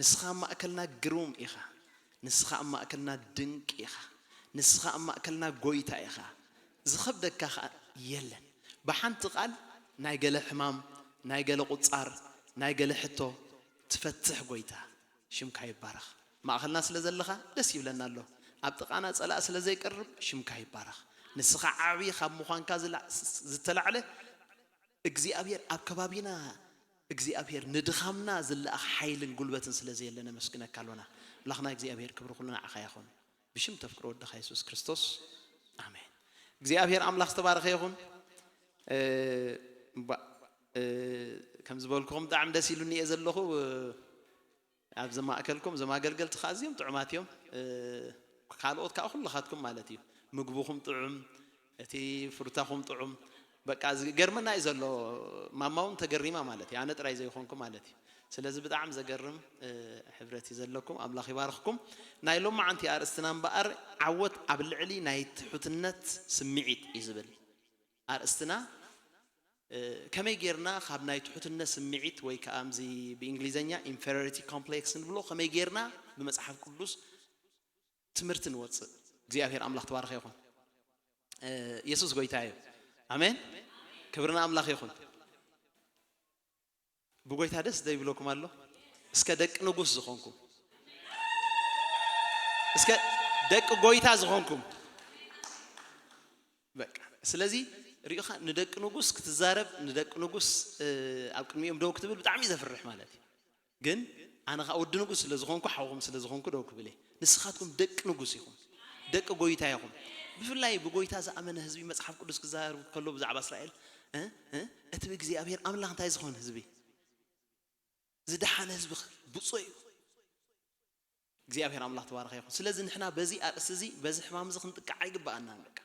ንስኻ ኣብ ማእከልና ግሩም ኢኻ። ንስኻ ኣብ ማእከልና ድንቅ ኢኻ። ንስኻ ኣብ ማእከልና ጎይታ ኢኻ። ዝኸብደካ ኸኣ የለን። ብሓንቲ ቃል ናይ ገለ ሕማም፣ ናይ ገለ ቁጻር፣ ናይ ገለ ሕቶ ትፈትሕ ጎይታ፣ ሽምካ ይባረኽ። ማእኸልና ስለ ዘለኻ ደስ ይብለና ኣሎ። ኣብ ጥቓና ጸላእ ስለ ዘይቀርብ ሽምካ ይባረኽ። ንስኻ ዓቢ ካብ ምዃንካ ዝላ-፣ ዝተላዕለ እግዚኣብሔር ኣብ ከባቢና፣ እግዚኣብሔር ንድኻምና ዝለኣኽ ሓይልን ጉልበትን ስለ ዘየለ ነመስግነካ ኣሎና። ኣምላኽና እግዚኣብሔር ክብሪ ኩሉ ንዓኻ ይኹን። ብሽም ተፍቅሮ ወድኻ የሱስ ክርስቶስ፣ ኣሜን። እግዚኣብሔር ኣምላኽ ዝተባረኸ ይኹን። እ፣ እምባ-፣ እ፣ ከም ዝበልኩኹም ብጣዕሚ ደስ ኢሉኒ እየ ዘለኹ። እ፣ ኣብዚ ማእከልኩም እዞም ኣገልገልቲ ከኣ ኣዝዮም ጥዑማት እዮም። እ፣ ካልኦት ከኣ ኩልኻትኩም ማለት እዩ። ምግብኹም ጥዑም፣ እቲ ፍሩታኹም ጥዑም። በቃ ዝገርመና እዩ ዘሎ። ማማ እውን ተገሪማ ማለት እዩ። ኣነ ጥራይ ዘይኮንኩ ማለት እዩ። ስለዚ ብጣዕሚ ዘገርም፣ እ፣ ሕብረት እዩ ዘለኩም። ኣምላኽ ይባርኽኩም። ናይ ሎማዓንቲ ኣርእስትና እምበኣር ዓወት ኣብ ልዕሊ ናይ ትሑትነት ስምዒት እዩ ዝብል። ኣርእስትና፣ እ፣ ከመይ ጌርና ካብ ናይ ትሑትነት ስምዒት ወይ ከኣ ኣምዚ ብእንግሊዘኛ ኢንፌሪዮሪቲ ኮምፕሌክስ ንብሎ ከመይ ጌርና ብመጽሓፍ ቅዱስ ትምህርቲ ንወጽእ። እግዚኣብሔር ኣምላኽ ተባረኸ ይኹን። እ፣ የሱስ ጎይታ እዩ። ኣሜን። ክብሪ ንኣምላኽ ይኹን። ብጎይታ ደስ ዘይብለኩም ኣሎ? እስከ ደቂ ንጉስ ዝኾንኩም፣ እስከ ደቂ ጎይታ ዝኾንኩም። በቃ ስለዚ ሪኢኻ ንደቂ ንጉስ ክትዛረብ፣ ንደቂ ንጉስ፣ እ፣ ኣብ ቅድሚኦም ደው ክትብል ብጣዕሚ እዩ ዘፍርሕ ማለት እዩ። ግን ኣነ ኸኣ ወዲ ንጉስ ስለ ዝኾንኩ፣ ሓውኹም ስለ ዝኾንኩ ደው ክብል እየ። ንስኻትኩም ደቂ ንጉስ ኢኹም፣ ደቂ ጎይታ ኢኹም። ብፍላይ ብጎይታ ዝኣመነ ህዝቢ መጽሓፍ ቅዱስ ክዛረብ ከሎ ብዛዕባ እስራኤል፣ እ፣ እ፣ እቲ ብእግዚኣብሔር ኣምላኽ እንታይ ዝኾነ ህዝቢ፣ ዝደሓነ ህዝቢ ብፁዕ እዩ። እግዚኣብሔር ኣምላኽ ተባረኸ ይኹን። ስለዚ ንሕና በዚ ኣርእስቲ እዚ፣ በዚ ሕማም እዚ ክንጥቃዕ ኣይግብኣናን። በቃ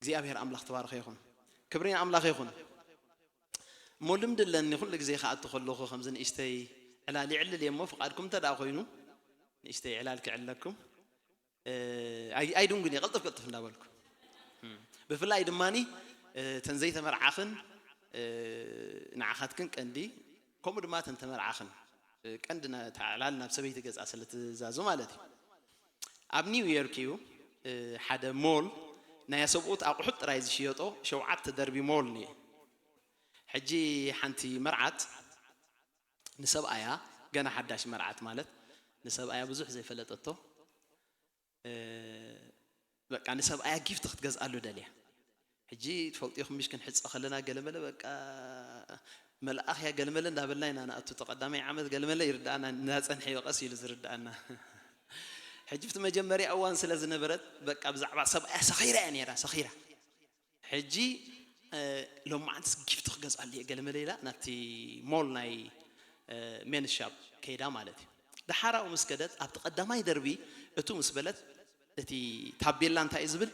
እግዚኣብሔር ኣምላኽ ተባረኸ ይኹን። ክብሪ ንኣምላኽ ይኹን። እሞ ልምዲ ኣለኒ፣ ኩሉ ግዜ ክኣቱ ከለኹ ከምዚ ንእሽተይ ዕላል ይዕልል እየ። እሞ ፍቓድኩም እንተ ደኣ ኮይኑ ንእሽተይ ዕላል ክዕልለኩም። እ፣ ኣይ-፣ ኣይድንጉን እየ፣ ቅልጥፍ ቅልጥፍ እንዳበልኩ። እም፣ ብፍላይ ድማኒ፣ እ፣ ተን ዘይተመርዓኽን፣ እ፣ ንዓኻትክን ቀንዲ፣ ከምኡ ድማ ተን ተመርዓኽን፣ እ፣ ቀንዲ ና-፣ እታ ዕላል ናብ ሰበይቲ ገጻ ስለ ትዛዙ ማለት እዩ። ኣብ ኒው ዮርክ እዩ፣ እ፣ ሓደ ሞል ናይ ኣሰብኡት ኣቑሑት ጥራይ ዝሽየጦ ሸውዓተ ደርቢ ሞል እየ። ሕጂ ሓንቲ መርዓት ንሰብኣያ፣ ገና ሓዳሽ መርዓት ማለት ንሰብኣያ ብዙሕ ዘይፈለጠቶ፣ እ፣ በቃ ንሰብኣያ ጊፍት ክትገዝኣሉ ደልያ። ሕጂ ትፈልጡ ኢኹም ምሽ ክንሕጸ ከለና ገለመለ በቃ መልኣኽ እያ ገለመለ እንዳበልና ኢና ንኣቱ። እቲ ቀዳማይ ዓመት ገለመለ ይርድኣና፣ እናጸንሐ እዩ ቀስ ኢሉ ዝርድኣና። ሕጂ ኣብቲ መጀመርያ እዋን ስለ ዝነበረት በቃ ብዛዕባ ሰብኣያ ሰኺራ እያ ነይራ፣ ሰኺራ። ሕጂ፣ እ፣ ሎማዓንትስ ጊፍት ክገዝኣሉ እየ ገለመለ ኢላ ናብቲ ሞል ናይ፣ እ፣ ሜንስ ሻፕ ከይዳ ማለት እዩ። ደሓር ኣብኡ ምስ ከደት ኣብቲ ቀዳማይ ደርቢ እቱ ምስ በለት እቲ ታቤላ እንታይ እዩ ዝብል?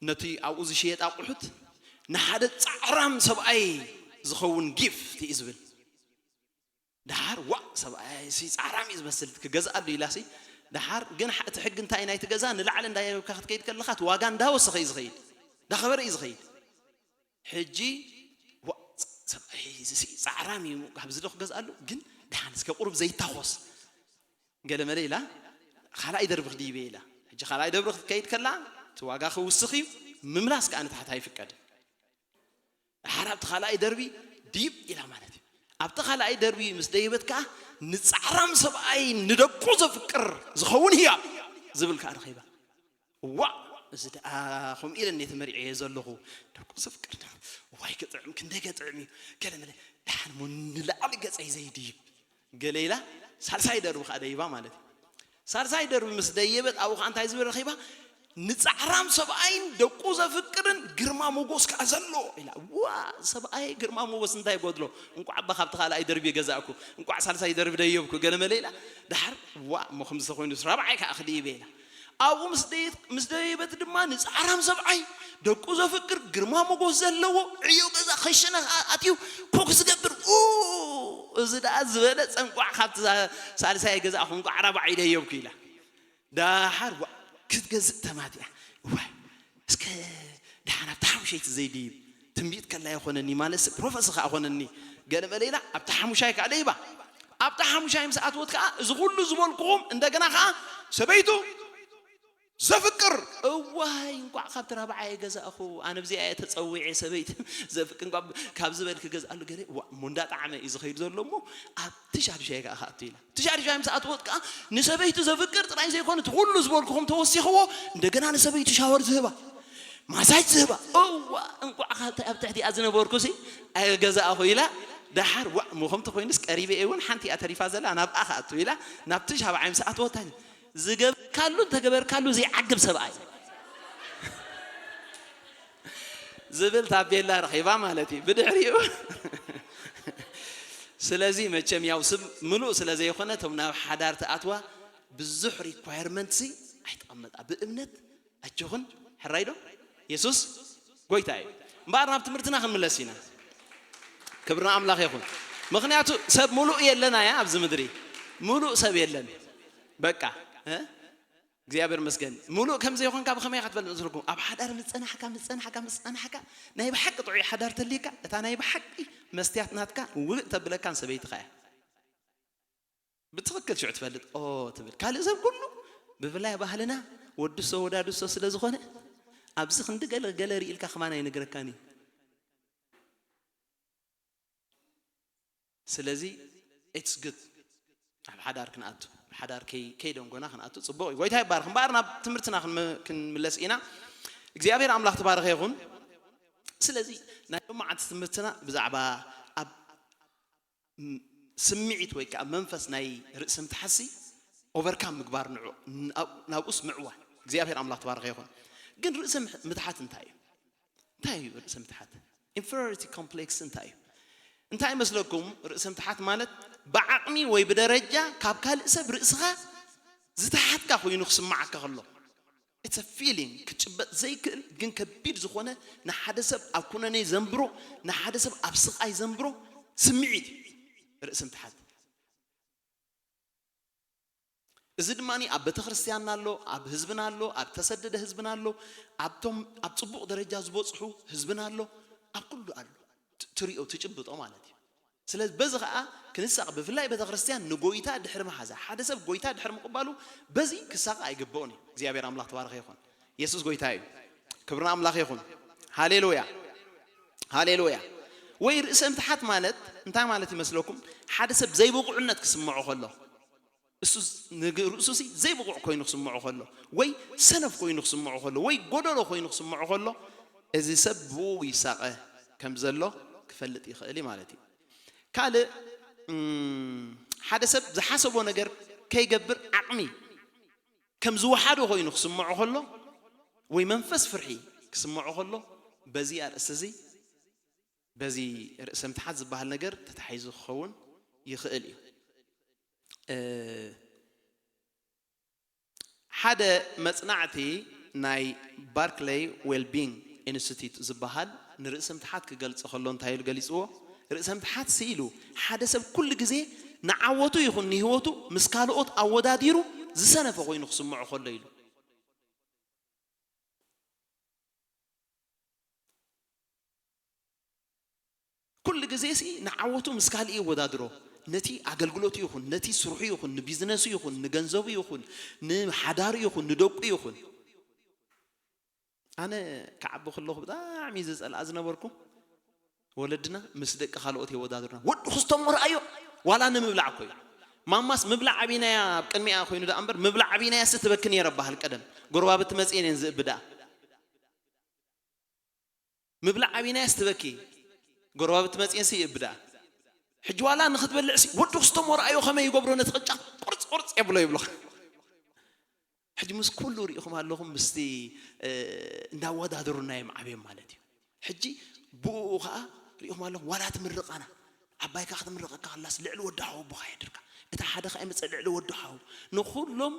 ነቲ ኣብኡ ዝሽየጥ ኣቑሑት ንሓደ ጻዕራም ሰብኣይ ዝኸውን ጊፍት እዩ ዝብል። ደሓር ዋእ ሰብኣይ ሲ ጻዕራም እዩ ዝመስል ክገዝኣሉ ኢላሲ። ደሓር ግን ሓ-፣ እቲ ሕጊ እንታይ ናይቲ ገዛ ንላዕሊ እንዳየብካ ክትከይድ ከለኻ እቲ ዋጋ እንዳወሰኸ እዩ ዝኸይድ፣ እንዳኸበረ እዩ ዝኸይድ። ሕጂ ዋእ ሰብኣይ እዚ ሲ ጻዕራም እዩ ኣብዚ ዶ ክገዝኣሉ ግን ደሓን እስከ ቁሩብ ዘይታኾስ ገለመለ ኢላ ካልኣይ ደርቢ ክድይበ ኢላ። ሕጂ ካልኣይ ደርቢ ክትከይድ ከላ እቲ ዋጋ ክውስኽ እዩ፣ ምምላስ ከኣ ንታሕቲ ኣይፍቀድን። ደሓር ኣብቲ ካልኣይ ደርቢ ድይብ ኢላ ማለት እዩ። ኣብቲ ካልኣይ ደርቢ ምስ ደየበት ከኣ ንጻዕራም ሰብኣይ ንደቁ ዘፍቅር ዝኸውን ህያብ ዝብል ከኣ ረኺባ። ዋእ እዚ ደኣ ከምኡ ኢለ እየ ተመሪዐዮ ዘለኹ። ደቁ ዘፍቅር ዋይ ክጥዕም ክንደይ ከጥዕም እዩ። ገለ መለ ደሓን እሞ ንላዕሊ ገጸይ ዘይድይብ ገለ ኢላ ሳልሳይ ደርቢ ከኣ ደይባ ማለት እዩ። ሳልሳይ ደርቢ ምስ ደየበት ኣብኡ ከኣ እንታይ ዝብል ረኺባ? ንጻዕራም ሰብኣይን ደቁ ዘፍቅርን ግርማ ሞጎስ ከኣ ዘሎ ኢላ። ዋ ሰብኣይ ግርማ ሞጎስ እንታይ ይጎድሎ? እንቋዕ እባ ካብቲ ካልኣይ ደርቢ ገዛእኩ፣ እንቋዕ ሳልሳይ ደርቢ ደየብኩ ገለ መለ ኢላ። ደሓር ዋ እሞ ከምዚ ተኾይኑስ ራብዓይ ከኣ ክድይበ ኢላ። ኣብኡ ምስ ደየ-፣ ምስ ደየበት ድማ ንጻዕራም ሰብኣይ ደቁ ዘፍቅር ግርማ ሞጎስ ዘለዎ ዕዮ ገዛ ክሽነ ከኣ ኣትዩ ኮክ ዝገብር ኡ፣ እዚ ደኣ ዝበለጸ እንቋዕ ካብቲ ዛ-፣ ሳልሳይ ገዛእኹ እንቋዕ ራብዓይ ደየብኩ ኢላ። ደሓር ዋ ክትገዝእ ተማቲኣ። ዋይ እስከ ደሓን ኣብታ ሓሙሸይቲ ዘይድይብ ትንቢት ከላ ይኾነኒ ማለትስ ፕሮፈሲ ከኣ ኾነኒ ገለ መለ ኢላ ኣብታ ሓሙሻይ ከኣ ደይባ። ኣብታ ሓሙሻይ ምስ ኣትወት ከዓ እዚ ኩሉ ዝበልኩኹም እንደገና ከዓ ሰበይቱ ዘፍቅር። እዋይ እንኳዕ ካብቲ ራብዓይ ገዛእኹ። ኣነ ብዚኣ እየ ተፀዊዐ ሰበይቲ ዘፍቅር እንኳ ካብ ዝበል ክገዝኣሉ ገለ ዋ እሞ እንዳጣዕመ እዩ ዝኸይድ ዘሎ እሞ ኣብቲ ሻድሻይ ከዓ ክኣቱ ኢላ። እቲ ሻድሻይ ምስ ኣትወት ከዓ ንሰበይቱ ዘፍቅር ጥራይ ዘይኮነ እቲ ኩሉ ዝበልኩኹም ተወሲኽዎ እንደገና ንሰበይቱ ሻወር ዝህባ ማሳጅ ዝህባ። እዋ እንኳዕ ካብቲ ኣብ ትሕቲኣ ዝነበርኩ ሲ ኣይገዛእኹ ኢላ። ደሓር ዋ እሞ ከምቲ ኮይኑስ ቀሪበ እየ እውን ሓንቲ እያ ተሪፋ ዘላ ናብኣ ክኣቱ ኢላ ናብቲ ሻብዓይ ምስ ኣትወታ ዝገበርካሉ እንተገበርካሉ ዘይዓግብ ሰብኣይ ዝብል ታቤላ ረኺባ ማለት እዩ። ብድሕሪኡ ስለዚ መቸም ያው ስብ ምሉእ ስለ ዘይኮነ እቶም ናብ ሓዳር ትኣትዋ ብዙሕ ሪኳየርመንት ሲ ኣይትቐመጣ። ብእምነት ኣጆኹን ሕራይ ዶ የሱስ ጎይታ እዩ። እምበኣር ናብ ትምህርትና ክንምለስ ኢና። ክብርና ኣምላኽ ይኹን። ምኽንያቱ ሰብ ምሉእ የለና እያ ኣብዚ ምድሪ ምሉእ ሰብ የለን። በቃ እ እግዚኣብሔር መስገን ምሉእ ከም ዘይኮንካ ብኸመይ ኢኻ ትፈልጥ መስለኩም? ኣብ ሓዳር ምጸናሕካ ምጸናሕካ ምጸናሕካ ናይ ብሓቂ ጥዑይ ሓዳር ተልየካ እታ ናይ ብሓቂ መስትያት ናትካ ውእ ተብለካን ሰበይትኻ እያ። ብትኽክል ሽዑ ትፈልጥ ኦ ትብል። ካልእ ሰብ ኩሉ ብፍላይ ባህልና ወድሶ ወዳድሶ ስለ ዝኾነ ኣብዚ ክንዲ ገለ ገለ ርኢልካ ከማን ኣይነግረካን እዩ። ስለዚ it's good ኣብ ሓዳር ክንኣቱ ሓዳር ከይ- ከይደንጎና ክንኣቱ ጽቡቕ እዩ። ጎይታ ይባርክ። እምበኣር ናብ ትምህርትና ክንመ- ክንምለስ ኢና። እግዚኣብሔር ኣምላኽ ተባረኸ ይኹን። ስለዚ ናይ ሎማዓንቲ ትምህርትና ብዛዕባ ኣብ ም- ስምዒት ወይ ከዓ መንፈስ ናይ ርእሲ ምትሓሲ ኦቨርካም ምግባር ንዑ ናብኡስ ምዕዋል እግዚኣብሔር ኣምላኽ ተባረኸ ይኹን። ግን ርእሲ ምሕ- ምትሓት እንታይ እዩ? እንታይ እዩ ርእሲ ምትሓት? ኢንፌሪዮሪቲ ኮምፕሌክስ እንታይ እዩ? እንታይ ይመስለኩም? ርእሲ ምትሓት ማለት ብዓቕሚ ወይ ብደረጃ ካብ ካልእ ሰብ ርእስኻ ዝተሓትካ ኮይኑ ክስምዓካ ከሎ it's a feeling ክጭበጥ ዘይክእል ግን ከቢድ ዝኾነ ንሓደ ሰብ ኣብ ኩነኔ ዘንብሮ ንሓደ ሰብ ኣብ ስቓይ ዘንብሮ ስምዒት እዩ ርእሲ ምትሓት። እዚ ድማ ኣብ ቤተ ክርስቲያንና ኣሎ፣ ኣብ ህዝብና ኣሎ፣ ኣብ ተሰደደ ህዝብና ኣሎ፣ ኣብቶም ኣብ ጽቡቕ ደረጃ ዝበጽሑ ህዝብና ኣሎ፣ ኣብ ኩሉ ኣሎ። ት- ትሪኦ ትጭብጦ ማለት እዩ። ስለዚ በዚ ኸዓ ክንሳቕ ብፍላይ ቤተ ክርስቲያን ንጎይታ ድሕሪ መሓዛ ሓደ ሰብ ጎይታ ድሕሪ ምቕባሉ በዚ ክሳቐ ኣይግብኦን እዩ። እግዚኣብሔር ኣምላኽ ተባረኸ ይኹን። የሱስ ጎይታ እዩ። ክብርና ኣምላኽ ይኹን። ሃሌሉያ ሃሌሉያ። ወይ ርእሰ ምትሓት ማለት እንታይ ማለት ይመስለኩም? ሓደ ሰብ ዘይብቑዕነት ክስምዖ ከሎ እሱ ንግ- ርእሱ ሲ ዘይብቑዕ ኮይኑ ክስምዖ ከሎ ወይ ሰነፍ ኮይኑ ክስምዖ ከሎ ወይ ጎደሎ ኮይኑ ክስምዖ ከሎ እዚ ሰብ ብኡ ይሳቐ ከም ዘሎ ክፈልጥ ይኽእል እዩ ማለት እዩ። ካልእ እም፣ ሓደ ሰብ ዝሓሰቦ ነገር ከይገብር ዓቕሚ ከም ዝወሓዶ ኮይኑ ክስምዖ ከሎ ወይ መንፈስ ፍርሒ ክስምዖ ከሎ በዚ ኣርእስቲ እዚ በዚ ርእሰ ምትሓት ዝበሃል ነገር ተታሒዙ ክኸውን ይኽእል እዩ። እ፣ ሓደ መጽናዕቲ ናይ ባርክለይ ዌልቢንግ ኢንስቲትዩት ዝበሃል ንርእሰ ምትሓት ክገልጾ ከሎ እንታይ ኢሉ ገሊጽዎ? ርእሰ ምትሓት ስኢሉ ሓደ ሰብ ኩሉ ግዜ ንዓወቱ ይኹን ንህይወቱ ምስ ካልኦት ኣወዳዲሩ ዝሰነፈ ኮይኑ ክስምዖ ከሎ ኢሉ። ኩሉ ግዜ ሲ ንዓወቱ ምስ ካልእ የወዳድሮ። ነቲ ኣገልግሎቱ ይኹን፣ ነቲ ስርሑ ይኹን፣ ንቢዝነሱ ይኹን፣ ንገንዘቡ ይኹን፣ ንሓዳሩ ይኹን፣ ንደቁ ይኹን። ኣነ ክዓቢ ከለኹ ብጣዕሚ ዝጸልኣ ዝነበርኩ ወለድና ምስ ደቂ ካልኦት የወዳድሩና። ወዲ ክስቶም ወርኣዮ ዋላ ንምብላዕ እኮ እዩ። ማማስ ምብላዕ ኣቢናያ ኣብ ቅድሚኣ ኮይኑ ደኣ እምበር ምብላዕ ኣቢናያ ሲ ትበኪ ነይረ በሃል ቀደም። ጎረባብቲ መጽኤን እየን ዝእብዳ። ምብላዕ ኣቢናያስ ትበኪ ጎረባብቲ መፅኤንሲ ይእብዳ። ሕጂ ዋላ ንክትበልዕሲ ወዲ ክስቶም ወርኣዮ ከመይ ይገብሮ ነቲ ቅጫ ቁርፅ ቁርፅ የብሎ ይብሎ። ሕጂ ምስ ኩሉ ሪኢኹም ኣለኹም ምስቲ እንዳወዳደሩና እዮም ዓብዮም ማለት እዩ። ሕጂ ብኡ ከዓ ሪኢኹም ኣለኹም ዋላ ትምርቃና ዓባይካ ክትምረቐካ ከላስ ልዕሊ ወዲ ሓወቦኻ የድርካ። እታ ሓደ ኸኣ ይመጽእ ልዕሊ ወዲ ሓው። ንኹሎም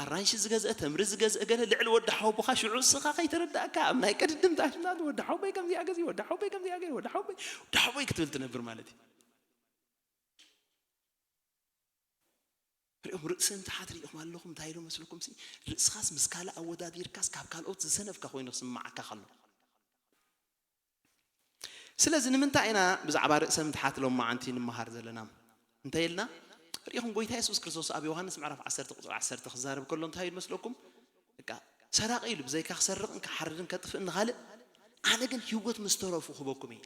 ኣራንሺ ዝገዝአ ተምሪ ዝገዝአ ገለ ልዕሊ ወዲ ሓወቦኻ ሽዑ እስኻ ከይተረዳእካ ኣብ ናይ ቅድድም ታሽናት ወዲ ሓወቦይ ከምዚኣ ገዚ ወዲ ሓወቦይ ከምዚኣ ገዚ ወዲ ሓወቦይ ወዲ ሓወቦይ ክትብል ትነብር ማለት እዩ። ሪኦም ርእሲ ንታሓት ሪኢኹም ኣለኹም እንታይ ኢሉ መስልኩም ሲ ርእስኻስ ምስ ካልእ ኣወዳዲርካስ ካብ ካልኦት ዝሰነፍካ ኮይኑ ክስምዓካ ከሎ ስለዚ ንምንታይ ኢና ብዛዕባ ርእሰ ምትሓት ሎማዓንቲ ንመሃር ዘለና? እንተ ኢልና ኢኹም። ጎይታ የሱስ ክርስቶስ ኣብ ዮሃንስ ምዕራፍ ዓሰርተ ቁፅሪ ዓሰርተ ክዛረብ ከሎ እንታይ ኢሉ መስለኩም? በቃ ሰራቂ ኢሉ፣ ብዘይካ ክሰርቕን ክሓርድን ከጥፍእን ንኻልእ፣ ኣነ ግን ህይወት ምስ ተረፉ ክህበኩም እየ።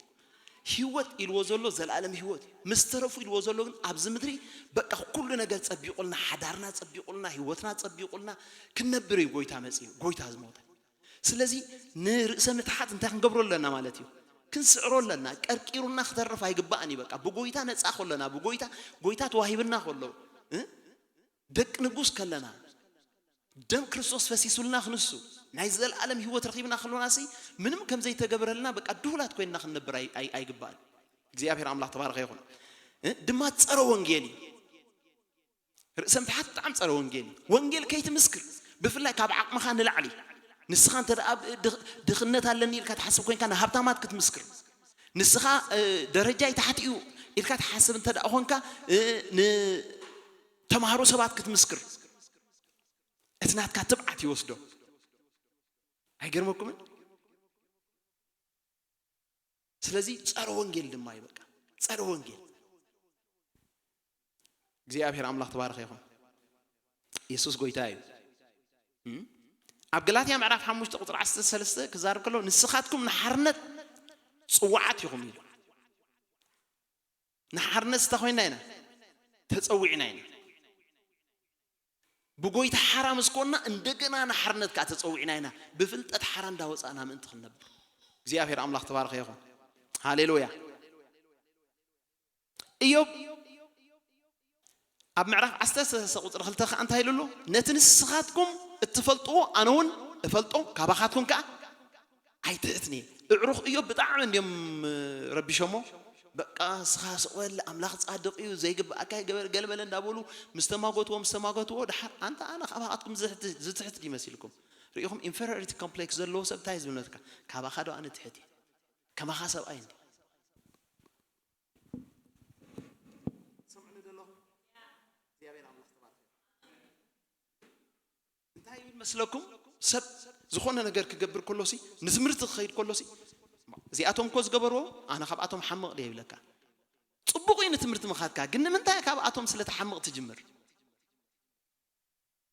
ህይወት ኢልዎ ዘሎ ዘላለም ህይወት እዩ። ምስ ተረፉ ኢልዎ ዘሎ ግን ኣብዚ ምድሪ በቃ ኩሉ ነገር ጸቢቑልና፣ ሓዳርና ጸቢቑልና፣ ህይወትና ጸቢቑልና ክንነብር እዩ ጎይታ መጺኡ፣ ጎይታ ዝሞተ። ስለዚ ንርእሰ ምትሓት እንታይ ክንገብሮ ኣለና ማለት እዩ? ክንስዕሮ ኣለና። ቀርቂሩና ክተርፍ ኣይግባእን እዩ። በቃ ብጎይታ ነጻ ከለና፣ ብጎይታ፣ ጎይታ ተዋሂብና ከሎ፣ እ? ደቂ ንጉስ ከለና፣ ደም ክርስቶስ ፈሲሱልና ክንሱ፣ ናይ ዘለኣለም ህይወት ረኺብና ከሎና ሲ፣ ምንም ከም ዘይተገበረልና በቃ ድሁላት ኮይንና ክንነብር ኣይ-፣ ኣይ-፣ ኣይግባእን። እግዚኣብሔር ኣምላኽ ተባረኸ ይኹን። እ? ድማ ጸረ ወንጌል እዩ። ርእሰ ምትሓት ብጣዕሚ ጸረ ወንጌል እዩ። ወንጌል ከይትምስክር፣ ብፍላይ ካብ ዓቕምኻ ንላዕሊ፣ ንስኻ እንተ ደኣ ብ-፣ ድኽ-፣ ድኽነት ኣለኒ ኢልካ ትሓስብ ኮይንካ ንሃብታማት ክትምስክር፣ ንስኻ፣ እ፣ ደረጃይ ታሕቲ እዩ ኢልካ ትሓስብ እንተ ደኣ ኾንካ፣ እ፣ ንተምሃሮ ሰባት ክትምስክር፣ እቲ ናትካ ትብዓት ይወስዶ። ኣይገርመኩምን? ስለዚ ጸረ ወንጌል ድማ እዩ። በቃ ጸረ ወንጌል። እግዚኣብሔር ኣምላኽ ተባረኸ ይኹን። የሱስ ጎይታ እዩ። እም? ኣብ ገላትያ ምዕራፍ ሓሙሽተ ቁፅሪ ዓሰርተ ሰለስተ ክዛረብ ከሎ፣ "ንስኻትኩም ንሓርነት ጽዋዓት ኢኹም" ኢሉ። ንሓርነት ስታ ኮይና ኢና፣ ተጸዊዕና ኢና። ብጎይታ ሓራ ምስ ኮንና፣ እንደገና ንሓርነት ከኣ ተጸዊዕና ኢና። ብፍልጠት ሓራ እንዳወጻእና ምእንቲ ክንነብር። እግዚኣብሔር ኣምላኽ ተባረኸ ይኹን። ሃሌሉያ። ኢዮብ ኣብ ምዕራፍ ዓሰርተ ሰለስተ ቁጽሪ ክልተ ከኣ እንታይ ኢሉ ኣሎ? "ነቲ ንስኻትኩም እትፈልጥዎ ኣነ እውን እፈልጦ፣ ካባኻትኩም ከኣ ኣይትሕትኒ እየ።" እዕሩኽ ኢዮብ ብጣዕሚ እንድዮም ረቢሾሞ። በቃ፣ "ንስኻ ስቕ በል፣ ኣምላኽ ጻድቕ እዩ፣ ዘይግብኣካ ይገበር፣ ገለ መለ" እንዳበሉ ምስ ተማጎትዎ፣ ምስ ተማጎትዎ፣ ደሓር፣ "ኣንታ ኣነ ካባኻትኩም ዝትሕት፣ ዝትሕት ድዩ መሲልኩም?" ርኢኹም፣ ኢንፌሪዮሪቲ ኮምፕሌክስ ዘለዎ ሰብ እንታይ ዝብል ነትካ? "ካባኻ ዶ ኣነ ትሕት እየ? ከማኻ ሰብኣይ እንዲ?" ትሰምዑኒ ዘለኹም? እግዚኣብሔር ኣምላኽ ተባረኸ። እንታይ ይብል መስለኩም? ሰብ ዝኾነ ነገር ክገብር ከሎሲ፣ ንትምህርቲ ክኸይድ ከሎሲ፣ "እዚኣቶም እኮ ዝገበርዎ፣ ኣነ ካብኣቶም ሓምቕ ድየ?" ይብለካ። ጽቡቕ እዩ ንትምህርቲ ምኻድካ፣ ግን ንምንታይ ካብኣቶም ስለ ትሓምቕ ትጅምር?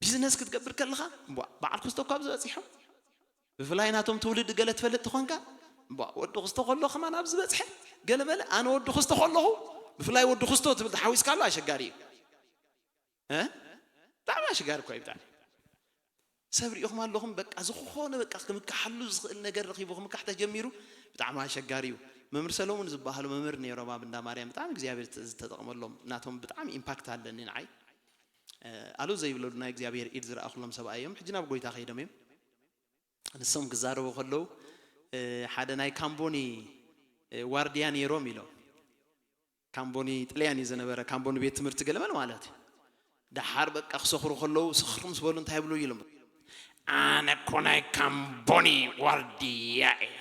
ቢዝነስ ክትገብር ከለኻ፣ እምቧ፣ በዓል ክስቶ እኮ ኣብዚ በጺሖም። ብፍላይ ናቶም ትውልዲ ገለ ትፈልጥ ተኾንካ፣ እምቧ፣ ወዲ ክስቶ ከሎ ከማን ኣብዚ በጽሐ፣ ገለ መለ፣ ኣነ ወዲ ክስቶ ከለኹ፣ ብፍላይ ወዲ ክስቶ ትብል ተሓዊስካ ኣሎ፣ ኣሸጋሪ እዩ። እ? ብጣዕሚ ኣሸጋሪ እኮ እዩ፣ ብጣዕሚ። ሰብ ሪኢኹም ኣለኹም፣ በቃ፣ ዝኾነ፣ በቃ፣ ክምካሓሉ ዝኽእል ነገር ረኺቡ ክምካሕ ተጀሚሩ፣ ብጣዕሚ ኣሸጋሪ እዩ። መምህር ሰሎሙን ዝበሃሉ መምህር ነይሮም ኣብ እንዳ ማርያም፣ ብጣዕሚ እግዚኣብሔር ተ-፣ ዝተጠቕመሎም፣ ናቶም ብጣዕሚ ኢምፓክት ኣለኒ ንዓይ። እ፣ ኣሉ ዘይብለሉ ናይ እግዚኣብሔር ኢድ ዝረኣኹሎም ሰብኣይ እዮም። ሕጂ ናብ ጎይታ ከይዶም እዮም። ንሶም ክዛረቡ ከለዉ፣ እ፣ ሓደ ናይ ካምቦኒ፣ እ፣ ዋርድያ ነይሮም ኢሎም። ካምቦኒ ጥልያን እዩ ዝነበረ፣ ካምቦኒ ቤት ትምህርቲ ገለመል ማለት እዩ። ደሓር በቃ ክሰኽሩ ከለዉ፣ ስኽር ምስ በሉ እንታይ ይብሉ ኢሎም፣ "ኣነ እኮ ናይ ካምቦኒ ዋርድያ እየ፣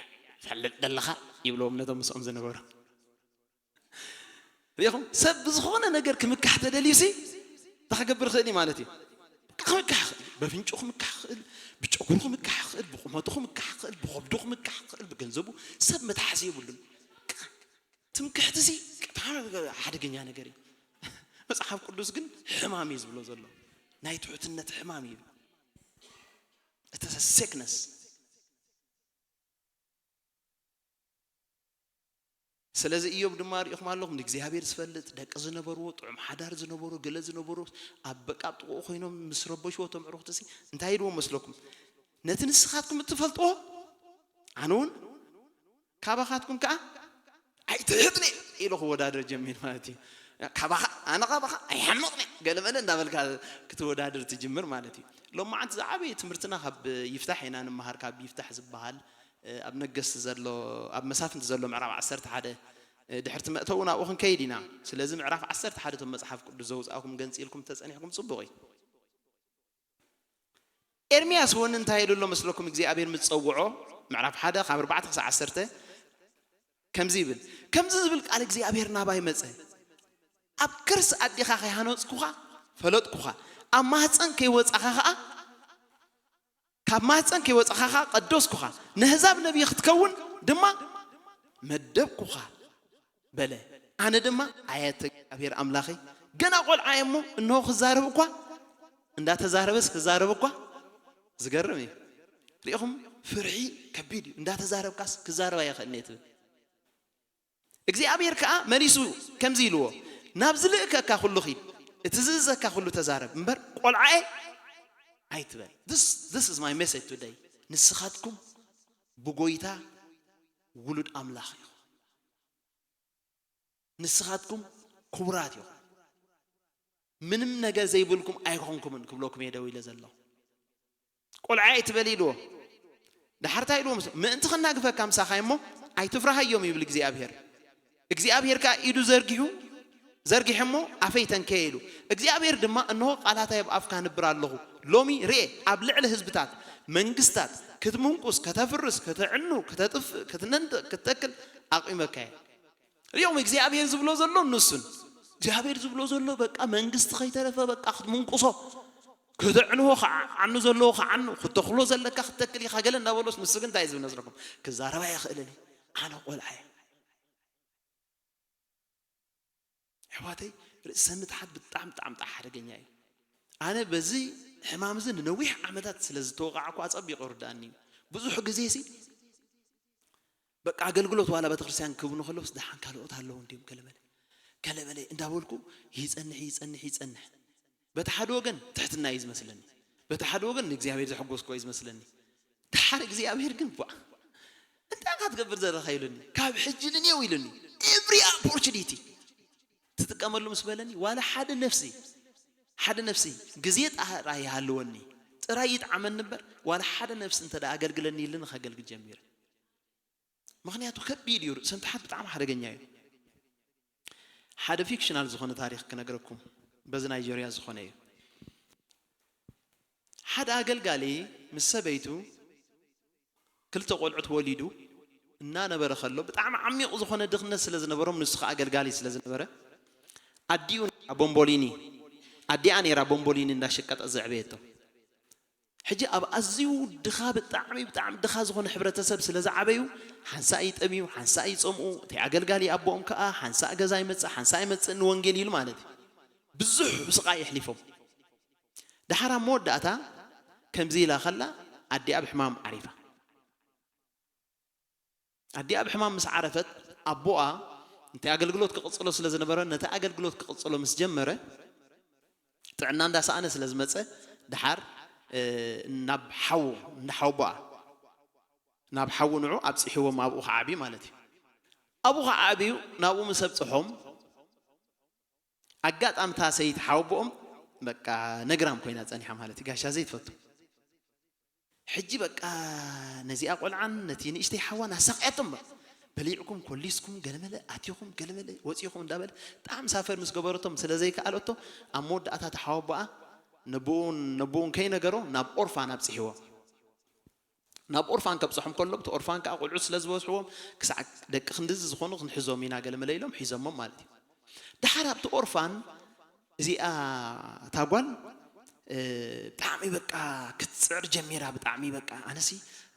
ፈልጥ ዘለኻ?" ይብልዎም ነቶም ምስኦም ዝነበሩ። ሪኢኹም? ሰብ ብዝኾነ ነገር ክምካሕ ተደልዩሲ፣ እንታይ ክገብር ይኽእል እዩ ማለት እዩ? በቃ ክምካሕ ይኽእል። በፍንጩ ክምካሕ ይኽእል፣ ብጨጉሩ ክምካሕ ይኽእል፣ ብቁመቱ ክምካሕ ይኽእል፣ ብኸብዱ ክምካሕ ይኽእል፣ ብገንዘቡ። ሰብ መትሓዚ የብሉን። በቃ ትምክሕቲሲ ብጣዕሚ ሓደገኛ ነገር እዩ። መጽሓፍ ቅዱስ ግን ሕማም እዩ ዝብሎ ዘሎ። ናይ ትሑትነት ሕማም እዩ። እቲ ሲክነስ። ስለዚ ኢዮብ ድማ ርኢኹም ኣለኹም፣ ንእግዚኣብሔር ዝፈልጥ፣ ደቂ ዝነበርዎ፣ ጥዑም ሓዳር ዝነበሮ፣ ገለ ዝነበሮ፣ ኣብ በቃ ኣብ ጥቕኡ ኮይኖም ምስ ረበሽዎ እቶም ኣዕሩኽትሲ እንታይ ኢልዎም መስለኩም? "ነቲ ንስኻትኩም እትፈልጥዎ ኣነ እውን ካባኻትኩም ከኣ ኣይትሕጥኒ" ኢሉ ክወዳደር ጀሚር ማለት እዩ። "ካባኻ፣ ኣነ ካባኻ ኣይሓምቕን እየ" ገለ መለ እንዳበልካ ክትወዳደር ትጅምር ማለት እዩ። ሎማዓንቲ ዝዓበየ ትምህርትና ካብ ይፍታሕ ኢና ንምሃር። ካብ ይፍታሕ ዝበሃል፣ እ፣ ኣብ ነገስቲ ዘሎ፣ ኣብ መሳፍንቲ ዘሎ ምዕራፍ ዓሰርተ ሓደ፣ እ፣ ድሕርቲ መእተዊ ናብኡ ክንከይድ ኢና። ስለዚ ምዕራፍ ዓሰርተ ሓደ እቶም መጽሓፍ ቅዱስ ዘውጻእኩም ገንጺልኩም ተጸኒሕኩም ጽቡቕ እዩ። ኤርምያስ እውን እንታይ ኢሉ ኣሎ መስለኩም? እግዚኣብሔር ምስ ጸውዖ፣ ምዕራፍ ሓደ ካብ ኣርባዕተ ክሳብ ዓሰርተ ከምዚ ይብል፣ ከምዚ ዝብል ቃል እግዚኣብሔር ናባይ መጸ፣ "ኣብ ከርሲ ኣዴኻ ከይሃነጽኩኻ ፈለጥኩኻ፣ ኣብ ማህፀን ከይወጻኻ ኸኣ፣ ካብ ማህፀን ከይወጻኻ ኸኣ ቀደስኩኻ፣ ነህዛብ ነቢይ ክትከውን ድማ መደብኩኻ" በለ። ኣነ ድማ፣ "ኣየተ እግዚኣብሔር ኣምላኸይ፣ ገና ቆልዓ እየ እሞ እንሆ ክዛረብ እኳ፣ እንዳተዛረበስ ክዛረብ እኳ። ዝገርም እዩ። ሪኢኹም? ፍርሒ ከቢድ እዩ። እንዳተዛረብካስ ክዛረብ ኣይኽእልን እየ ትብል። እግዚኣብሔር ከዓ መሊሱ ከምዚ ኢልዎ፣ ናብ ዝልእከካ ኩሉ ኺድ፣ እቲ ዝእዘካ ኩሉ ተዛረብ እምበር ቆልዓየ ኣይትበል። This is my message today. ንስኻትኩም ብጎይታ ውሉድ ኣምላኽ ኢኹም። ንስኻትኩም ክቡራት ኢኹም። ምንም ነገር ዘይብልኩም ኣይኮንኩምን ክብለኩም እየ ደው ኢለ ዘለኹ። ቆልዓ ኣይትበል ኢልዎ። ድሓር እንታይ ኢልዎ? ምስ ምእንቲ ከናግፈካ ምሳኻ እሞ ኣይትፍራሃዮም ይብል እግዚኣብሔር። እግዚኣብሔር ከኣ ኢዱ ዘርጊሑ፣ ዘርጊሑ እሞ ኣፈይ ተንከየ ኢሉ። እግዚኣብሔር ድማ እንሆ ቃላታይ ኣብ ኣፍካ ኣንብር ኣለኹ። ሎሚ ርኤ ኣብ ልዕሊ ህዝብታት መንግስታት ክትምንቁስ ከተፍርስ ከተዕኑ ከተጥፍእ ክትነንጥቕ ክትተክል ኣቑመካ እየ። ሪኦም እግዚኣብሔር ዝብሎ ዘሎ ንሱን እግዚኣብሔር ዝብሎ ዘሎ በቃ መንግስቲ ከይተረፈ በቃ ክትምንቁሶ ከተዕንዎ ከዓኑ ዘለዎ ከዓኑ ክተኽሎ ዘለካ ክትተክል ኢኻ ገለ እንዳበሎስ ንሱ ግን እንታይ ዝብል መስለኩም? ክዛረባ ይኽእልን ኣነ ቆልዓ እየ። ኣሕዋተይ ርእሰ ምትሓት ብጣዕሚ ብጣዕሚ ብጣዕሚ ሓደገኛ እዩ። ኣነ በዚ ሕማም እዚ ንነዊሕ ዓመታት ስለ ዝተወቃዕኩ ኣጸቢቑ ይርዳእኒ እዩ። ብዙሕ ግዜ ሲ በቃ ኣገልግሎት ዋላ ቤተክርስትያን ክብኑ ከለውስ ደሓን ካልኦት ኣለዉ እንዲም ገለመለ ገለመለ እንዳበልኩ ይጸንሕ ይጸንሕ ይጸንሕ። በቲ ሓደ ወገን ትሕትና እዩ ዝመስለኒ፣ በቲ ሓደ ወገን ንእግዚኣብሔር ዘሐጎስኩ እዩ ዝመስለኒ። ድሓር እግዚኣብሔር ግን ቧ እንታይ ኢኻ ትገብር ዘለኻ ኢሉኒ፣ ካብ ሕጂ ንኔው ኢሉኒ። Every opportunity ትጥቀመሉ ምስ በለኒ ዋላ ሓደ ነፍሲ ሓደ ነፍሲ ግዜ ጥራይ ይሃልወኒ ጥራይ ይጥዓመኒ እምበር ዋላ ሓደ ነፍሲ እንተ ኣገልግለኒ ኢሉኒ ከገልግል ጀሚረ። ምኽንያቱ ከቢድ እዩ። ርእሰ ምትሓት ብጣዕሚ ሓደገኛ እዩ። ሓደ ፊክሽናል ዝኾነ ታሪኽ ክነግረኩም በዚ ናይጀርያ ዝኾነ እዩ። ሓደ ኣገልጋሊ ምስ ሰበይቱ ክልተ ቆልዑት ወሊዱ እናነበረ ከሎ ብጣዕሚ ዓሚቕ ዝኾነ ድኽነት ስለ ዝነበሮም ንሱ ከዓ ኣገልጋሊ ስለ ዝነበረ ኣዲኡ ነይራ ቦምቦሊኒ ኣዲኣ ነይራ ቦምቦሊኒ እንዳሸቀጠ ዘዕበየቶ። ሕጂ ኣብ ኣዝዩ ድኻ ብጣዕሚ ብጣዕሚ ድኻ ዝኾነ ሕብረተሰብ ስለ ዝዓበዩ ሓንሳእ ይጠምዩ ሓንሳእ ይፀምኡ እቲ ኣገልጋሊ ኣቦኦም ከዓ ሓንሳእ ገዛ ይመፅእ ሓንሳእ ይመፅእ ንወንጌል ኢሉ ማለት እዩ። ብዙሕ ስቓይ የሕሊፎም። ድሓር ኣብ መወዳእታ ከምዚ ኢላ ከላ ኣዲኣ ብሕማም ዓሪፋ። ኣዲኣ ብሕማም ምስ ዓረፈት ኣቦኣ ነቲ ኣገልግሎት ክቕጽሎ ስለ ዝነበረ ነቲ ኣገልግሎት ክቕጽሎ ምስ ጀመረ ጥዕና እንዳሰኣነ ስለ ዝመጸ ድሓር ናብ ሓዉ እንዳ ሓወቦኣ ናብ ሓዉ ንዑ ኣብጽሕዎም ኣብኡ ክዓብዩ ማለት እዩ። ኣብኡ ክዓብዩ ናብኡ ምስ ኣብጽሖም ኣጋጣሚ እታ ሰይቲ ሓወቦኦም በቃ ነግራም ኮይና ጸኒሓ ማለት እዩ። ጋሻ ዘይትፈቱ ሕጂ በቃ ነዚኣ ቆልዓን ነቲ ንእሽተይ ሓዋን ኣሳቕያቶም በቃ በሊዕኩም ኮሊስኩም ገለመለ ኣቲኹም ገለመለ ወፂኹም እንዳበለ ብጣዕሚ ሳፈር ምስ ገበረቶም ስለ ዘይከኣለቶ ኣብ መወዳእታ ተሓወቦኣ ነቦኡን ነቦኡን ከይነገሮ ናብ ኦርፋን ኣብፅሕዎ። ናብ ኦርፋን ከብፅሖም ከሎ እቲ ኦርፋን ከዓ ቆልዑት ስለ ዝበዝሕዎም ክሳዕ ደቂ ክንድዚ ዝኾኑ ክንሕዞም ኢና ገለመለ ኢሎም ሒዞሞም ማለት እዩ። ድሓር ኣብቲ ኦርፋን እዚኣ እታ ጓል ብጣዕሚ በቃ ክትፅዕር ጀሚራ። ብጣዕሚ በቃ ኣነሲ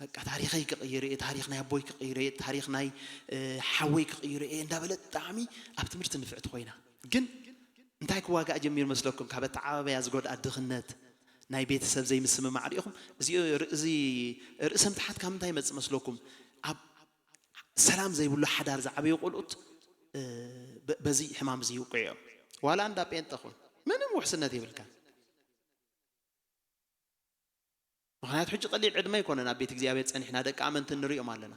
በቃ ታሪኸይ ክቕይር እየ፣ ታሪኽ ናይ ኣቦይ ክቕይር እየ፣ ታሪኽ ናይ ሓወይ ክቕይር እየ እንዳበለት ብጣዕሚ ኣብ ትምህርቲ ንፍዕቲ ኮይና። ግን እንታይ ክዋጋእ ጀሚሩ መስለኩም? ካብ ኣተዓባበያ ዝጎድኣ ድኽነት፣ ናይ ቤተሰብ ዘይምስምማዕ ሪኢኹም? እዚ ርእሰ ምትሓት ካብ ምንታይ ይመፅእ መስለኩም? ኣብ ሰላም ዘይብሉ ሓዳር ዝዓበዩ ቆልኡት በዚ ሕማም እዚ ይውቅዑ እዮም። ዋላ እንዳ ጴንጠ ኹን ምንም ውሕስነት የብልካን። ምኽንያቱ ሕጂ ቀሊል ዕድመ ኣይኮነን ኣብ ቤት እግዚኣብሔር ጸኒሕና ደቂ ኣመንቲ ንሪኦም ኣለና።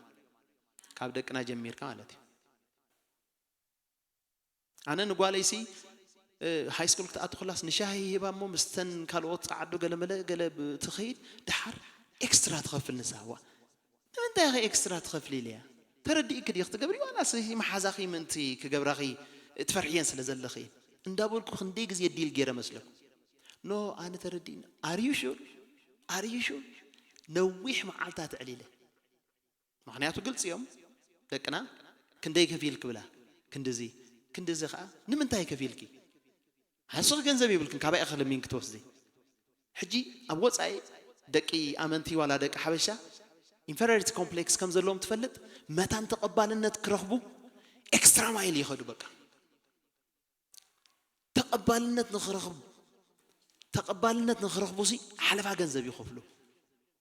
ካብ ደቅና ጀሚርካ ማለት እዩ። ኣነ ንጓለይሲ ሃይስኩል ክትኣቱ ከላስ ንሻሂ ሂባ እሞ ምስተን ካልኦት ጸዓዱ ገለመለ ገለ ትኸይድ ድሓር ኤክስትራ ትኸፍል ንሳዋ ንምንታይ ኢኺ ኤክስትራ ትኸፍሊ ኢለያ? ተረዲእኪ ድዩ ክትገብሪ ዋላስ እዚ መሓዛኺ ምእንቲ ክገብራኺ ትፈርሕየን ስለ ዘለኺ? እንዳበልኩ ክንደይ ግዜ ዲል ገይረ መስለኩ? ኖ ኣነ ተረዲእኒ። ኣር ዩ ሹር? ኣር ዩ ሹር? ነዊሕ መዓልታት ኣዕሊለ። ምኽንያቱ ግልፂ እዮም ደቅና። ክንደይ ከፊል ክብላ? ክንድዚ ክንድዚ ከዓ ንምንታይ ከፊልኪ? ንስኺ ገንዘብ የብልክን ካባይ ኢኺ ለሚን ክትወስዲ። ሕጂ ኣብ ወፃኢ ደቂ ኣመንቲ ዋላ ደቂ ሓበሻ ኢንፌሪዮሪቲ ኮምፕሌክስ ከም ዘለዎም ትፈልጥ መታን ተቐባልነት ክረኽቡ ኤክስትራ ማይል ይኸዱ በቃ። ተቕ ተቐባልነት ንኽረኽቡ፣ ተቐባልነት ንኽረኽቡ ሲ ሓለፋ ገንዘብ ይኸፍሉ።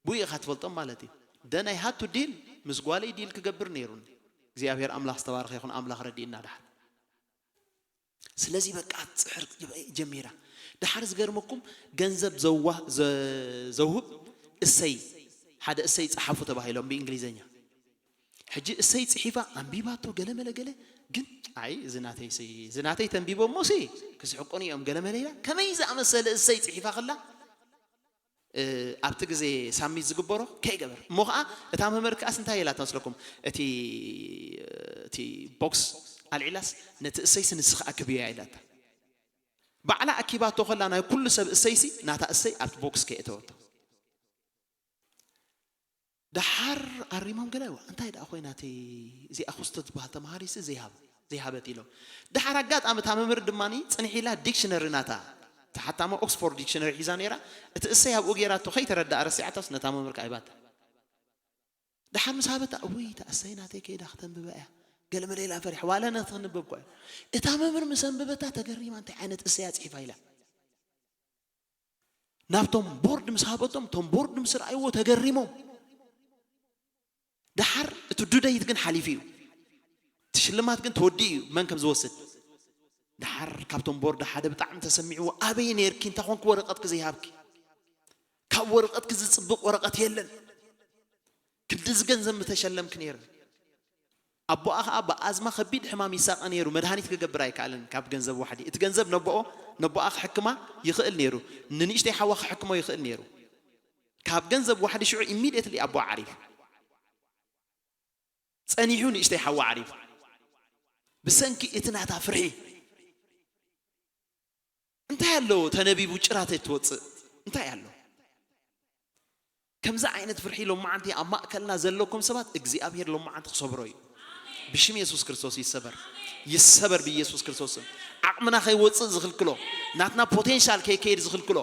ብኡ ኢኻ ትፈልጦም ማለት እዩ። Then I had to deal፣ ምስ ጓለይ ዲል ክገብር ነይሩኒ። እግዚኣብሔር ኣምላኽ ዝተባረኸ ይኹን፣ ኣምላኽ ረዲእና ደሓር። ስለዚ በቃ ትጽሕር ጀሚራ። ደሓር ዝገርመኩም፣ ገንዘብ ዘዋ-፣ ዘ-፣ ዘውህብ እሰይ፣ ሓደ እሰይ ጸሓፉ ተባሂሎም ብእንግሊዘኛ። ሕጂ እሰይ ጽሒፋ ኣንቢባቶ ገለ መለ ገለ፣ ግን ኣይ እዚ ናተይ ሲ፣ እዚ ናተይ ተንቢቦ እሞ ሲ ክስሕቁኒ እዮም ገለ መለ ኢላ። ከመይ ዝኣመሰለ እሰይ ጽሒፋ ከላ፣ እ፣ ኣብቲ ግዜ ሳሚት ዝግበሮ ከይገበር። እሞ ኸዓ እታ መምህር ከኣስ እንታይ ኢላ ትመስለኩም? እቲ፣ እቲ ቦክስ ኣልዒላስ፣ "ነቲ እሰይሲ ንስኻ ኣክብዮ" እያ ኢላታ። ባዕላ ኣኪባቶ ከላ ናይ ኩሉ ሰብ እሰይሲ ናታ እሰይ ኣብቲ ቦክስ ከየእተወቶ። ደሓር ኣሪሞም ገለ፣ "ዋ፣ እንታይ ደኣ ኮይና እቲ፣ እዚኣ ኩስቶ ትበሃል ተምሃሪሲ ዘይሃብ-፣ ዘይሃበት?" ኢሎም። ደሓር ኣጋጣሚ እታ መምህር ድማኒ ጽንሕ ኢላ ዲክሽነሪ ናታ፣ እታ ሓታሞ ኦክስፎርድ ዲክሽነሪ ሒዛ ነይራ፣ እቲ እሰይ ኣብኡ ገይራቶ ከይተረድኣ ረሲዓታስ ነታ መምህር ከኣ ሂባታ። ደሓር ምስ ሃበታ፣ "እውይ፣ እታ እሰይ ናተይ ከይዳ ክተንብባ እያ" ገለ መለ ኢላ ፈሪሓ፣ ዋላ ነቲ ክንበብ እኳ እያ። እታ መምህር ምስ ኣንበበታ ተገሪማ፣ "እንታይ ዓይነት እሰይ እያ ጽሒፋ?" ኢላ። ናብቶም ቦርድ ምስ ሃበቶም፣ እቶም ቦርድ ምስ ረኣይዎ ተገሪሞም። ደሓር እቲ ዱደይት ግን ሓሊፉ እዩ። እቲ ሽልማት ግን ተወዲኡ እዩ፣ መን ከም ዝወስድ። ደሓር ካብቶም ቦርድ ሓደ ብጣዕሚ ተሰሚዕዎ፣ "ኣበይ ነይርኪ? እንታይ ኮንኪ ወረቐትኪ ዘይሃብኪ? ካብ ወረቐትኪ ዝጽብቕ ወረቐት የለን። ክንድዚ ገንዘብ ምተሸለምኪ ነይርኪ?" ኣቦኣ ኸኣ ብኣዝማ ከቢድ ሕማም ይሳቐ ነይሩ። መድሃኒት ክገብር ኣይከኣለን ካብ ገንዘብ ዋሕዲ። እቲ ገንዘብ ነቦኦ፣ ነቦኣ ክሕክማ ይኽእል ነይሩ። ንንእሽተይ ሓዋ ክሕክሞ ይኽእል ነይሩ። ካብ ገንዘብ ዋሕዲ ሽዑ ኢሚድየትሊ ኣቦኣ ዓሪፉ። ጸኒሑ ንእሽተይ ሓዋ ዓሪፉ። ብሰንኪ እቲ ናታ ፍርሒ። እንታይ ኣለዎ ተነቢቡ ጭራ ተትወጽእ? እንታይ ኣሎ? ከምዚ ዓይነት ፍርሒ ሎማዓንቲ ኣብ ማእከልና ዘለኩም ሰባት እግዚኣብሔር ሎማዓንቲ ክሰብሮ እዩ። ብሽም የሱስ ክርስቶስ ይሰበር። ይሰበር ብኢየሱስ ክርስቶስ ስም። ዓቕምና ከይወጽእ ዝኽልክሎ፣ ናትና ፖቴንሻል ከይከይድ ዝኽልክሎ፣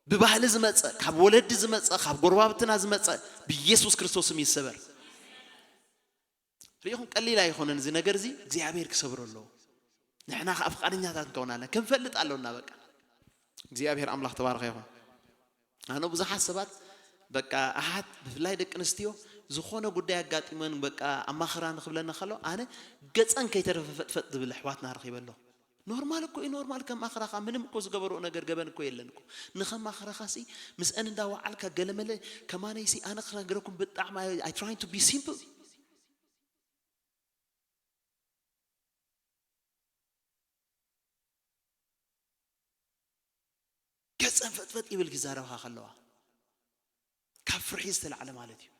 ብባህሊ ዝመጸ፣ ካብ ወለዲ ዝመጸ፣ ካብ ጎረባብትና ዝመጸ ብኢየሱስ ክርስቶስ ስም ይሰበር። ርኢኹም ቀሊል ኣይኾነን እዚ ነገር እዚ እግዚኣብሔር ክሰብሮ ኣለዎ። ንሕና ኸዓ ፍቓደኛታት ንከውን ኣለና። ክንፈልጥ ኣለና በቃ። እግዚኣብሔር ኣምላኽ ተባረኸ ይኹን። ኣነ ብዙሓት ሰባት በቃ ኣሓት ብፍላይ ደቂ ኣንስትዮ ዝኾነ ጉዳይ ኣጋጢመን በቃ ኣማኽራ ንኽብለና ከሎ ኣነ ገጸን ከይተረፈ ፈጥፈጥ ዝብል ኣሕዋትና ረኺበ ኣለኹ። ኖርማል እኮ እዩ፣ ኖርማል ከማኽራኻ ምንም እኮ ዝገበርኦ ነገር ገበን እኮ የለን እኮ። ንኸማኽራኻሲ ምስአን እንዳወዓልካ ገለመለ ከማነይሲ ኣነ ክነግረኩም ብጣዕሚ I trying to be simple። ገጸን ፈጥፈጥ ይብል ክዛረብኻ ከለዋ ካብ ፍርሒ ዝተላዕለ ማለት እዩ።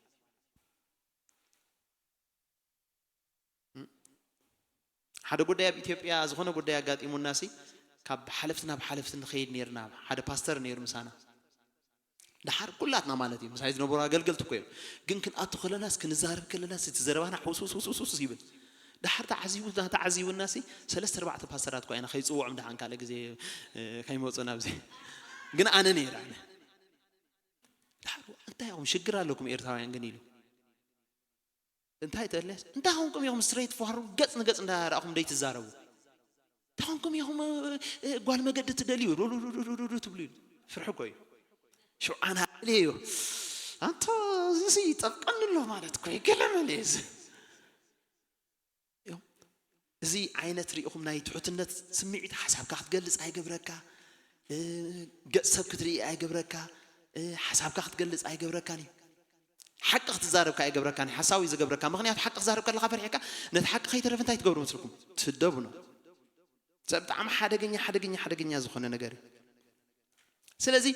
ሓደ ጉዳይ ኣብ ኢትዮጵያ ዝኾነ ጉዳይ ኣጋጢሙና ሲ ካብ ሓለፍቲ ናብ ሓለፍቲ ንኸይድ ነይርና። ሓደ ፓስተር ነይሩ ምሳና። ደሓር ኩላትና ማለት እዩ ምሳይ ዝነበሩ ኣገልገልቲ እኮ እዮም። ግን ክንኣቱ ከለናስ ክንዛረብ ከለናስ እቲ ዘረባና ሕውስውስውስውስ ይብል። ደሓር ተዓዚቡ ተዓዚቡና ሲ ሰለስተ ኣርባዕተ ፓስተራት እኳ ኢና ከይፅውዖም ደሓን ካልእ ግዜ እ፣ ከይመፁ ናብዚ ግን ኣነ ነይረ ኣነ ደሓር እንታይ ኢኹም ሽግር ኣለኩም ኤርትራውያን ግን ኢሉ እንታይ ተልያስ እንታይ ኾንኩም ኢኹም ስትሬት ፎርዋርድ ገጽ ንገጽ እንዳረኣኹም ደይትዛረቡ እንታይ ኾንኩም ኢኹም እ፣ እ፣ ጓል መገዲ ትደልዩ ሩሩሩሩሩ ትብሉ ኢሉ ፍርሒ እኮ እዩ ሽውዓን ሃልዮ ኣንቶ እዚ ጠብቀኒ ኣሎ ማለት እኮ ይገለመል እዚ እዚ ዓይነት ርኢኹም ናይ ትሑትነት ስምዒት ሓሳብካ ክትገልጽ ኣይገብረካ እ፣ ገጽ ሰብ ክትርኢ ኣይገብረካ እ፣ ሓሳብካ ክትገልጽ ኣይገብረካን እዩ ሓቂ ክትዛረብካ ኣይገብረካን ሓሳዊ ዝገብረካ ምክንያቱ ሓቂ ክዛረብ ከለካ ፈሪሕካ ነቲ ሓቂ ከይተረፍ እንታይ ትገብሩ መስልኩም ትስደቡ ነው ብጣዕሚ ሓደገኛ ሓደገኛ ሓደገኛ ዝኾነ ነገር እዩ ስለዚ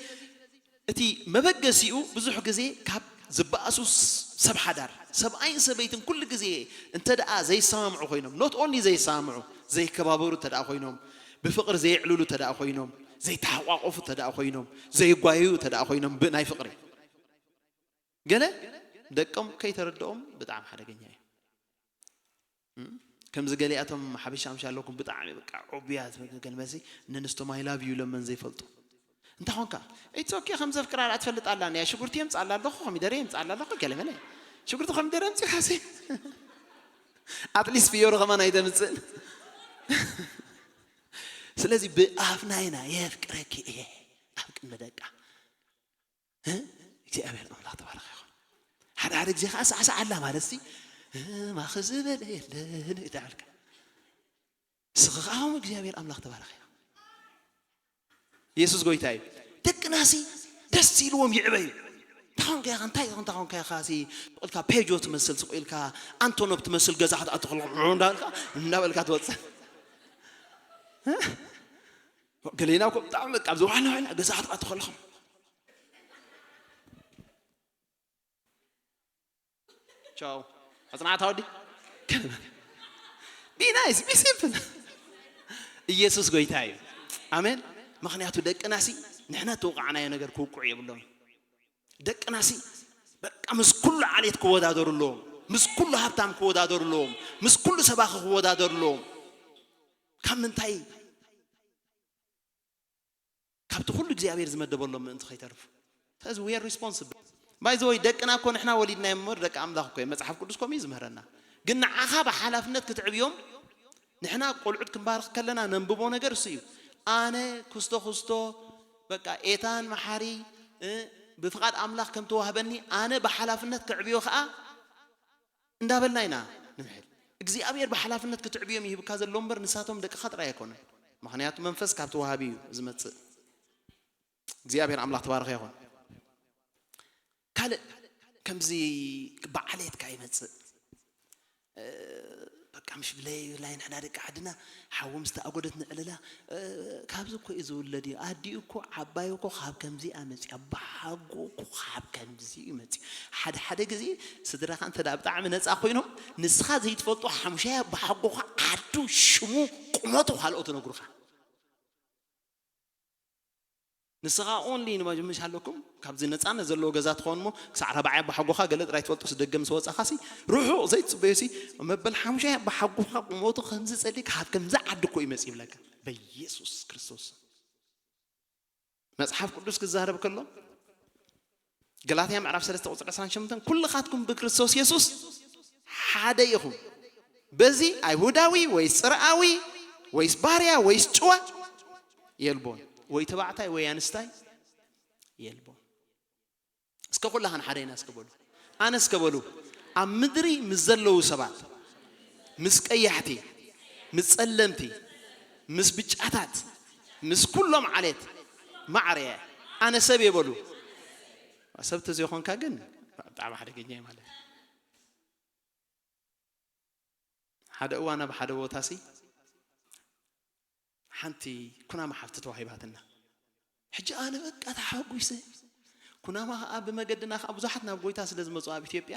እቲ መበገሲኡ ብዙሕ ግዜ ካብ ዝበኣሱ ሰብ ሓዳር ሰብኣይን ሰበይትን ኩሉ ግዜ እንተ ደኣ ዘይሰማምዑ ኮይኖም not only ዘይሰማምዑ ዘይከባበሩ እንተ ደኣ ኮይኖም ብፍቕሪ ዘየዕልሉ እንተ ደኣ ኮይኖም ዘይተሓቋቆፉ እንተ ደኣ ኮይኖም ዘይጓየዩ እንተ ደኣ ኮይኖም ብናይ ፍቕሪ ገለ ደቆም ከይተረድኦም ብጣዕሚ ሓደገኛ እዩ ከምዚ ገሊኣቶም ሓበሻ ምሽ ኣለኩም ብጣዕሚ በቃ ዑቡያት ገልመሲ ነንስቶም I love you ኢሎም መን ዘይፈልጡ እንታይ ኾንካ it's okay ከም ዘፍቅራ ላ ትፈልጥ ኣላ እያ ሽጉርቲ የምፅኣላ ኣለኹ ኮሚደረ የምፅኣላ ኣለኹ ገለመለ ሽጉርቲ ኮሚደረ የምፅእካሲ ኣትሊስት ፍዮሪ ከማን ኣይተምፅእን ስለዚ ብኣፍና ኢና የፍቅረኪ እየ ኣብ ቅድሚ ደቃ እግዚኣብሔር ኣምላኽ ተባረኸ ይኹን። ሓደ ሓደ ግዜ ከዓ ሳዕሳዕ ኣላ ማለት ሲ ማኸ ዝበለ የለን ይተዓልካ። ስኻ ከዓ እግዚኣብሔር ኣምላኽ ተባረኸ ይኹን። የሱስ ጎይታ እዩ። ደቅናሲ ደስ ኢልዎም ይዕበዩ። እንታይ ኾንካ ኢኻ እንታይ ኾንካ ኾንካ ኢኻ ሲ ኢልካ ፔጆ ትመስል ስቕ ኢልካ ኣንቶኖፕ ትመስል ገዛ ክትኣቱ ከለኹ እንዳበልካ እንዳበልካ ትወፅእ። ገሌና እኮ ብጣዕሚ በቃ ኣብዚ ዋና ዋና ገዛ ክትኣቱ ከለኹም ቻው ኣጽናዕታ ወዲ ቢናይስ ቢሲምፕል ኢየሱስ ጎይታ እዩ። ኣሜን። ምክንያቱ ደቅናሲ ንሕና ተወቃዕናዮ ነገር ክውቅዑ የብሎም። ደቅናሲ በቃ ምስ ኩሉ ዓሌት ክወዳደሩ ኣለዎም፣ ምስ ኩሉ ሃብታም ክወዳደሩ ኣለዎም፣ ምስ ኩሉ ሰባኺ ክወዳደሩ ኣለዎም። ካብ ምንታይ ካብቲ ኩሉ እግዚኣብሔር ዝመደበሎም ምእንቲ ከይተርፉ። ስለዚ we are responsible። ባይዘወይ ደቅና እኮ ንሕና ወሊድናዮም እምበር ደቂ ኣምላኽ እኮ እዮም። መጽሓፍ ቅዱስ ከምኡ እዩ ዝምህረና። ግን ንዓኻ ብሓላፍነት ክትዕብዮም ንሕና ቆልዑት ክንባርኽ ከለና ነንብቦ ነገር እሱ እዩ። ኣነ ክስቶ ክስቶ በቃ ኤታን መሓሪ እ፣ ብፍቓድ ኣምላኽ ከም ተዋህበኒ ኣነ ብሓላፍነት ክዕብዮ ኸኣ እንዳበልና ኢና ንምሕል። እግዚኣብሔር ብሓላፍነት ክትዕብዮም ይህብካ ዘሎ እምበር ንሳቶም ደቅኻ ጥራይ ኣይኮነን። ምኽንያቱ መንፈስ ካብ ተዋሃቢ እዩ ዝመጽእ። እግዚኣብሔር ኣምላኽ ተባረኸ ይኹን። ካልእ ከምዚ ብዓሌትካ ይመጽእ። እ፣ በቃ ምሽ ብለይ ብላይ ንሕና ደቂ ዓድና ሓዊ ምስ ተኣጎደት ንዕልላ እ፣ ካብዚ እኮ እዩ ዝውለድ እዩ ኣዲኡ እኮ ዓባዩ እኮ ካብ ከምዚኣ መፅያ ብሓጎ እኮ ካብ ከምዚ እዩ መፅዩ ሓደ ሓደ ግዜ ስድራኻ እንተ ደኣ ብጣዕሚ ነፃ ኮይኖም ንስኻ ዘይትፈልጦ ሓሙሻይ ኣባሓጎኻ ዓዱ ሽሙ ቁመቱ ካልኦት ነግሩኻ ንስኻ ኦንሊ ንመጀመሻ ኣለኩም ካብዚ ነፃነት ዘለዎ ገዛ ትኸውን እሞ ክሳዕ ራብዓይ ኣባሓጎኻ ገለ ጥራይ ትፈልጦ ስደገ ምስ ወፃኻሲ ርሑቕ ዘይትፅበዮሲ መበል ሓሙሻይ ኣባሓጎኻ ቁመቱ ከምዚ ፀሊ ካብ ከምዚ ዓዲ እኮ እዩ መፂ ይብለካ በኢየሱስ ክርስቶስ መፅሓፍ ቅዱስ ክዛረብ ከሎ ገላትያ ምዕራፍ ሰለስተ ቁፅሪ ዕስራን ሸሞንተን ኩልኻትኩም ብክርስቶስ የሱስ ሓደ ኢኹም በዚ ኣይሁዳዊ ወይስ ፅርኣዊ ወይስ ባርያ ወይስ ጭዋ የልቦን ወይ ተባዕታይ ወይ ኣንስታይ የልቦን እስከ ኩላኻን ሓደ ኢና እስከ በሉ ኣነ እስከ በሉ ኣብ ምድሪ ምስ ዘለዉ ሰባት ምስ ቀያሕቲ ምስ ጸለምቲ ምስ ብጫታት ምስ ኩሎም ዓሌት ማዕረ ኣነ ሰብ የበሉ ሰብ ተዘይኮንካ ግን ብጣዕሚ ሓደገኛ እዩ ማለት ሓደ እዋን ኣብ ሓደ ቦታ ሲ ሓንቲ ኩናማ ሓፍቲ ተዋሂባትና ሕጂ ኣነ በቃ ተሓጒሰ ኩናማ ከዓ ብመገድና ከዓ ብዙሓት ናብ ጎይታ ስለ ዝመፁ ኣብ ኢትዮጵያ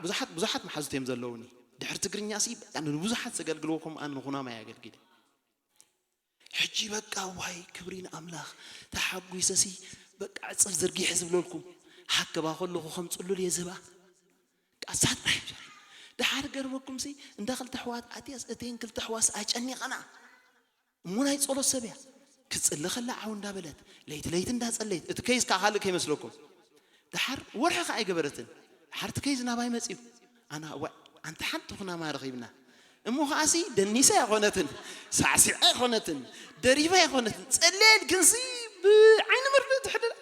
ብዙሓት ብዙሓት መሓዙት እዮም ዘለውኒ ድሕሪ ትግርኛ ሲ ንብዙሓት ዘገልግልዎ ከምኡ ኣነ ንኩናማ የገልግል ሕጂ በቃ ዋይ ክብሪ ንኣምላኽ ተሓጒሰሲ በቃ ዕፅር ዝርጊሐ ዝብለልኩም ሃከባ ከለኹ ከም ፅሉል እየ ዝህባ ቃሳ ጥራሕ ይብዛሕ ድሓር ገርመኩምሲ እንዳ ክልተ ኣሕዋት ኣትያስ እተን ክልተ ኣሕዋስ ኣጨኒቐና እሞ ናይ ጸሎት ሰብ እያ ክትጽሊ ከላ ዓው እንዳበለት ለይቲ ለይቲ እንዳጸለየት እቲ ከይዝ ከዓ ካልእ ከይመስለኩም ድሓር ወርሒ ከዓ ኣይገበረትን ድሓር እቲ ከይዝ ናባይ መፅዩ ኣና ዋ ኣንቲ ሓንቲ ኩናማ ረኺብና እሞ ከዓሲ ደኒሳ ኣይኮነትን ሳዕሲዓ ኣይኮነትን ደሪፋ ኣይኮነትን ጸለየት ግንሲ ብዓይኒ ምርድ ትሕድር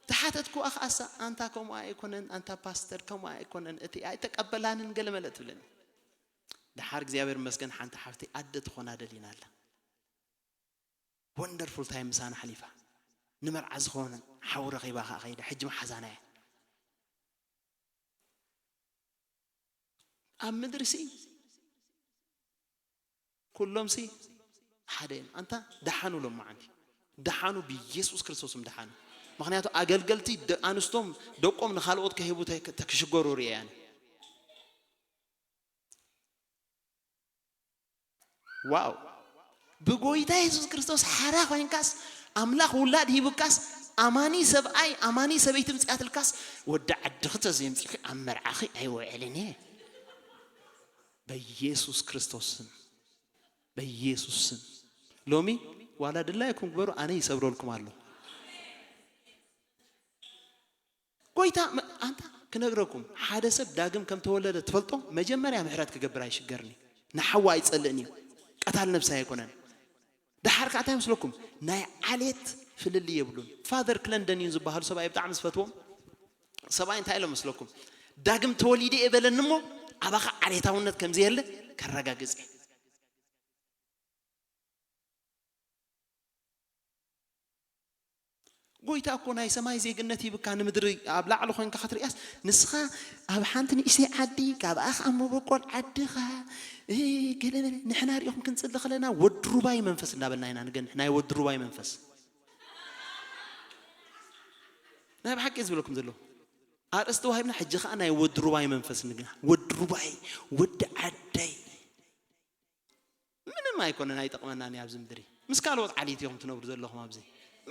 ተሓተትኩዋ ከዓሳ ኣንታ ከምኡ ኣይኮነን ኣንታ ፓስተር ከምኡ ኣይኮነን እቲ ኣይተቀበላንን ገለ መለ ትብለኒ ድሓር እግዚኣብሔር መስገን ሓንቲ ሓፍቲ ኣደ ትኾና ደሊና ኣላ ወንደርፉል ታይም ምሳና ሓሊፋ ንመርዓ ዝኾነ ሓው ረኺባ ከዓ ከይዳ ሕጂ መሓዛና እያ ኣብ ምድሪ ሲ ኩሎም ሲ ሓደ እዮም ኣንታ ደሓኑ ሎም መዓንቲ ደሓኑ ብኢየሱስ ክርስቶስም ደሓኑ ምክንያቱ ኣገልገልቲ ኣንስቶም ደቆም ንካልኦት ከሂቡ ተክሽገሩ ርእያኒ ዋው ብጎይታ የሱስ ክርስቶስ ሓራ ኮይንካስ ኣምላኽ ውላድ ሂቡካስ ኣማኒ ሰብኣይ ኣማኒ ሰበይቲ ምፅኣትልካስ ወዲ ዓድኺ ተዘይምፅእኪ ኣብ መርዓኺ ኣይውዕልን እየ በኢየሱስ ክርስቶስ ስም በኢየሱስ ስም ሎሚ ዋላ ድላይኩም ግበሩ ኣነ ይሰብረልኩም ኣሎ ጎይታ ኣንታ ክነግረኩም ሓደ ሰብ ዳግም ከም ተወለደ ትፈልጦ መጀመርያ ምሕረት ክገብር ኣይሽገርኒ ንሓዋ ኣይጸልእን እዩ ቀታል ነብሲ ኣይኮነን ደሓር ከዓ እንታይ መስለኩም? ናይ ዓሌት ፍልልይ የብሉን። ፋዘር ክለንደን እዩ ዝበሃሉ ሰብኣይ ብጣዕሚ ዝፈትዎም ሰብኣይ እንታይ ኢሎም መስለኩም? ዳግም ተወሊደ እየ በለኒ እሞ ኣባኻ ዓሌታውነት ከምዘየለ ከረጋግጽ እየ። ጎይታ እኮ ናይ ሰማይ ዜግነት ሂብካ ንምድሪ ኣብ ላዕሊ ኮይንካ ክትሪኣስ፣ ንስኻ ኣብ ሓንቲ ንእሽተይ ዓዲ ካብኣ ከኣ መበቆል ዓድኻ፣ እ፣ ገለ መለ። ንሕና ሪኢኹም ክንጽሊ ከለና ወድሩባይ መንፈስ እንዳበልና ኢና ንገንሕ። ናይ ወድሩባይ መንፈስ ናይ ብሓቂ ዝብለኩም ዘሎ ኣርእስቲ ዋሂብና። ሕጂ ከኣ ናይ ወድሩባይ መንፈስ ንግና። ወድሩባይ፣ ወዲ ዓደይ፣ ምንም ኣይኮነን፣ ኣይጠቕመናን እዩ ኣብዚ ምድሪ። ምስ ካልኦት ዓሌት ኢኹም ትነብሩ ዘለኹም ኣብዚ።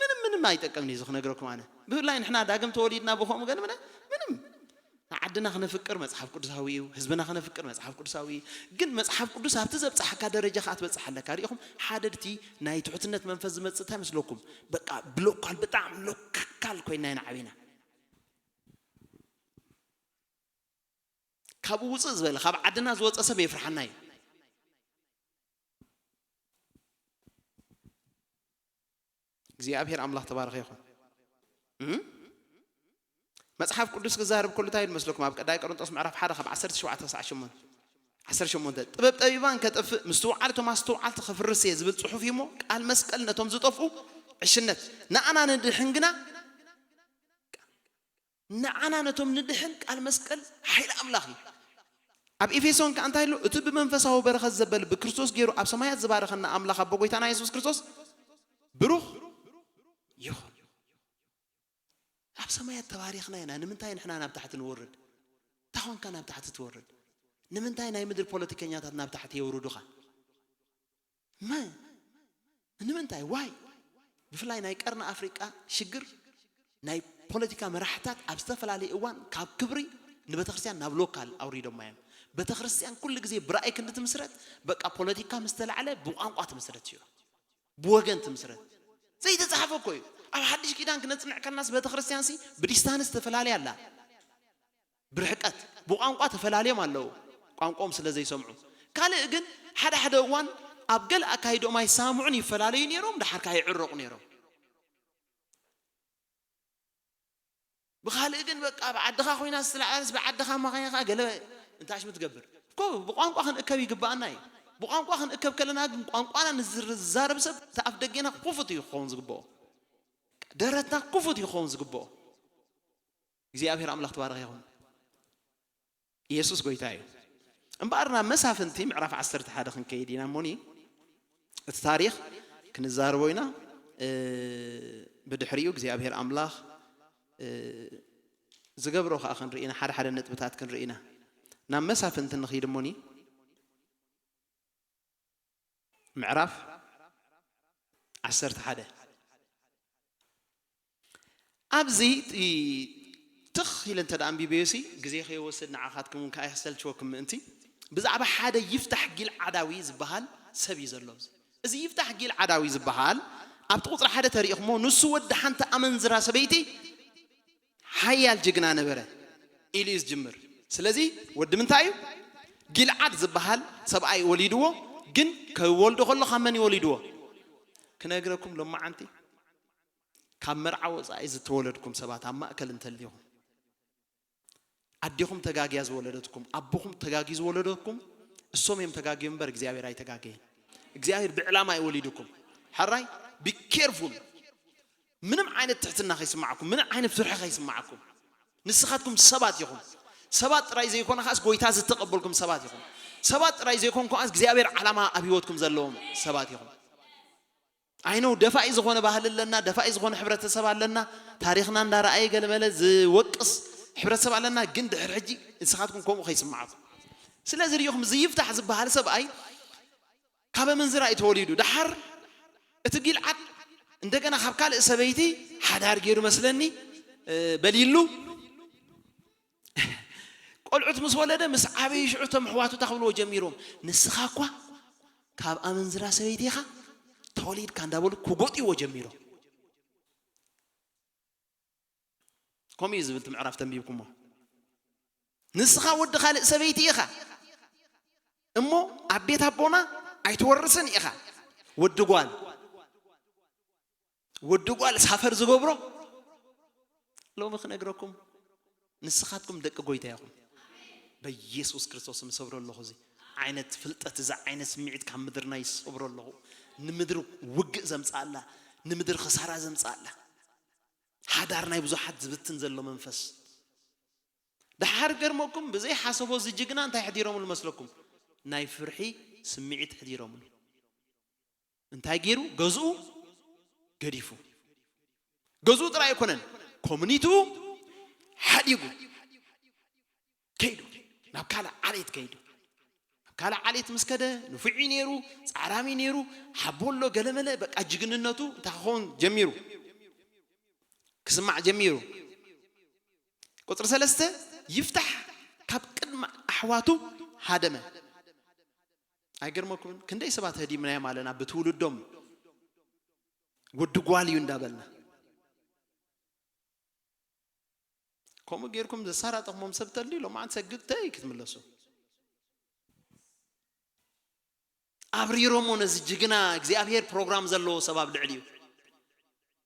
ምንም፣ ምንም ኣይጠቅምን እዩ እዚ ክነግረኩም ኣነ። ብፍላይ ንሕና ዳግም ተወሊድና ብኸምኡ ገለ መለ ምንም። ንዓድና ክነፍቅር መጽሓፍ ቅዱሳዊ እዩ፣ ህዝብና ክነፍቅር መጽሓፍ ቅዱሳዊ እዩ። ግን መጽሓፍ ቅዱስ ኣብቲ ዘብጽሓካ ደረጃ ከኣ ትበጽሕ ኣለካ። ሪኢኹም፣ ሓደድቲ ናይ ትሑትነት መንፈስ ዝመጽእ እንታይ መስለኩም? በቃ ብሎካል፣ ብጣዕሚ ሎካል ኮይና ኢና ዓቢና። ካብኡ ውፅእ ዝበለ፣ ካብ ዓድና ዝወፀ ሰብ የፍርሓና እዩ። እግዚኣብሔር ኣምላኽ ተባረኸ ይኹን። እም? መጽሓፍ ቅዱስ ክዛረብ ከሎ እንታይ ኢሉ መስለኩም? ኣብ ቀዳይ ቆሮንጦስ ምዕራፍ ሓደ ካብ ዓሰርተ ሸውዓተ ክሳዕ ሸሞንተ፣ ዓሰርተ ሸሞንተ፣ "ጥበብ ጠቢባን ከጥፍእ፣ ምስትውዓል እቶም ኣስተውዓልቲ ከፍርስ እየ" ዝብል ጽሑፍ እዩ እሞ፣ ቃል መስቀል ነቶም ዝጠፍኡ ዕሽነት፣ ንኣና ንድሕን ግና፣ ንዓና ነቶም ንድሕን ቃል መስቀል ሓይሊ ኣምላኽ እዩ። ኣብ ኤፌሶን ከኣ እንታይ ኣሎ? "እቲ ብመንፈሳዊ በረኸት ዘበል ብክርስቶስ ገይሩ ኣብ ሰማያት ዝባረኸና ኣምላኽ ኣቦ ጎይታና የሱስ ክርስቶስ ብሩኽ ይኹን።" ኣብ ሰማያት ተባሪኽና ኢና። ንምንታይ ንሕና ናብ ታሕቲ ንወርድ? እንታይ ኾንካ ናብ ታሕቲ ትወርድ? ንምንታይ ናይ ምድሪ ፖለቲከኛታት ናብ ታሕቲ የውርዱኻ? መ-፣ ንምንታይ? ዋይ? ብፍላይ ናይ ቀርኒ ኣፍሪቃ ሽግር፣ ናይ ፖለቲካ መራሕታት ኣብ ዝተፈላለየ እዋን ካብ ክብሪ ንቤተክርስትያን ናብ ሎካል ኣውሪዶማ እዮም። ቤተክርስትያን ኩሉ ግዜ ብራእይ ክንዲ ትምስረት፣ በቃ ፖለቲካ ምስ ተላዕለ ብቋንቋ ትምስረት እዩ። ብወገን ትምስረት። ዘይተጻሕፈ እኮ እዩ። ኣብ ሓድሽ ኪዳን ክነጽንዕ ከለናስ ቤተክርስትያንሲ ብዲስታንስ ተፈላለያ ኣላ። ብርሕቀት፣ ብቋንቋ ተፈላልዮም ኣለዉ፣ ቋንቋኦም ስለ ዘይሰምዑ። ካልእ ግን ሓደ ሓደ እዋን ኣብ ገለ ኣካይድኦም ኣይሰማምዑን፣ ይፈላለዩ ነይሮም፣ ደሓር ከኣ ይዕረቑ ነይሮም። ብኻልእ ግን በቃ ኣብ ዓድኻ ኮይና ዝተላዕለስ ብዓድኻ መኻይኻ ገለ እንታሽ ምትገብር። እኮ ብቋንቋ ክንእከብ ይግባኣና እዩ። ብቋንቋ ክንእከብ ከለና ግን ቋንቋና ንዝዛረብ ሰብ እቲ ኣፍ ደጌና ክፉት እዩ ክኸውን ዝግብኦ። ደረትና ክፉት እዩ ክኸውን ዝግብኦ። እግዚኣብሔር ኣምላኽ ተባረኸ ይኹን። ኢየሱስ ጎይታ እዩ። እምበኣር ናብ መሳፍንቲ ምዕራፍ ዓሰርተ ሓደ ክንከይድ ኢና እሞኒ፣ እቲ ታሪኽ ክንዛረቦ ኢና። እ፣ ብድሕሪኡ እግዚኣብሔር ኣምላኽ፣ እ፣ ዝገብሮ ከኣ ክንርኢ ኢና፣ ሓደ ሓደ ነጥብታት ክንርኢ ኢና። ናብ መሳፍንቲ ንኸይድ እሞኒ፣ ምዕራፍ ዓሰርተ ሓደ። ኣብዚ እ፣ ትኽ ኢለ እንተ ደኣ ኣንቢበዮሲ፣ ግዜ ከይወስድ ንዓኻትኩም እውን ከኣ የሰልችወኩም ምእንቲ፣ ብዛዕባ ሓደ ይፍታሕ ጊልዓዳዊ ዝበሃል ሰብ እዩ ዘሎ። እዚ ይፍታሕ ጊልዓዳዊ ዝበሃል ኣብቲ ቁጽሪ ሓደ ተሪእኹሞ፣ ንሱ ወዲ ሓንቲ ኣመንዝራ ሰበይቲ ሓያል ጅግና ነበረ ኢሉ እዩ ዝጅምር። ስለዚ ወዲ ምንታይ እዩ? ጊልዓድ ዝበሃል ሰብኣይ ወሊድዎ፣ ግን ከይወልዶ ከሎ ካብ መን እዩ ወሊድዎ? ክነግረኩም ሎማዓንቲ፣ ካብ መርዓ ወጻኢ ዝተወለድኩም ሰባት ኣብ ማእከል እንተሊኹም፣ ኣዴኹም ተጋግያ ዝወለደትኩም፣ ኣቦኹም ተጋግዩ ዝወለደትኩም፣ እሶም እዮም ተጋግዮም እምበር እግዚኣብሔር ኣይተጋገየን። እግዚኣብሔር ብዕላማ እዩ ወሊድኩም። ሕራይ፣ be careful። ምንም ዓይነት ትሕትና ከይስማዓኩም፣ ምንም ዓይነት ፍርሒ ከይስማዓኩም። ንስኻትኩም ሰባት ኢኹም። ሰባት ጥራይ ዘይኮነ ኻስ ጎይታ ዝተቐበልኩም ሰባት ኢኹም። ሰባት ጥራይ ዘይኮንኩም ኻስ እግዚኣብሔር ዓላማ ኣብ ህይወትኩም ዘለዎም ሰባት ኢኹም። ኣይ ነው ደፋኢ ዝኾነ ባህሊ ኣለና፣ ደፋኢ ዝኾነ ሕብረተሰብ ኣለና። ታሪኽና እንዳረኣየ ገለመለ ዝወቅስ ሕብረተሰብ ኣለና። ግን ድሕሪ ሕጂ ንስኻትኩም ከምኡ ከይስምዓኩም። ስለዚ ርኢኹም እዚ ይፍታሕ ዝበሃል ሰብኣይ ካብ ኣመንዝራ እዩ ተወሊዱ። ደሓር እቲ ጊልዓድ እንደገና ካብ ካልእ ሰበይቲ ሓዳር ገይሩ መስለኒ፣ እ፣ በሊሉ ቆልዑት ምስ ወለደ ምስ ዓበዩ ሽዑ እቶም ኣሕዋቱ እንታይ ክብልዎ ጀሚሮም? "ንስኻ እኳ ካብ ኣመንዝራ ሰበይቲ ኢኻ ተወሊድካ" እንዳበሉ ክጎጥይዎ ጀሚሮም። ከምኡ እዩ ዝብል እቲ ምዕራፍ ተንቢብኩሞ። "ንስኻ ወዲ ካልእ ሰበይቲ ኢኻ እሞ ኣብ ቤት ኣቦና ኣይትወርስን ኢኻ፣ ወዲ ጓል ወዲ ጓል ሳፈር ዝገብሮ ሎሚ ክነግረኩም፣ ንስኻትኩም ደቂ ጎይታ ኢኹም። በኢየሱስ ክርስቶስ ስም እሰብሮ ኣለኹ። እዚ ዓይነት ፍልጠት፣ እዚ ዓይነት ስምዒት ካብ ምድርና ይሰብሮ ኣለኹ። ንምድሪ ውግእ ዘምጽኣላ፣ ንምድሪ ክሳራ ዘምጽኣላ፣ ሓዳር ናይ ብዙሓት ዝብትን ዘሎ መንፈስ። ደሓር ገርመኩም፣ ብዘይ ሓሰቦ እዚ ጅግና እንታይ ሕዲሮምሉ መስለኩም? ናይ ፍርሒ ስምዒት ሕዲሮምሉ። እንታይ ገይሩ? ገዝኡ ገዲፉ። ገዝኡ ጥራይ ኣይኮነን፣ ኮሚኒቲኡ ሓዲጉ ከይዱ፣ ናብ ካልእ ዓሌት ከይዱ። ናብ ካልእ ዓሌት ምስ ከደ፣ ንፉዕ እዩ ነይሩ፣ ጻዕራም እዩ ነይሩ፣ ሓቦ ኣሎ፣ ገለመለ፣ በቃ ጅግንነቱ እንታይ ክኸውን ጀሚሩ፣ ክስማዕ ጀሚሩ። ቁጽሪ ሰለስተ፣ ይፍታሕ ካብ ቅድሚ ኣሕዋቱ ሃደመ። ኣይገርመኩምን? ክንደይ ሰባት ህዲምናዮም ኣለና ብትውልዶም። ወዲ ጓል እዩ እንዳበልና። ከምኡ ጌርኩም ዘሳራጠኹሞም ሰብ ተልዩ፣ ሎማዓንቲ ሰግድተይ ክትምለሱ። ኣብሪሮሞ ነዚ ጅግና እግዚኣብሔር ፕሮግራም ዘለዎ ሰብ ኣብ ልዕሊኡ።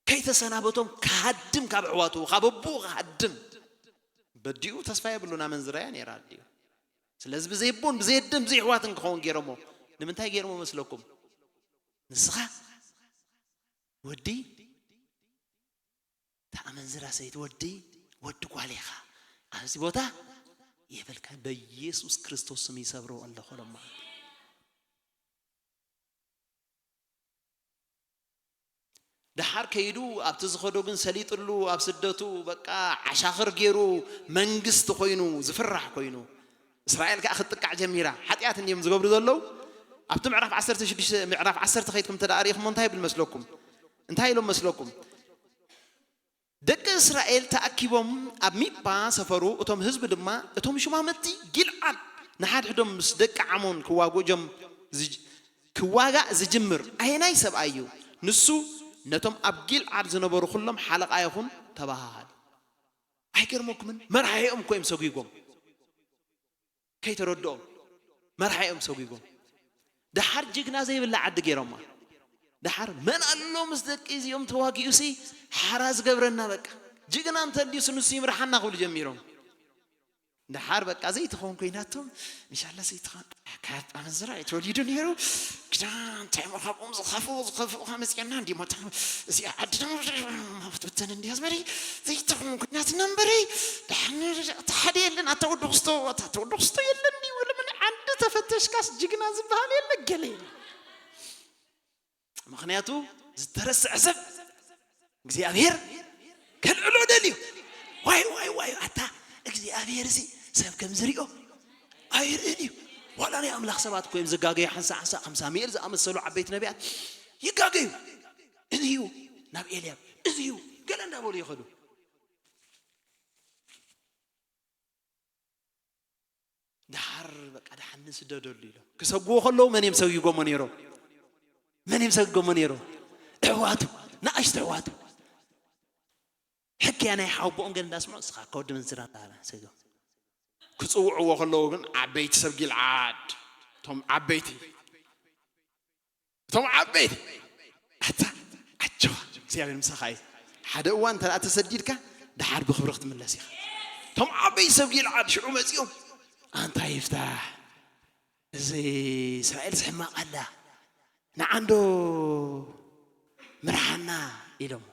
ከይተሰናበቶም ክሃድም ካብ ኣሕዋቱ፣ ካብ ኣቦኡ ክሃድም። በዲኡ ተስፋ የብሉን፣ ኣመንዝራ እያ ነይራ ኣዲኡ። ስለዚ ብዘይ ኣቦን ብዘይ ኣደን ብዘይ ኣሕዋትን ክኸውን ገይሮሞ። ንምንታይ ገይሮሞ መስለኩም? ንስኻ ወዲ፣ እታ ኣመንዝራ ሰይቲ ወዲ፣ ወዲ ጓል ኢኻ። ኣብዚ ቦታ የብልካ፣ በኢየሱስ ክርስቶስ ስም ይሰብሮ ኣለኹ ሎማ። ደሓር ከይዱ ኣብቲ ዝኸዶ ግን ሰሊጥሉ፣ ኣብ ስደቱ በቃ ዓሻኽር ገይሩ መንግስቲ ኮይኑ ዝፍራሕ ኮይኑ፣ እስራኤል ከኣ ክትጥቃዕ ጀሚራ። ሓጢኣት እንድዮም ዝገብሩ ዘለዉ። ኣብቲ ምዕራፍ ዓሰርተ ሽዱሽተ፣ ምዕራፍ ዓሰርተ ከይድኩም እንተ ደኣ ርኢኹሞ እንታይ ይብል መስለኩም? እንታይ ኢሎም መስለኩም? ደቂ እስራኤል ተኣኪቦም ኣብ ሚጳ ሰፈሩ። እቶም ህዝቢ ድማ፣ እቶም ሹማምቲ ጊልዓድ ንሓድሕዶም ምስ ደቂ ዓሞን ክዋግኡ ጀም-፣ ዝጅ-፣ ክዋጋእ ዝጅምር ኣየናይ ሰብኣይ እዩ? ንሱ ነቶም ኣብ ጊልዓድ ዝነበሩ ኩሎም ሓለቓ ይኹን ተባሃሃሉ። ኣይገርመኩምን? መርሓኦም እኮ እዮም ሰጒጎም። ከይተረድኦም መርሓኦም ሰጒጎም። ደሓር ጅግና ዘይብላ ዓዲ ገይሮማ። ደሓር መን ኣሎ ምስ ደቂ እዚኦም ተዋጊኡ ሲ ሓራ ዝገብረና፣ በቃ ጅግና እንተልዩስ ንሱ ይምርሓና ክብሉ ጀሚሮም። ደሓር በቃ ዘይትኸውን ኮይናቶም፣ ኢንሻላ ዘይትኸውን ካብ ኣመንዝራ እዩ ተወሊዱ ነይሩ። ግዳ እንታይ እሞ ካብኦም ዝኸፍኡ ዝኸፍኡ ከመፅየና እንዲ ሞታ እዚኣ ዓድና ክትብተን እንዲያ ዝበለ ዘይትኸውን ኮይናትና እምበሪ። ደሓን እቲ ሓደ የለን፣ ኣታ ወዲ ክስቶ፣ ኣታ ወዲ ክስቶ የለን ድዩ? ወለ ምን ዓዲ ተፈተሽካስ ጅግና ዝበሃል የለ፣ ገለ የለ። ምኽንያቱ ዝተረስዐ ሰብ እግዚኣብሔር ከልዕሎ ደልዩ። ዋይ፣ ዋይ፣ ዋይ፣ ኣታ እግዚኣብሔር እዚ ሰብ ከም ዝሪኦ ኣይርእን እዩ። ዋላ ናይ ኣምላኽ ሰባት እኮ እዮም ዝጋገዩ። ሓንሳእ ሓንሳእ ከም ሳሙኤል ዝኣመሰሉ ዓበይቲ ነቢያት ይጋገዩ። እዚ እዩ ናብ ኤልያብ፣ እዚ እዩ ገለ እንዳበሉ ይኸዱ። ደሓር በቃ ደሓን ንስደደሉ ኢሎም ክሰግዎ ከለዉ መን እዮም ሰጒጎሞ ነይሮም? መን እዮም ሰጒጎሞ ነይሮም? ኣሕዋቱ፣ ንኣሽቱ ኣሕዋቱ። ሕክያ ናይ ሓወቦኦም ገለ እንዳስምዑ፣ ንስኻ እኮ ወዲ መንዝራ እንዳበላ ሰጊጎም። ክጽውዕዎ ከለዉ ግን ዓበይቲ ሰብ ጊልዓድ፣ እቶም ዓበይቲ፣ እቶም ዓበይቲ፣ ኣታ፣ ኣጆኻ፣ እግዚኣብሔር ምሳኻ እዩ። ሓደ እዋን እንተ ደኣ ተሰዲድካ፣ ደሓር ብኽብሪ ክትምለስ ኢኻ። እቶም ዓበይቲ ሰብ ጊልዓድ ሽዑ መጺኦም፣ ኣንታ ይፍታሕ፣ እዚ እስራኤልስ ሕማቕ ኣላ፣ ንዓንዶ ምርሓና ኢሎሞ።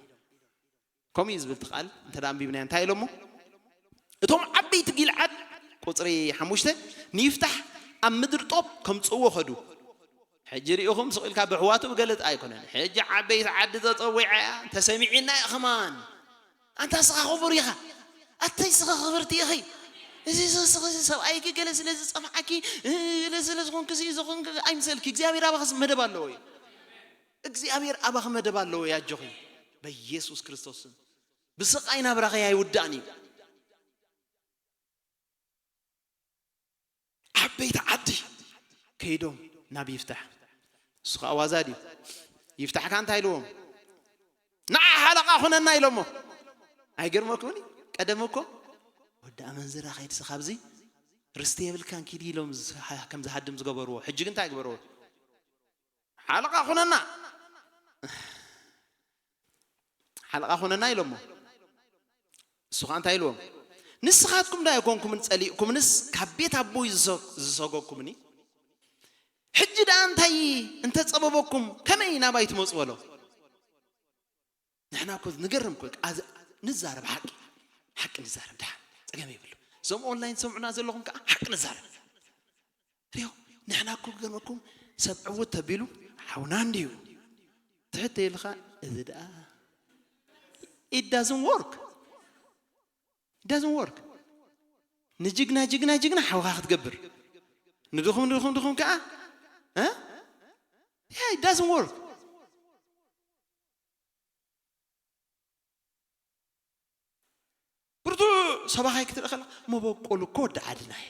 ከምኡ እዩ ዝብል እቲ ቃል፣ እንተ ደኣ ኣንቢብናዮ እንታይ ኢሎሞ? እቶም ዓበይቲ ጊልዓድ፣ ቁጽሪ ሓሙሽተ፣ ንይፍታሕ ኣብ ምድሪ ጦብ ከምጽእዎ ኸዱ። ሕጂ ርኢኹም ስቕ ኢልካ ብኣሕዋቱ ብገለጥ ኣይኮነን። ሕጂ ዓበይቲ ዓዲ ተጸዊዓ እያ፣ ተሰሚዒና እዩ ኸማን። ኣንታ እስኻ ክቡር ኢኻ። ኣተይ እስኻ ክብርቲ ኢኺ። እዚ፣ እዚ፣ እዚ፣ እዚ ሰብኣይኪ ገለ ስለ ዝጸፍዓኪ፣ እ፣ ገለ ስለ ዝኾንኪ፣ እዚ ዝኾንኪ ኣይምሰልኪ። እግዚኣብሔር ኣባኺ መደብ ኣለዎ እዩ። እግዚኣብሔር ኣባኺ መደብ ኣለዎ እዩ፣ ኣጆኺ። በኢየሱስ ክርስቶስ ስም። ብስቓይ ናብራኺ ኣይውዳእን እዩ። ዓበይቲ ዓዲ ከይዶም ናብ ይፍታሕ። እሱ ኸዓ ዋዛ ድዩ? ይፍታሕ ከ እንታይ ኢልዎም? ንዓ ሓለቓ ኹነና ኢሎሞ። ኣይገርመኩምን? ቀደም እኮ ወዲ ኣመንዝራ ከይድሲ ካብዚ ርስቲ የብልካን ኪዲ ኢሎም ዝሃ-፣ ከም ዝሃድም ዝገበርዎ። ሕጂ ግን እንታይ ግበርዎ? ሓለቓ ኹነና። ሓለቓ ኾነና ኢሎሞ። እሱ ኸዓ እንታይ ኢልዎም? ንስኻትኩም ዳ ኣይኮንኩምን ጸሊእኩምንስ ካብ ቤት ኣቦይ ዝሰ-፣ ዝሰጎግኩምኒ? ሕጂ ደኣ እንታይ እንተጸበበኩም ከመይ ናባይ ትመጹ በሎ። ንሕና እኮ ንገርም እኮ፣ ኣዝ-፣ ንዛረብ ሓቂ፣ ሓቂ ንዛረብ ደሓን ጸገም የብሉ። እዞም ኦንላይን ትሰምዑና ዘለኹም ከኣ ሓቂ ንዛረብ። ሪኦ፣ ንሕና እኮ ክገርመኩም ሰብ ዕውት ተቢሉ ሓውና እንድዩ። ትሕት ኢልኻ እዚ ደኣ it doesn't work. It doesn't work. ንጅግና ጅግና ጅግና ሓውኻ ክትገብር፣ ንድኹም ድኹም ድኹም ከኣ እ? Yeah, it doesn't work. ብርቱዕ ሰባኻይ ክትርኢ ከላ መበቆሉ እኮ ወዲ ዓድና እየ።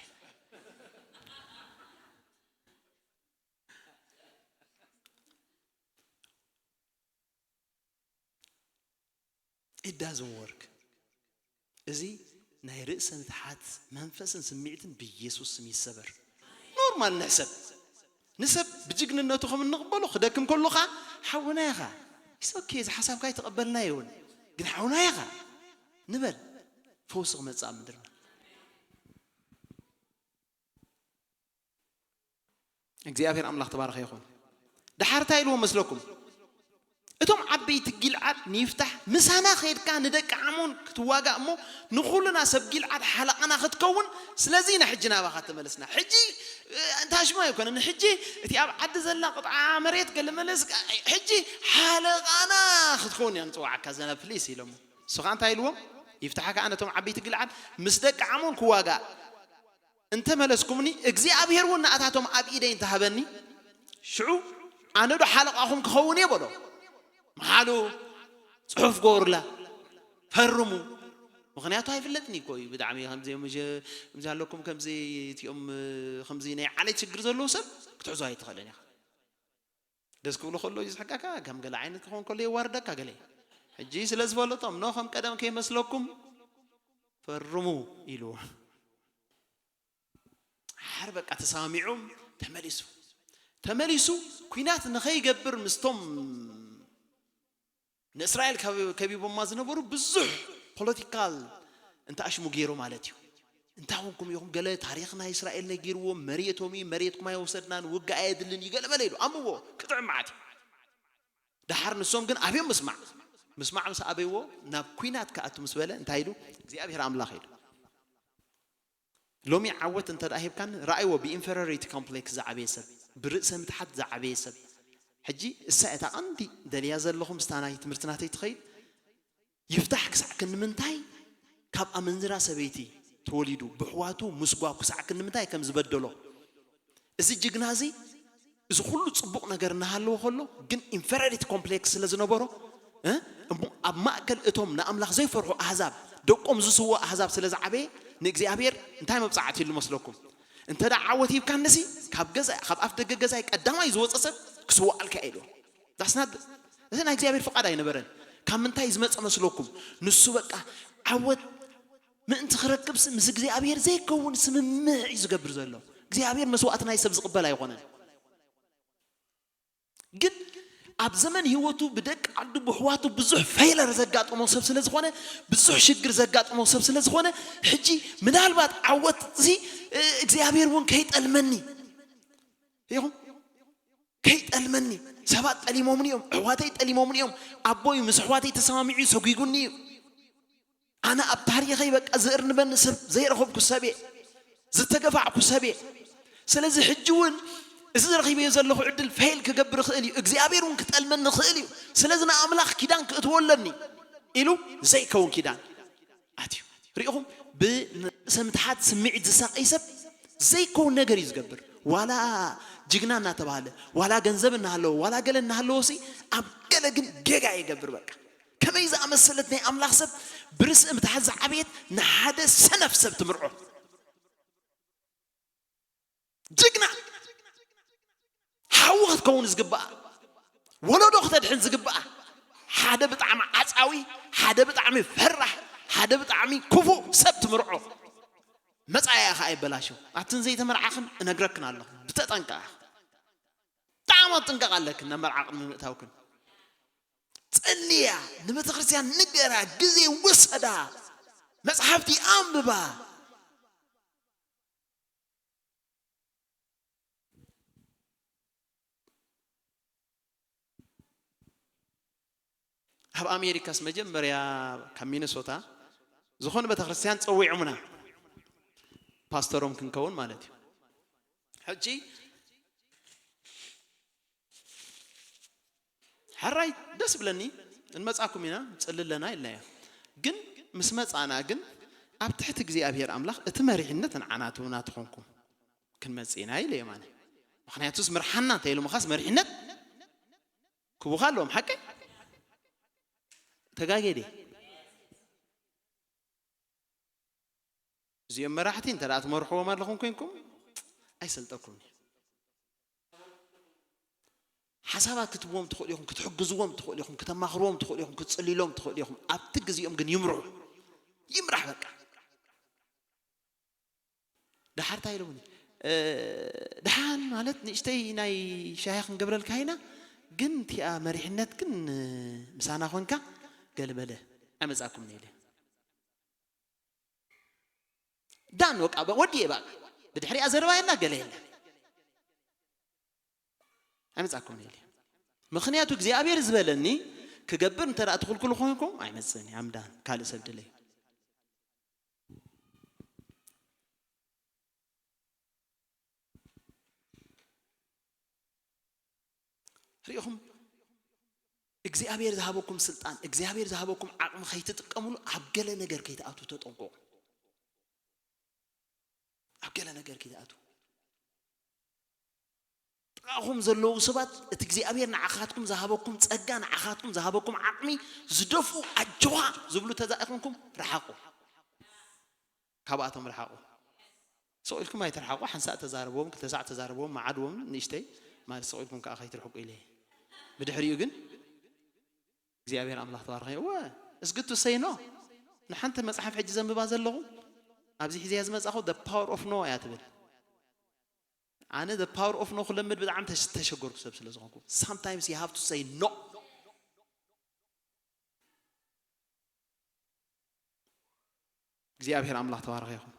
It doesn't work. እዚ ናይ ርእሰ ምትሓት መንፈስን ስምዒትን ብኢየሱስ ስም ይሰበር። ኖርማል ንሕሰብ። ንሰብ ብጅግንነቱ ከም እንቕበሎ ክደክም ከሎኻ ሓውና ኢኻ። It's okay፣ እዚ ሓሳብካ ኣይተቐበልናዮ እውን። ግን ሓውና ኢኻ ንበል። ፈውሲ ክመጽእ ኣብ ምድርና። እግዚኣብሔር ኣምላኽ ተባረኸ ይኹን። ደሓር እንታይ ኢልዎም መስለኩም? እቶም ዓበይቲ ጊልዓድ ንይፍታሕ ምሳና ኸይድካ ንደቂ ዓሞን ክትዋጋእ እሞ ንኹልና ሰብ ጊልዓድ ሓለቓና ክትከውን፣ ስለዚ ኢና ሕጂ ናባኻ ተመለስና። ሕጂ፣ እ፣ እንታሽሞ ኣይኮነን። ሕጂ እቲ ኣብ ዓዲ ዘላ ቅጥዓ መሬት ገለ መለስ፣ ሕጂ ሓለቓና ክትከውን ኢና ንጽውዓካ ዘለና ፕሊስ ኢሎሞ። እሱ ኸዓ እንታይ ኢልዎም? ይፍታሕ ከኣ ነቶም ዓበይቲ ጊልዓድ ምስ ደቂ ዓሞን ክዋጋእ እንተ መለስኩምኒ፣ እግዚኣብሔር እውን ንኣታቶም ኣብ ኢደይ እንተሃበኒ፣ ሽዑ ኣነ ዶ ሓለቓኹም ክኸውን እየ በሎ። መሓሉ ጽሑፍ ገበሩላ፣ ፈርሙ። ምኽንያቱ ኣይፍለጥን እዩ እኮ እዩ። ብጣዕሚ ከምዚ እዮም፣ ከምዚ ኣለኩም፣ ከምዚ እቲኦም፣ ከምዚ ናይ ዓሌት ሽግር ዘለዎ ሰብ ክትሕዞ ኣይትኽእልን ኢኻ። ደስ ክብሉ ከሎ እዩ ዝሕጋካ፣ ከም ገለ ዓይነት ክኸውን ከሎ የዋርደካ ገለ። ሕጂ ስለ ዝፈለጦም፣ ኖ ከም ቀደም ከይመስለኩም ፈርሙ ኢልዎ። ሓር በቃ ተሰማሚዖም ተመሊሱ። ተመሊሱ ኲናት ንኸይገብር ምስቶም ንእስራኤል ከብ-፣ ከቢቦማ ዝነበሩ ብዙሕ ፖለቲካል እንተኣሽሙ ገይሩ ማለት እዩ። እንታይ ኮንኩም ኢኹም? ገለ ታሪኽ ናይ እስራኤል ነጊርዎም፣ መሬቶም እዩ፣ መሬትኩም ኣይወሰድናን፣ ውግእ ኣየድልን እዩ፣ ገለ መለ ኢሉ ኣምዎ ክጥዕም መዓት እዩ። ደሓር ንሶም ግን ኣብዮም ምስማዕ። ምስማዕ ምስ ኣበይዎ ናብ ኲናት ክኣቱ ምስ በለ እንታይ ኢሉ? እግዚኣብሔር ኣምላኽ ኢሉ። ሎሚ ዓወት እንተ ደኣ ሂብካኒ፣ ረኣይዎ ብኢንፌሪዮሪቲ ኮምፕሌክስ ዝዓበየ ሰብ፣ ብርእሰ ምትሓት ዝዓበየ ሰብ። ሕጂ እሳ እታ ቀንዲ ደልያ ዘለኹ ምስታ ናይ ትምህርቲ ናተይ ትኸይድ፣ ይፍታሕ ክሳዕ ክንምንታይ ካብ ኣመንዝራ ሰበይቲ ተወሊዱ፣ ብሕዋቱ ምስጓብ ክሳዕ ክንምንታይ ከም ዝበደሎ። እዚ ጅግና እዚ፣ እዚ ኩሉ ጽቡቕ ነገር እናሃለዎ ከሎ፣ ግን ኢንፌሪዮሪቲ ኮምፕሌክስ ስለ ዝነበሮ፣ እ፣ እሞ ኣብ ማእከል እቶም ንኣምላኽ ዘይፈርሑ ኣህዛብ፣ ደቆም ዝስውኡ ኣህዛብ ስለ ዝዓበየ፣ ንእግዚኣብሔር እንታይ መብጽዓት ኢሉ መስለኩም? እንተ ደኣ ዓወት ሂብካንሲ፣ ካብ ገዛ፣ ካብ ኣፍ ደገ ገዛይ ቀዳማይ ዝወጸ ሰብ ክስውኣልካ ኢልዎ። That's not፣ እዚ ናይ እግዚኣብሔር ፍቓድ ኣይነበረን። ካብ ምንታይ ዝመጸ መስለኩም? ንሱ በቃ ዓወት ምእንቲ ክረክብሲ ምስ እግዚኣብሔር ዘይከውን ስምምዕ እዩ ዝገብር ዘሎ። እግዚኣብሔር መስዋእቲ ናይ ሰብ ዝቕበል ኣይኾነን። ግን ኣብ ዘመን ህይወቱ ብደቂ ዓዱ ብሕዋቱ ብዙሕ ፌለር ዘጋጠሞ ሰብ ስለ ዝኾነ፣ ብዙሕ ሽግር ዘጋጠሞ ሰብ ስለ ዝኾነ፣ ሕጂ ምናልባት ዓወት እዚ፣ እ፣ እግዚኣብሔር እውን ከይጠልመኒ ኢኹም፣ ከይጠልመኒ። ሰባት ጠሊሞምኒ እዮም፣ ኣሕዋተይ ጠሊሞምኒ እዮም። ኣቦይ ምስ ኣሕዋተይ ተሰማሚዑ ሰጒጉኒ እዩ። ኣነ ኣብ ታሪኸይ በቃ ዝእርንበኒ ሰብ ዘይረኸብኩ ሰብ እየ፣ ዝተገፋዕኩ ሰብ እየ። ስለዚ ሕጂ እውን እዚ ረኺበዮ ዘለኹ ዕድል ፌል ክገብር ይኽእል እዩ፣ እግዚኣብሔር እውን ክጠልመኒ ይኽእል እዩ። ስለዚ ንኣምላኽ ኪዳን ክእትወለኒ ኢሉ ዘይከውን ኪዳን ኣትዩ። ርኢኹም፣ ብርእሰ ምትሓት ስምዒት ዝሳቐይ ሰብ ዘይከውን ነገር እዩ ዝገብር። ዋላ ጅግና እናተባህለ፣ ዋላ ገንዘብ እናሃለዎ፣ ዋላ ገለ እናሃለዎ ሲ ኣብ ገለ ግን ጌጋ ይገብር። በቃ ከመይ ዝኣመሰለት ናይ ኣምላኽ ሰብ ብርእሰ ምትሓት ዝዓበየት ንሓደ ሰነፍ ሰብ ትምርዖ። ጅግና ሓዊ ክትከውን ዝግባኣ፣ ወለዶ ክተድሕን ዝግባኣ፣ ሓደ ብጣዕሚ ዓጻዊ፣ ሓደ ብጣዕሚ ፈራሕ፣ ሓደ ብጣዕሚ ክፉእ ሰብ ትምርዖ። መጻኢያ ኸኣ ይበላሾ። ኣትን ዘይተመርዓኽን እነግረክን ኣለኹ፣ ብተጠንቀቓ። ብጣዕሚ ጥንቀቕ ኣለክን ናብ መርዓ ቅድሚ ምእታውክን። ጸልያ፣ ንቤተ ክርስቲያን ንገራ፣ ግዜ ውሰዳ፣ መጽሓፍቲ ኣንብባ። ኣብ ኣሜሪካስ መጀመርያ ካብ ሚነሶታ ዝኾነ ቤተክርስትያን ጸዊዖምና፣ ፓስተሮም ክንከውን ማለት እዩ። ሕጂ ሕራይ ደስ ብለኒ፣ እንመጻኩም ኢና፣ ንጽሊ ኣለና ኢልናዮ። ግን ምስ መጻና ግን ኣብ ትሕቲ እግዚኣብሔር ኣምላኽ እቲ መሪሕነት ንዓና ትውና ትኾንኩም ክንመጽእ ኢና ኢለ የማነ። ምኽንያቱስ ምርሓና እንተ ኢሉ ምኻስ መሪሕነት ክቡኻ ኣለዎም። ሓቀይ ተጋጌዴ። እዚኦም መራሕቲ እንተ ደኣ ትመርሕዎም ኣለኹም ኮይንኩም ኣይሰልጠኩም እዩ። ሓሳባት ክትብዎም ትኽእሉ ኢኹም፣ ክትሕግዝዎም ትኽእሉ ኢኹም፣ ክተማኽርዎም ትኽእሉ ኢኹም፣ ክትጽልይሎም ትኽእሉ ኢኹም። ኣብቲ ግዜኦም ግን ይምርሑ። ይምራሕ በቃ። ደሓር እንታይ ኢሎምኒ? እ፣ ደሓን ማለት ንእሽተይ ናይ ሻሂ ክንገብረልካ ኢና፣ ግን እቲኣ መሪሕነት ግን ምሳና ኮንካ ገለመለ ኣይመጻእኩምን ኢለ። ዳን በቃ ወዲ እየ በቃ። ብድሕሪኣ ዘረባ የላ ገለ የለ። ኣይመጻእኩምን ኢለ። ምኽንያቱ እግዚኣብሔር ዝበለኒ ክገብር እንተ ደኣ ትኽልክሉ ኮይንኩም ኣይመጽእን እየ። ኣምዳን ካልእ ሰብ ድለይ። ርኢኹም እግዚኣብሔር ዝሃበኩም ስልጣን እግዚኣብሔር ዝሃበኩም ዓቕሚ ከይትጥቀምሉ ኣብ ገለ ነገር ከይትኣትዉ ተጠንቀቑ። ኣብ ገለ ነገር ከይትኣትዉ። ጥቓኹም ዘለዉ ሰባት እቲ እግዚኣብሔር ንዓኻትኩም ዝሃበኩም ጸጋ ንዓኻትኩም ዝሃበኩም ዓቕሚ ዝደፍኡ ኣጀዋ ዝብሉ ተዛኢኹምኩም ርሓቑ። ካብኣቶም ርሓቑ። ስቕ ኢልኩም ኣይትርሓቑ። ሓንሳእ ተዛረብዎም፣ ክልተ ሳዕ ተዛረብዎም፣ መዓድዎም ንእሽተይ ማለት ስቕ ኢልኩም ከዓ ከይትርሕቁ ኢለ እየ። ብድሕሪኡ ግን እግዚኣብሔር ኣምላኽ ተባረኸ። እወ እስግቱ ሰይኖ ንሓንቲ መጽሓፍ ሕጂ ዘንብባ ዘለኹ ኣብዚ ሒዘያ ዝመጻኹ the power of no እያ ትብል። ኣነ the power of no ክለምድ ብጣዕሚ ተሽ- ተሸገርኩ ሰብ ስለ ዝኾንኩ። Sometimes you have to say no። እግዚኣብሔር ኣምላኽ ተባረኸ ይኹን።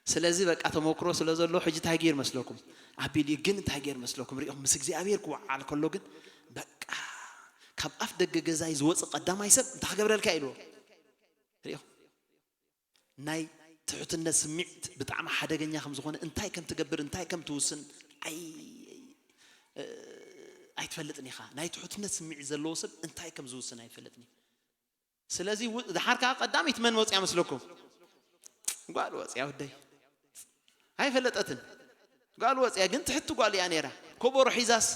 ስለዚ በቃ ተመክሮ ስለ ዘሎ ሕጂ እንታይ ገይር መስለኩም ኣቢል እዩ። ግን እንታይ ገይር መስለኩም ሪኢኹም ምስ እግዚኣብሔር ክወዓል ከሎ ግን በቃ ካብ ኣፍ ደገ ገዛይ ዝወፅእ ቀዳማይ ሰብ እንታይ ክገብረልካ ኢልዎ ሪኢኹም ናይ ትሑትነት ስምዒት ብጣዕሚ ሓደገኛ ከም ዝኾነ እንታይ ከም ትገብር እንታይ ከም ትውስን ኣይ ኣይትፈልጥን ኢኻ። ናይ ትሑትነት ስምዒት ዘለዎ ሰብ እንታይ ከም ዝውስን ኣይፈልጥን እዩ። ስለዚ ው- ድሓር ከዓ ቀዳመይቲ መን መፅያ መስለኩም? ጓል ወፅያ ወደይ ኣይፈለጠትን። ጓል ወፅያ ግን ትሕቲ ጓል እያ ነይራ። ኮቦሮ ሒዛስ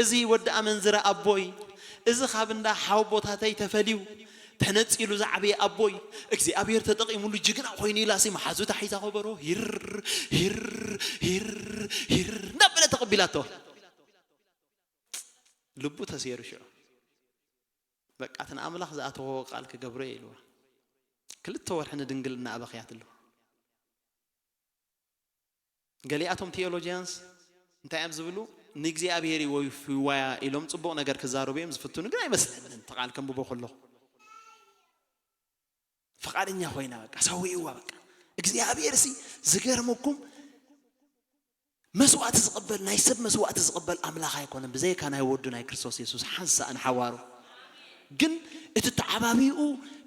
እዚ ወዲ ኣመንዝራ ኣቦይ እዚ ካብ እንዳ ሓወቦታተይ ተፈልዩ ተነፂሉ ዝዓበየ ኣቦይ እግዚኣብሔር ተጠቂሙሉ ጅግና ኮይኑ ኢላሲ መሓዙታ ሒዛ ኮቦሮ ሂር ሂር ሂር ሂር እናበለ ተቐቢላቶ። ልቡ ተሰይሩ ሽዑ በቃ እቲ ንኣምላኽ ዝኣተዎ ቃል ክገብሮ እየ ኢልዋ። ክልተ ወርሒ ንድንግልና ኣበኽያትሉ። ገሊኣቶም ቴዎሎጂያንስ እንታይ እዮም ዝብሉ? ንእግዚኣብሔር ይወይፍዋያ ኢሎም ጽቡቕ ነገር ክዛረቡ እዮም ዝፍትኑ፣ ግን ኣይመስለንን እቲ ቃል ከንብቦ ከለኹ። ፍቓደኛ ኮይና በቃ ሰዊእዋ በቃ እግዚኣብሔር ሲ ዝገርመኩም መስዋእቲ ዝቕበል ናይ ሰብ መስዋእቲ ዝቕበል ኣምላኽ ኣይኮነን ብዘይካ ናይ ወዱ ናይ ክርስቶስ የሱስ ሓንሳእ ንሓዋሩ ግን እቲ ተዓባቢኡ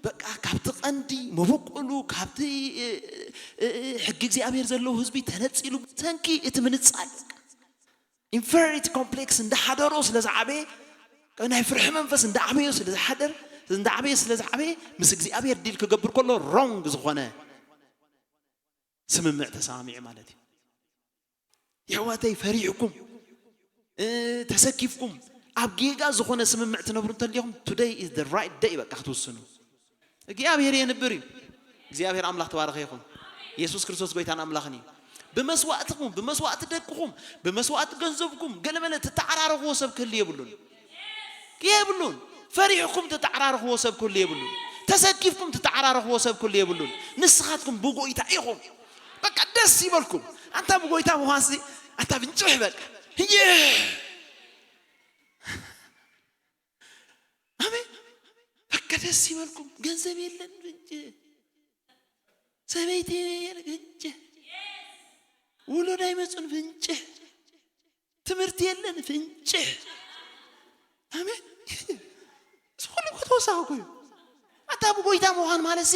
በቃ ካብቲ ቀንዲ መበቆሉ ካብቲ ሕጊ እግዚኣብሔር ዘለዎ ህዝቢ ተነፂሉ ብሰንኪ እቲ ምንፃል ኢንፌሪቲ ኮምፕሌክስ እንዳሓደሮ ስለ ዝዓበየ ናይ ፍርሒ መንፈስ እንዳዓበዮ ስለ ዝሓደር እንዳዓበየ ስለ ዝዓበየ ምስ እግዚኣብሔር ዲል ክገብር ከሎ ሮንግ ዝኾነ ስምምዕ ተሰማሚዑ ማለት እዩ። የሕዋተይ ፈሪሕኩም ተሰኪፍኩም ኣብ ጌጋ ዝኾነ ስምምዕ ትነብሩ እንተሊኹም today is the right day በቃ ክትውስኑ እግዚኣብሔር የንብር እዩ። እግዚኣብሔር ኣምላኽ ተባረኸ ይኹን። የሱስ ክርስቶስ ጎይታን ኣምላኽን እዩ። ብመስዋእትኹም ብመስዋእቲ ደቅኹም ብመስዋእቲ ገንዘብኩም ገለመለ ትተዓራረኽዎ ሰብ ክህሉ የብሉን የብሉን። ፈሪሕኩም ትተዓራረኽዎ ሰብ ክህሉ የብሉን። ተሰኪፍኩም ትተዓራረኽዎ ሰብ ክህሉ የብሉን። ንስኻትኩም ብጎይታ ኢኹም። በቃ ደስ ይበልኩም። ኣንታ ብጎይታ ምዃንሲ ኣንታ ብንጭሕ በቃ ይህ ኣሜን። በቃ ደስ ይበልኩም። ገንዘብ የለን ፍንጭ፣ ሰበይቲ የለን ፍንጭ፣ ውሉድ ኣይመጹን ፍንጭ፣ ትምህርቲ የለን ፍንጭ። ኣሜን። እዚ ኩሉ እኮ ተወሳኺ እኮ እዩ። ኣታ ብጎይታ ምዃን ማለት ሲ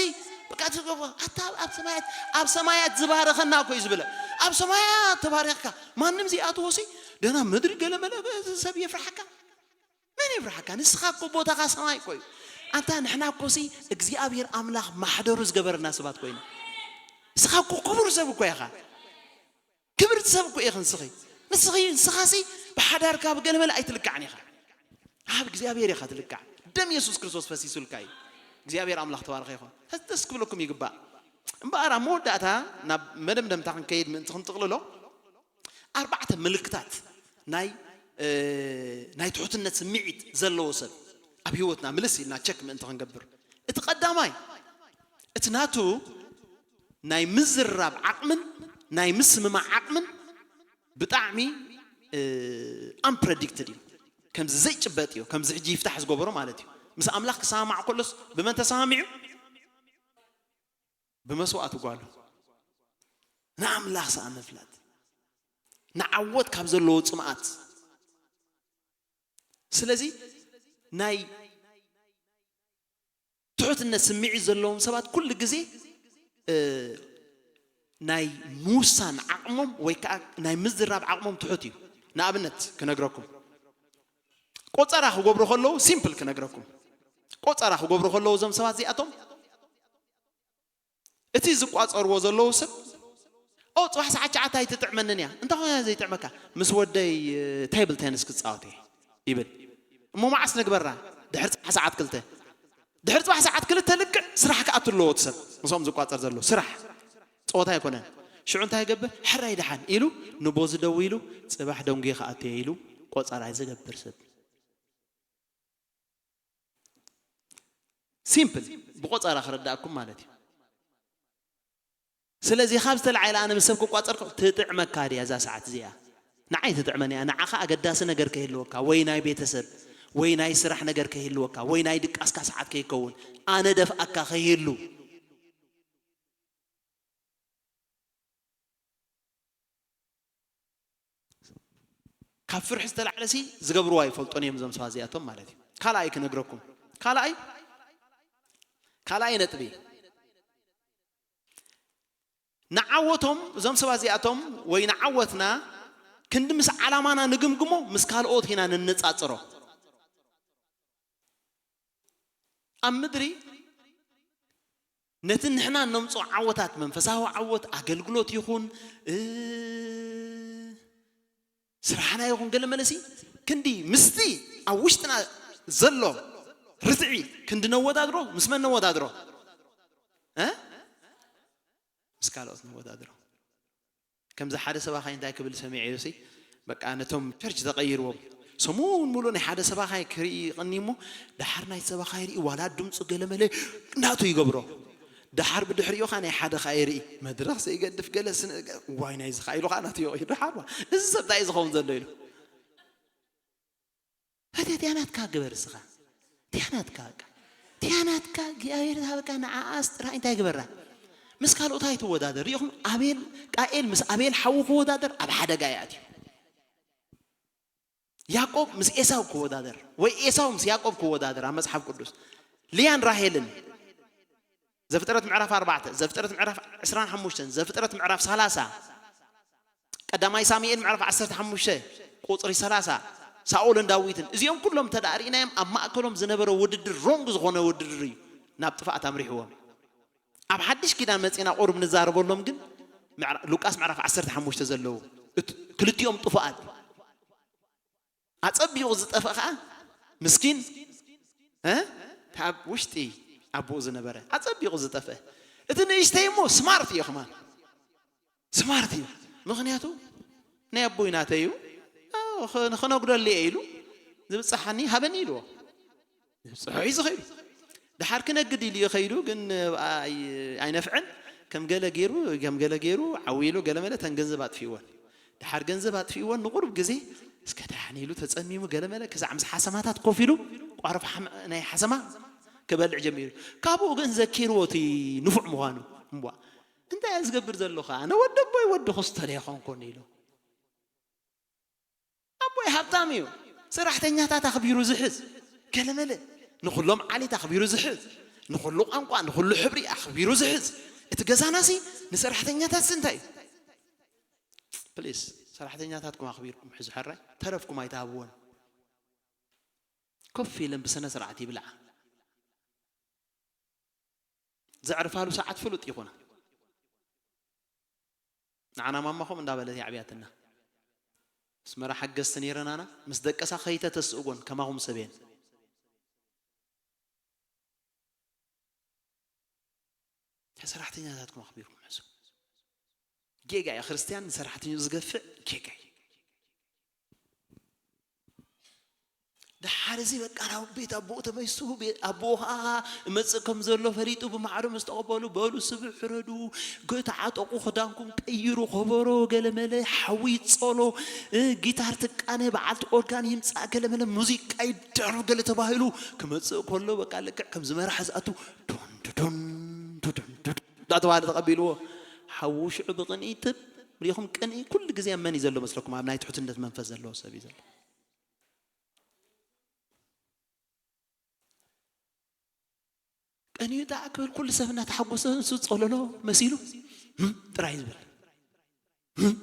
በቃ ትገብሮ። ኣታ ኣብ ሰማያት፣ ኣብ ሰማያት ዝባረኸና እኮ እዩ ዝብለ። ኣብ ሰማያት ተባረኽካ፣ ማንም ዘይኣትዎ ሲ ደና ምድሪ ገለመለ ሰብ የፍርሓካ። መን ይፍርሓካ? ንስኻ እኮ ቦታኻ ሰማይ እኮ እዩ። ኣንታ ንሕና እኮ ሲ እግዚኣብሔር ኣምላኽ ማሕደሩ ዝገበረና ሰባት ኮይና። ንስኻ እኮ ክቡር ሰብ እኮ ኢኻ። ክብርቲ ሰብ እኮ ኢኺ ንስኺ። ንስኺ፣ ንስኻሲ ብሓዳርካ ብገለመለ ኣይትልካዕን ኢኻ። ኣብ እግዚኣብሔር ኢኻ ትልካዕ። ደም የሱስ ክርስቶስ ፈሲሱልካ እዩ። እግዚኣብሔር ኣምላኽ ተባረኸ ይኹን። ደስ ክብለኩም ይግባእ። እምበኣር ኣብ መወዳእታ ናብ መደምደምታ ክንከይድ ምእንቲ ክንጥቕልሎ፣ ኣርባዕተ ምልክታት ናይ፣ እ፣ ናይ ትሑትነት ስምዒት ዘለዎ ሰብ ኣብ ህይወትና ምልስ ኢልና ቸክ ምእንቲ ክንገብር፣ እቲ ቀዳማይ፣ እቲ ናቱ ናይ ምዝራብ ዓቕምን ናይ ምስምማዕ ዓቕምን ብጣዕሚ፣ እ፣ ኣምፕረዲክትድ እዩ። ከምዚ ዘይጭበጥ እዩ። ከምዚ ሕጂ ይፍታሕ ዝገበሮ ማለት እዩ። ምስ ኣምላኽ ክሰማማዕ ከሎስ ብመን ተሰማሚዑ? ብመስዋእቲ ጓሉ። ንኣምላኽ ሰኣ ምፍላጥ። ንዓወት ካብ ዘለዎ ጽምኣት። ስለዚ ናይ ትሑትነት ስምዒት ዘለዎም ሰባት ኩሉ ግዜ፣ እ፣ ናይ ምውሳን ዓቕሞም ወይ ከዓ ናይ ምዝራብ ዓቕሞም ትሑት እዩ። ንኣብነት ክነግረኩም፣ ቆጸራ ክገብሩ ከለዉ፣ ሲምፕል ክነግረኩም፣ ቆጸራ ክገብሩ ከለዉ እዞም ሰባት እዚኣቶም እቲ ዝቋጸርዎ ዘለዉ ሰብ፣ "ኦ፣ ጽባሕ ሰዓት ትሽዓተ ኣይትጥዕመንን እያ። እንታይ ኮይና ዘይጥዕመካ?" "ምስ ወደይ፣ እ፣ ቴብል ቴኒስ ክጻወት እየ" ይብል። "እሞ መዓስ ንግበራ?" "ድሕሪ ጽባሕ ሰዓት ክልተ።" ድሕሪ ጽባሕ ሰዓት ክልተ ልክዕ ስራሕ ክኣቱ ኣለዎ እቲ ሰብ፣ ምስኦም ዝቋጸር ዘሎ ስራሕ። ጸወታ ኣይኮነን። ሽዑ እንታይ ይገብር? "ሕራይ ደሓን" ኢሉ ንቦዚ ደዊሉ፣ "ጽባሕ ደንጉየ ክኣቱ እየ" ኢሉ ቆጸራ ዝገብር ሰብ። ሲምፕል፣ ብቆጸራ ክረዳእኩም ማለት እዩ። ስለዚ ካብ ዝተላዓለ ኣነ ምስ ሰብ ክቋጸር ከ-፣ ትጥዕመካ ድያ እዛ ሰዓት እዚኣ? ንዓይ ትጥዕመኒ እያ። ንዓኻ ኣገዳሲ ነገር ከይህልወካ፣ ወይ ናይ ቤተሰብ፣ ወይ ናይ ስራሕ ነገር ከይህልወካ፣ ወይ ናይ ድቃስካ ሰዓት ከይከውን፣ ኣነ ደፍኣካ ከይህሉ። ካብ ፍርሒ ዝተላዕለ ሲ ዝገብርዋ ይፈልጦን እዮም እዞም ሰባት እዚኣቶም ማለት እዩ። ካልኣይ ክነግረኩም፣ ካልኣይ፣ ካልኣይ ነጥቢ፣ ንዓወቶም እዞም ሰባት እዚኣቶም ወይ ንዓወትና ክንዲ ምስ ዓላማና ንግምግሞ፣ ምስ ካልኦት ኢና ንነጻጽሮ። ኣብ ምድሪ ነቲ ንሕና እነምጽኦ ዓወታት፣ መንፈሳዊ ዓወት፣ ኣገልግሎት ይኹን፣ እ፣ ስራሕና ይኹን ገለ መለሲ፣ ክንዲ ምስቲ ኣብ ውሽጥና ዘሎ ርትዒ ክንዲ ነወዳድሮ፣ ምስ መን ነወዳድሮ? እ? ምስ ካልኦት ነወዳድሮ። ከምዚ ሓደ ሰባኻይ እንታይ ክብል ሰሚዐ እዩሲ፣ በቃ ነቶም ቸርች ተቐይርዎም፣ ሰሙን ሙሉእ ናይ ሓደ ሰባኻይ ክርኢ ይቕኒ እሞ፣ ደሓር ናይ ሰባኻይ ርኢ፣ ዋላ ድምፁ ገለ መለ ናቱ ይገብሮ። ደሓር ብድሕሪኡ ኸዓ ናይ ሓደ ኸዓ ይርኢ፣ መድረኽ ዘይገድፍ ገለ ስነ-፣ ዋይ ናይዚ ኸዓ ኢሉ ኸዓ ናቱ ይቕይር። ደሓር ዋ፣ እዚ ሰብ እንታይ እዩ ዝኸውን ዘሎ ኢሉ። እቲ እቲኣ ናትካ ግበር እስኻ። እቲኣ ናትካ በቃ። እቲኣ ናትካ እግዚኣብሔር ዝሃበካ ንዓኣስ ጥራይ እንታይ ግበራ? ምስ ካልኦት ኣይትወዳደር። ሪኢኹም ኣቤል፣ ቃኤል ምስ ኣቤል ሓዉ ክወዳደር ኣብ ሓደጋ ይኣትዩ። ያዕቆብ ምስ ኤሳው ክወዳደር ወይ ኤሳው ምስ ያዕቆብ ክወዳደር ኣብ መጽሓፍ ቅዱስ። ልያን ራሄልን ዘፍጥረት ምዕራፍ ኣርባዕተ፣ ዘፍጥረት ምዕራፍ ዕስራን ሓሙሽተን፣ ዘፍጥረት ምዕራፍ ሰላሳ፣ ቀዳማይ ሳሙኤል ምዕራፍ ዓሰርተ ሓሙሽተ ቁጽሪ ሰላሳ፣ ሳኦልን ዳዊትን፣ እዚኦም ኩሎም እንተ ደኣ ርኢናዮም ኣብ ማእከሎም ዝነበረ ውድድር ሮንግ ዝኾነ ውድድር እዩ ናብ ጥፍኣት ኣምሪሕዎም። ኣብ ሓድሽ ኪዳን መጺና ቁሩብ ንዛረበሎም ግን ምዕራ-፣ ሉቃስ ምዕራፍ ዓሰርተ ሓሙሽተ ዘለዉ እት-፣ ክልቲኦም ጥፉኣት። ኣጸቢቑ ዝጠፍአ ኸዓ ምስኪን፣ እ? ካብ ውሽጢ ኣቦኡ ዝነበረ ኣጸቢቑ ዝጠፍአ። እቲ ንእሽተይ እሞ ስማርት እዩ ከማን። ስማርት እዩ። ምኽንያቱ ናይ ኣቦይ ናተይ እዩ። ኣዎ፣ ኸ-፣ ንኸነጉደሉ እየ ኢሉ ዝብጽሓኒ ሃበኒ ኢልዎ። ዝብጽሖ እዩ ዝኸይዱ። ደሓር ክነግድ ኢሉ እዩ ኸይዱ፣ ግን ኣይ-፣ ኣይነፍዐን። ከም ገለ ገይሩ፣ ከም ገለ ገይሩ ዓው ኢሉ ገለ መለ ተን ገንዘብ ኣጥፊእወን። ደሓር ገንዘብ ኣጥፊእወን ንቑሩብ ግዜ እስከ ደሓን ኢሉ ተጸሚሙ ገለ መለ ክሳዕ ምስ ሓሰማታት ኮፍ ኢሉ ቋርፍ ሓም-፣ ናይ ሓሰማ ክበልዕ ጀሚሩ። ካብኡ ግን ዘኪርዎ እቲ ንፉዕ ምዃኑ። እምቧ፣ እንታይ እየ ዝገብር ዘለኹ? ኣነ ወዲ ኣቦይ ወዲ ክስቶ ዶ ኣይኮንኩን ኢሉ። ኣቦይ ሃብታም እዩ። ሰራሕተኛታት ኣኽቢሩ ዝሕዝ፣ ገለመለ፣ ንኹሎም ዓሌት ኣኽቢሩ ዝሕዝ፣ ንኹሉ ቋንቋ፣ ንኹሉ ሕብሪ ኣኽቢሩ ዝሕዝ። እቲ ገዛናሲ ንሰራሕተኛታትሲ እንታይ እዩ? ፕሊስ፣ ሰራሕተኛታትኩም ኣኽቢርኩም ሕዙ። ሕራይ ተረፍኩም ኣይትሃብዎን። ኮፍ ኢለን ብስነ ስርዓት ይብልዓ። ዘዕርፋሉ ሰዓት ፍሉጥ ይኹና። ንዓና ማማኹም እንዳበለት የዕብያትና። ኣስመራ ሓገዝቲ ነይረናና፣ ምስ ደቀሳ ከይተተስእጎን ከማኹም ሰብ እየን። ሰራሕተኛታትኩም ኣኽቢርኩም ሕዙ። ጌጋ እዩ። ክርስትያን ንሰራሕተኛኡ ዝገፍዕ ጌጋ እዩ። ደሓር እዚ በቃ ናብ ቤት ኣቦኡ ተመይሱ፣ ቤት ኣቦኡ ኸዓ እመጽእ ከም ዘሎ ፈሊጡ ብማዕረ ምስ ተቐበሉ፣ በሉ ስብእ ሕረዱ፣ ጎ-፣ ተዓጠቑ፣ ክዳንኩም ቀይሩ፣ ከበሮ ገለመለ፣ ሓዊ ይጸሎ፣ እ፣ ጊታር ትቃነ፣ በዓልቲ ኦርጋን ይምጻእ ገለመለ፣ ሙዚቃ ይዳሎ ገለ ተባሂሉ ክመጽእ ከሎ በቃ ልክዕ ከምዚ መራሕ ዝኣቱ ዱን ዱዱን ዱዱን ዱዱን እንዳተባሃለ ተቐቢልዎ፣ ሓዉ ሽዑ ብቕንኢ ትብ ሪኹም። ቅንኢ ኩሉ ግዜ ኣብ መን እዩ ዘሎ መስለኩም? ኣብ ናይ ትሑትነት መንፈስ ዘለዎ ሰብ እዩ ዘሎ። ቀንዩ ደኣ ክብል ኩሉ ሰብ እናተሓጎሰ ንሱ ጸለሎ መሲሉ፣ "ህም?" ጥራይ ዝብል። "ህም?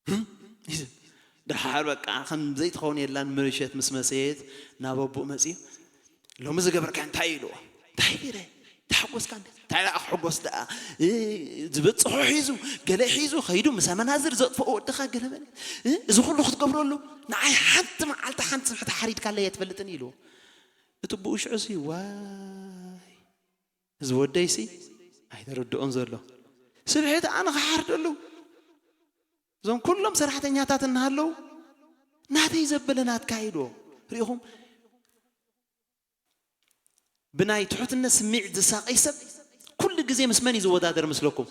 ህም?" ይብል። ደሓር በቃ ከም ዘይትኸውን የላን ምርሸት ምስ መሰየት ናብ ኣቦኡ መጺኡ፣ "ሎሚ ዝገበርካዮ እንታይ?" ኢልዎ። "እንታይ ገይረ? ተሓጎስካ እንደ?" "እንታይ ደኣ ክሕጎስ ደኣ? እ፣ ዝበጽሖ ሒዙ፣ ገለ ሒዙ፣ ከይዱ ምስ ኣመናዝር ዘጥፍኦ ወድኻ ገለ መለ። እ፣ እዚ ኩሉ ክትገብረሉ? ንዓይ ሓንቲ መዓልቲ ሓንቲ ስብሕቲ ሓሪድካለይ ኣይትፈልጥን?" ኢልዎ። እቲ ብኡ ሽዑሲ፣ ዋይ፣ እዚ ወደይሲ ኣይተረድኦን ዘሎ። ስብሕቲ ኣነ ክሓርደሉ፣ እዞም ኩሎም ሰራሕተኛታት እናሃለዉ፣ ናተይ ዘበለ ናትካ ኢልዎ። ርኢኹም? ብናይ ትሑትነት ስምዒት ዝሳቐይ ሰብ ኩሉ ግዜ ምስ መን እዩ ዝወዳደር መስለኩም?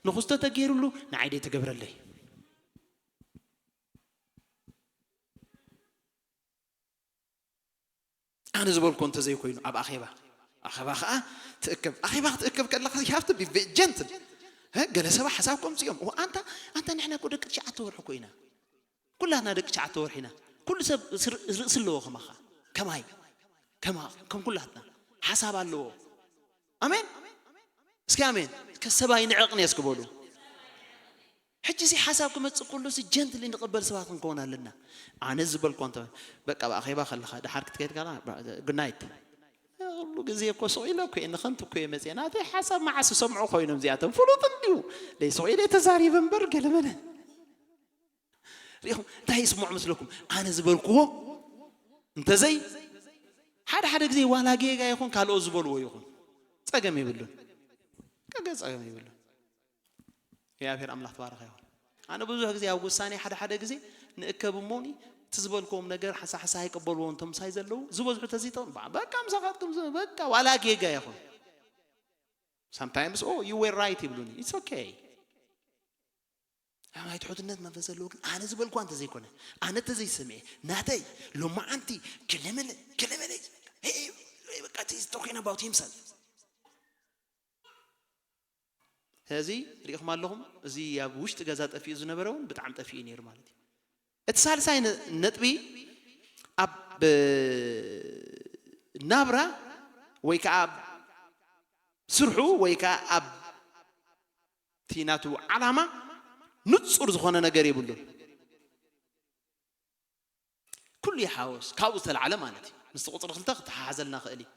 ንኽስቶ ተገይሩሉ ንዓይ ደይ ትገብረለይ? ኣነ ዝበልኮ እንተዘይኮይኑ ኣብ ኣኼባ፣ ኣኼባ ኸዓ ትእከብ። ኣኼባ ክትእከብ ከለኻ you have to be gentle። እ፣ ገለ ሰባት ሓሳብ ከምጽኦም፣ "ኦ፣ ኣንታ፣ ኣንታ ንሕና እኮ ደቂ ትሽዓተ ወርሒ እኮ ኢና። ኩላትና ደቂ ትሽዓተ ወርሒ ኢና። ኩሉ ሰብ ስር-፣ ርእሲ ኣለዎ ከማኻ፣ ከማይ፣ ከማ-፣ ከም ኩላትና ሓሳብ ኣለዎ። ኣሜን። እስኪ ኣሜን። ከሰብ ኣይንዕቕን እየ እስኪ በሉ። ሕጂ እዚ ሓሳብ ክመጽእ ከሎ እዚ ጀንትሊ ንቕበል ሰባት ክንከውን ኣለና። ኣነ ዝበልኮ እንተ በቃ ብኣኼባ ከለኻ ደሓር ክትከይድ ከላ፣ ጉድ ናይት። ኩሉ ግዜ እኮ ስቕ ኢለ እኮ እየ፣ ንኸንቱ እኮ እየ መጽየ። ናተይ ሓሳብ መዓስ ዝሰምዑ ኮይኖም እዚኣቶም? ፍሉጥ እንድዩ። ደይ ስቕ ኢለ ተዛሪበ እምበር ገለመለ። ሪኢኹም እንታይ ይስምዑ ምስለኩም? ኣነ ዝበልክዎ እንተዘይ፣ ሓደ ሓደ ግዜ ዋላ ጌጋ ይኹን ካልኦት ዝበልዎ ይኹን ጸገም የብሉን። ከገ ጸገም የብሉን። እግዚኣብሔር ኣምላኽ ተባረኸ ይኹን። ኣነ ብዙሕ ግዜ ኣብ ውሳኔ ሓደ ሓደ ግዜ ንእከብ እሞኒ እቲ ዝበልክዎም ነገር ሓሳ ሓሳ ኣይቀበልዎ እንቶም ምሳይ ዘለዉ ዝበዝሑ ተዚቶም በ-፣ በቃ ምሳኻትኩም ዝ-፣ በቃ ዋላ ጌጋ ይኹን። Sometimes, "Oh, you were right" ይብሉኒ። It's okay። ኣብ ናይ ትሑትነት መንፈስ ዘለዎ ግን ኣነ ዝበልኳ እንተዘይኮነ፣ ኣነ እንተዘይሰሚዐ፣ ናተይ ሎማዓንቲ ገለመለ፣ ገለመለ፣ hey፣ በቃ፣ he's talking about himself። ሕዚ ሪኢኹም ኣለኹም፣ እዚ ኣብ ውሽጢ ገዛ ጠፊኡ ዝነበረ እውን ብጣዕሚ ጠፊኡ ነይሩ ማለት እዩ። እቲ ሳልሳይ ነ-፣ ነጥቢ ኣብ ናብራ ወይ ከዓ ኣብ ስርሑ ወይ ከዓ ኣብ እቲ ናቱ ዓላማ ንጹር ዝኾነ ነገር የብሉን። ኩሉ ይሓወስ፣ ካብኡ ዝተላዕለ ማለት እዩ። ምስቲ ቁጽሪ ክልተ ክተሓሓዘልና ክእል እዩ።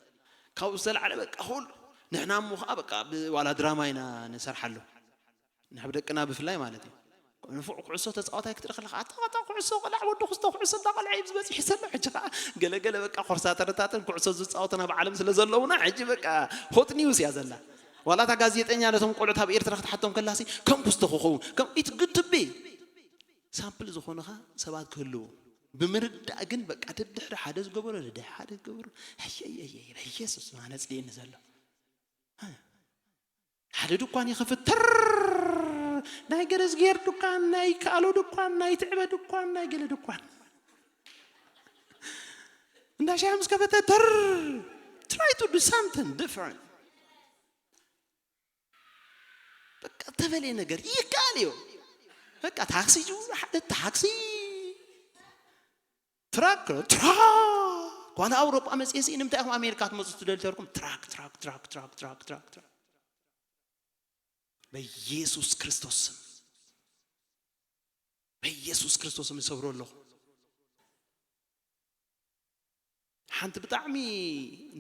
ካብኡ ዝተላዕለ በቃ ኩሉ፣ ንሕና እሞ ኸዓ በቃ ብ-፣ ዋላ ድራማ ኢና ንሰርሓሉ። ንሕብ ደቅና ብፍላይ ማለት እዩ። ንፉዕ ኩዕሶ ተጻዋታይ ክትርኢ ከለኻ፣ ኣታ፣ ኣታ ኩዕሶ ቆልዓ ወዲ ክስቶ ኩዕሶ እንዳቆልዐ እዩ ዝበጺሕ ዘሎ። ሕጂ ኸዓ ገለ ገለ በቃ ኮርሳተረታትን ኩዕሶ ዝጻወቱን ኣብ ዓለም ስለ ዘለዉና፣ ሕጂ በቃ ሆት ኒውስ እያ ዘላ። ዋላ እታ ጋዜጠኛ ነቶም ቆልዑት ኣብ ኤርትራ ክትሓቶም ከላሲ፣ ከም ክስቶ ክኸውን፣ ከም ኢት ግድ ቢ ሳምፕል ዝኾኑኻ ሰባት ክህልዉ። ብምርዳእ ግን በቃ ደድሕሪ ሓደ ዝገበሮ፣ ደድሕሪ ሓደ ዝገበሮ፣ ኣየየየ፣ በየሱስ፣ ማን ኣጽሊእኒ ዘሎ። ሓደ ድኳን ይኸፍት፣ ትር፣ ናይ ገረዝጌር ድኳን፣ ናይ ከኣሎ ድኳን፣ ናይ ትዕበ ድኳን፣ ናይ ገለ ድኳን። እንዳ ሻሂ ምስ ከፈተ ተር try to do something different። በቃ ተበለየ ነገር ይከኣል እዩ። በቃ ታክሲ ጅው ሓደ ታክሲ ትራክ ትራክ ዋላ ኣውሮጳ መፅኤ ሲ ንምንታይ ኢኹም ኣሜሪካ ትመፁ ትደልዩ ተልኩም ትራክ ትራክ ትራክ ትራክ ትራክ ትራክ ትራክ በኢየሱስ ክርስቶስ ስም በኢየሱስ ክርስቶስ ስም ይሰብሮ ኣለኹ። ሓንቲ ብጣዕሚ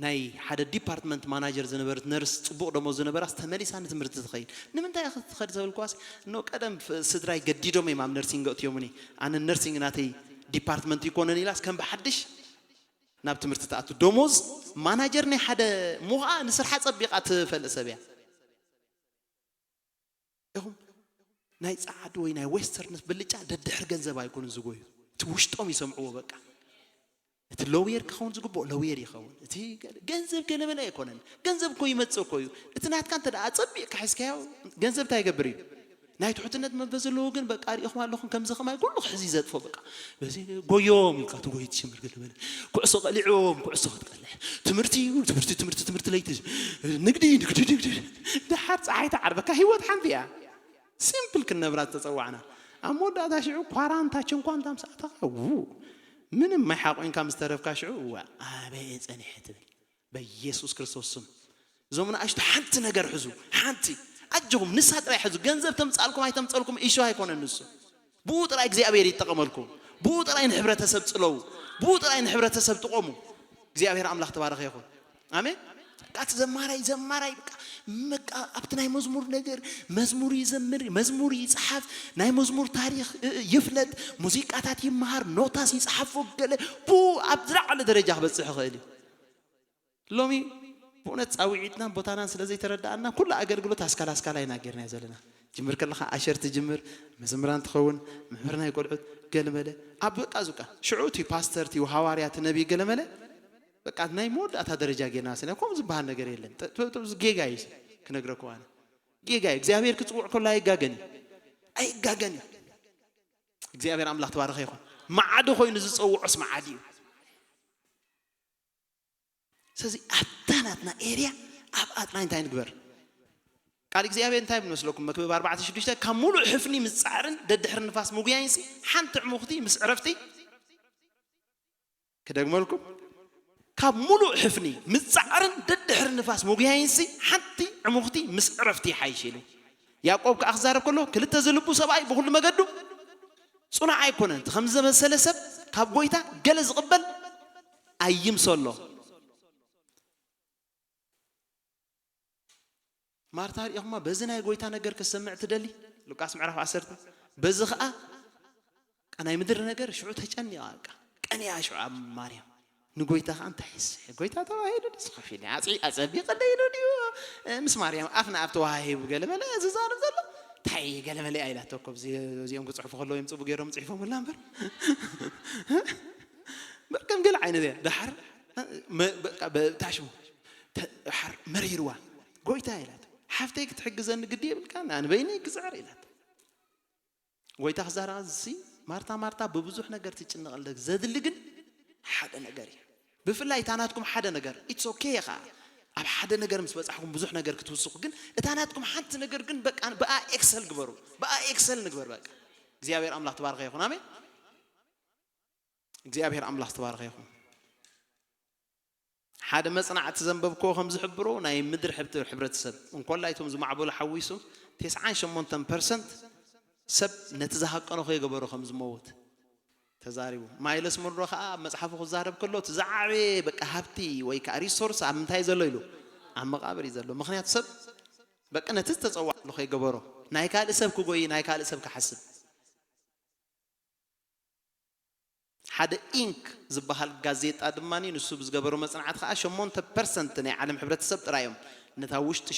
ናይ ሓደ ዲፓርትመንት ማናጀር ዝነበረት ነርስ ፅቡቕ ደሞዝ ዝነበራስ ተመሊሳ ንትምህርቲ ትኸይድ። ንምንታይ ኢኻ ትኸድ ዘበልኳስ እኖ ቀደም ፍ- ስድራይ ገዲዶም እዮም ኣብ ነርሲንግ ኣእትዮምኒ። ኣነ ነርሲንግ ናተይ ዲፓርትመንት ይኮነን ኢላስ ከም ብሓድሽ ናብ ትምህርቲ ትኣቱ። ደሞዝ ማናጀር ናይ ሓደ ምዃ ንስርሓ ፀቢቓ ትፈልጥ ሰብ እያ። ኢኹም ናይ ጸዓዱ ወይ ናይ ዌስተርን ብልጫ ደድሕር ገንዘብ ኣይኮኑን ዝጎዩ። እቲ ውሽጦም ይሰምዕዎ በቃ። እቲ ለውየር ክኸውን ዝግብኦ ለውየር ይኸውን። እቲ ገለ- ገንዘብ ገለመለ ኣይኮነን። ገንዘብ እኮ ይመጽእ እኮ እዩ። እቲ ናትካ እንተ ደኣ ኣጸቢቕካ ሒዝካዮ ገንዘብ እንታይ ይገብር እዩ? ናይ ትሑትነት መንፈስ ዘለዎ ግን በቃ ሪኢኹም ኣለኹም ከምዚ ከማይ ኩሉ ክሕዚ ዘጥፎ በቃ በዚ ጎዮም ኢልካ ትጎይ ትሽምር ገለመለ ኩዕሶ ቀሊዕዎም ኩዕሶ ክትቀልዕ ትምህርቲ እዩ ትምህርቲ ትምህርቲ ትምህርቲ ለይቲ ንግዲ ንግዲ ንግዲ ድሓር ፀሓይ ትዓርበካ ህይወት ሓንቲ እያ። ሲምፕል ክንነብራ ዝተፀዋዕና ኣብ መወዳእታ ሽዑ ኳራንታ ችንኳንታ ምስ ኣተኻ ው ምንም ማይ ሓቆንካ ምስ ተረፍካ ሽዑ እዋ ኣበየ ፀኒሐ ትብል። በኢየሱስ ክርስቶስ ስም እዞም ንኣሽቱ ሓንቲ ነገር ሕዙ ሓንቲ ኣጆኹም ንሳ ጥራይ ሕዙ። ገንዘብ ተምፃልኩም ኣይተምፀልኩም ኢሹ ኣይኮነን ንሱ። ብኡ ጥራይ እግዚኣብሔር ይጠቐመልኩም። ብኡ ጥራይ ንሕብረተሰብ ፅለው። ብኡ ጥራይ ንሕብረተሰብ ጥቆሙ። እግዚኣብሔር ኣምላኽ ተባረኸ ይኹን። ኣሜን። በቃ እቲ ዘማራይ ዘማራይ በቃ በቃ ኣብቲ ናይ መዝሙር ነገር መዝሙር ይዘምር መዝሙር ይፅሓፍ ናይ መዝሙር ታሪክ እ- እ- ይፍለጥ ሙዚቃታት ይመሃር ኖታስ ይፅሓፎ ገለ ቡ ኣብ ዝለዓለ ደረጃ ክበፅሕ ይኽእል እዩ። ሎሚ ብእውነት ፃውዒትናን ቦታናን ስለ ዘይተረዳኣና ኩሉ ኣገልግሎት ኣስካል ኣስካል ኣይና ጌርና ዘለና። ጅምር ከለካ ኣሸር ትጅምር መዘምራን ትኸውን መምህር ናይ ቆልዑት ገለመለ ኣብ በቃ ዙቃ ሽዑ እቲ ፓስተር እቲ ሃዋርያ እቲ ነቢይ ገለመለ በቃ ናይ መወዳእታ ደረጃ ጌርና ስለ ከምኡ ዝበሃል ነገር የለን። ጥ- ጥ- ጥ- ጌጋ እዩ ክነግረኩም ኣነ ጌጋ እዩ። እግዚኣብሔር ክፅውዕ ከሎ ኣይጋገን እዩ ኣይጋገን እዩ። እግዚኣብሔር ኣምላኽ ተባረኸ ይኹን። ማዕዶ ኮይኑ ዝፀውዖስ ማዕድ እዩ። ስለዚ ኣብታ ናትና ኤርያ ኣብ ኣጥናይ እንታይ ንግበር? ቃል እግዚኣብሔር እንታይ ይብል መስለኩም? መክብብ ኣርባዕተ ሽዱሽተ ካብ ሙሉእ ሕፍኒ ምጻዕርን ደድሕሪ ንፋስ ምጉያይንሲ ሓንቲ ዕሙኽቲ ምስ ዕረፍቲ ክደግመልኩም ካብ ሙሉእ ሕፍኒ ምጻዕርን ደድሕሪ ንፋስ ምጉያይንሲ ሓንቲ ዕሙኽቲ ምስ ዕረፍቲ ይሓይሽ ኢሉ። ያዕቆብ ከኣ ክዛረብ ከሎ ክልተ ዝልቡ ሰብኣይ ብኹሉ መገዱ ጽኑዕ ኣይኮነን። እቲ ከም ዝመሰለ ሰብ ካብ ጎይታ ገለ ዝቕበል ኣይምሰሎ። ማርታ ሪኢኹማ በዚ ናይ ጎይታ ነገር ክሰምዕ ትደሊ ሉቃስ ምዕራፍ ዓሰርተ በዚ ኸዓ ቃ ናይ ምድሪ ነገር ሽዑ ተጨኒቓ ቃ ቀንያ ሽዑ ኣብ ማርያም ንጎይታ ኸዓ እንታይ ይስሐ ጎይታ ተባሂሉ ድስ ኸፊል ኣፂ ኣፀቢቐለ ኢሉ ድዩ ምስ ማርያም ኣፍ ንኣፍ ተዋሃሂቡ ገለመለ ዝዛረብ ዘሎ እንታይ ገለመለ ኢላቶ እኮ እዚኦም ክፅሕፉ ከለዉ እዮም ፅቡ ገይሮም ፅሒፎምላ እምበር ከም ገለ ዓይነት እያ ዳሓር በታሽሙ ሓር መሪርዋ ጎይታ ኢላት ሓፍተይ ክትሕግዘኒ ግዲ የብልካ ኣነ በይነይ ክፅዕር ኢላት ጎይታ ክዛረባ እዚ ማርታ ማርታ ብብዙሕ ነገር ትጭነቐለ ዘድሊ ግን ሓደ ነገር እዩ ብፍላይ እታ ናትኩም ሓደ ነገር ኢትስ ኦኬ ኢኻ ኣብ ሓደ ነገር ምስ በፃሕኩም ብዙሕ ነገር ክትውስኹ ግን እታ ናትኩም ሓንቲ ነገር ግን በቃ ብኣ ኤክሰል ግበሩ ብኣ ኤክሰል ንግበር በቃ እግዚኣብሔር ኣምላኽ ተባረኸ ይኹን ኣሜን እግዚኣብሔር ኣምላኽ ተባረኸ ይኹን ሓደ መጽናዕቲ ዘንበብክዎ ከም ዝሕብሮ ናይ ምድሪ ሕብረተሰብ እንኮላይ እቶም ዝማዕበሉ ሓዊሱ ተስዓን ሸሞንተን ፐርሰንት ሰብ ነቲ ዝሃቀኖ ከይገበሮ ከም ዝመውት ተዛሪቡ። ማይለስ ሞንሮ ከዓ ኣብ መጽሓፉ ክዛረብ ከሎ እቲ ዝዓበየ በቃ ሃብቲ ወይ ከዓ ሪሶርስ ኣብ ምንታይ ዘሎ ኢሉ ኣብ መቃብር እዩ ዘሎ። ምክንያቱ ሰብ በቃ ነቲ ዝተጸዋዕሉ ከይገበሮ ናይ ካልእ ሰብ ክጎይ ናይ ካልእ ሰብ ክሓስብ ሓደ ኢንክ ዝበሃል ጋዜጣ ድማ ንሱ ብዝገበሮ መፅናዕቲ ከዓ ሸሞንተ ፐርሰንት ናይ ዓለም ሕብረተሰብ ጥራይ እዮም ነታ ውሽጢ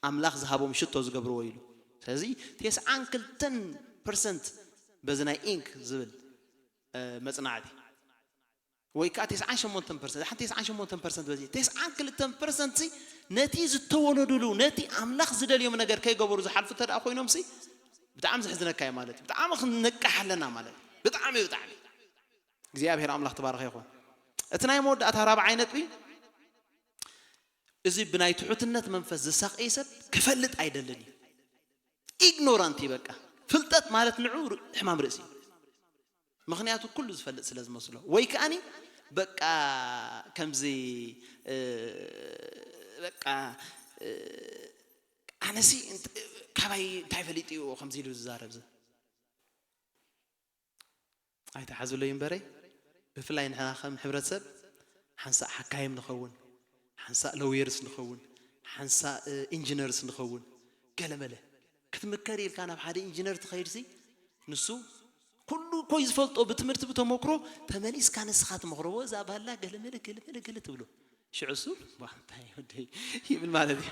ኣምላኽ ዝሃቦም ሽቶ ዝገብርዎ ኢሉ። ስለዚ ቴስዓን ክልተን ፐርሰንት በዚ ናይ ኢንክ ዝብል መፅናዕቲ ወይ ከዓ ቴስዓን ሸሞንተን ፐርሰንት ሓንቲ ቴስዓን ሸሞንተን ፐርሰንት በዚ ቴስዓን ክልተን ፐርሰንት ነቲ ዝተወለዱሉ ነቲ ኣምላኽ ዝደልዮም ነገር ከይገበሩ ዝሓልፉ እንተ ኮይኖም ሲ ብጣዕሚ ዘሕዝነካ እዩ ማለት እዩ። ብጣዕሚ ክንነቅሕ ኣለና ማለት እዩ። ብጣዕሚ ብጣዕሚ እግዚኣብሔር ኣምላኽ ተባረኸ ይኹን። እቲ ናይ መወዳእታ ራብዓይ ነጥቢ፣ እዚ ብናይ ትሑትነት መንፈስ ዝሳቐየ ሰብ ክፈልጥ ኣይደልን እዩ። ኢግኖራንት እዩ በቃ። ፍልጠት ማለት ንዑ ር-፣ ሕማም ርእሲ እዩ። ምኽንያቱ ኩሉ ዝፈልጥ ስለ ዝመስሎ። ወይ ከኣኒ በቃ ከምዚ፣ እ፣ በቃ፣ እ፣ ኣነሲ እንት-፣ ካባይ እንታይ ፈሊጡ እዩ ከምዚ ኢሉ ዝዛረብ ዝ-? ኣይተሓዝለዩ እምበረይ፣ ብፍላይ ንሕና ከም ሕብረተሰብ ሓንሳእ ሓካይም ንኸውን፣ ሓንሳእ ለውየርስ ንኸውን፣ ሓንሳእ፣ እ፣ ኢንጂነርስ ንኸውን፣ ገለመለ ክትምከር ኢልካ ናብ ሓደ ኢንጂነር ትኸይድሲ፣ ንሱ ኩሉ እኮ እዩ ዝፈልጦ ብትምህርቲ ብተመክሮ፣ ተመሊስካ ንስኻ ትመኽሮ፣ "ወ፣ እዛ ባላ ገለመለ፣ ገለመለ፣ ገለ" ትብሎ። ሽዑ እሱ፣ "ዋ፣ እንታይ ወደይ?" ይብል ማለት እዩ።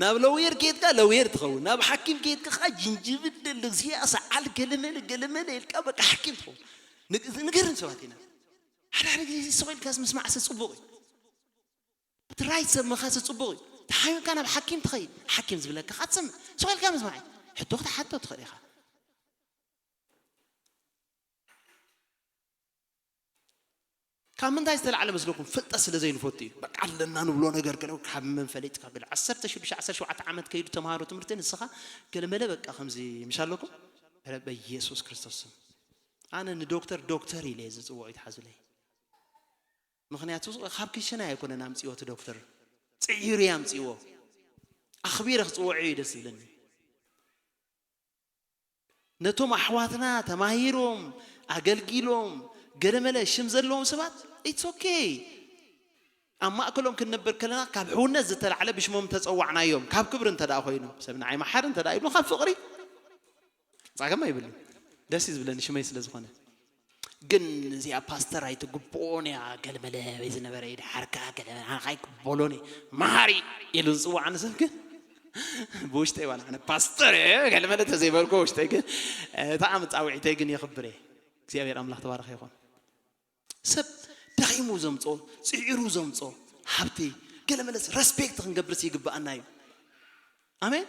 ናብ ለውየር ከይድካ ለውየር ትኸውን፣ ናብ ሓኪም ከይድካ ኸዓ ጅንጅብል፣ ደልግዝያ፣ ሰዓል፣ ገለመለ፣ ገለመለ ኢልካ በቃ ሓኪም ትኸውን። ንግ-፣ ንገርን ሰባት ኢና። ሓደ ሓደ ግዜ ስቕ ኢልካስ ምስማዕሲ ጽቡቕ እዩ። እቲ ራይት ሰብ ምኻሲ ጽቡቕ እዩ። ተሓሚምካ ናብ ሓኪም ትኸይድ፣ ሓኪም ዝብለካ ኸዓ ትሰምዕ። ስቕ ኢልካ ምስማዕ እዩ። ሕቶ ክትሓቶ ትኽእል ኢኻ። ካብ ምንታይ ዝተላዕለ መስለኩም? ፍልጠት ስለ ዘይንፈቱ እዩ። በቃ ኣለና ንብሎ ነገር ገለ ካብ መን ፈሊጥካ ገለ ዓሰርተ ሽዱሽተ ዓሰርተ ሸውዓተ ዓመት ከይዱ ተምሃሮ ትምህርቲ ንስኻ ገለ መለ በቃ ከምዚ ምሽ ኣለኩም? ኧረ በኢየሱስ ክርስቶስ ስም። ኣነ ንዶክተር ዶክተር ኢለ እየ ዝጽውዖ ይትሓዙለይ። ምኽንያቱ ካብ ክሽነ ኣይኮነን ኣምጽዎ እቲ ዶክተር። ጽዒሩ እዩ ኣምጽዎ። ኣኽቢረ ክጽውዖ እዩ ደስ ዝብለኒ። ነቶም ኣሕዋትና ተማሂሮም፣ ኣገልጊሎም፣ ገለመለ ሽም ዘለዎም ሰባት፣ it's okay። ኣብ ማእከሎም ክንነብር ከለና ካብ ሕውነት ዝተላዕለ ብሽሞም ተጸዋዕናዮም፣ ካብ ክብሪ እንተ ደኣ ኮይኑ፣ ሰብ ንዓይ መሓር እንተ ደኣ ይብሉ፣ ካብ ፍቕሪ ጸገም ኣይብልን። ደስ እዩ ዝብለኒ ሽመይ ስለ ዝኾነ። ግን እዚኣ ፓስተር ኣይትግብኦን እያ፣ ገለመለ በይ ዝነበረ እዩ፣ ደሓርካ ገለመለ፣ ኣነ ካይ ክበሎን እየ፣ መሃሪ ኢሉ ዝጽዋዓኒ ሰብ ግን ብውሽጠይ ዋላ ኣነ ፓስተር እየ፣ ገለመለ ተዘይበልኩ ውሽጠይ ግን፣ እታ ጻውዒተይ ግን የኽብር እየ። እግዚኣብሔር ኣምላኽ ተባረኸ ይኹን። ሰብ ደኺሙ ዘምጾ፣ ጽዒሩ ዘምጾ ሃብቲ፣ ገለመለስ ረስፔክት ክንገብርስ ይግብኣና እዩ። ኣሜን።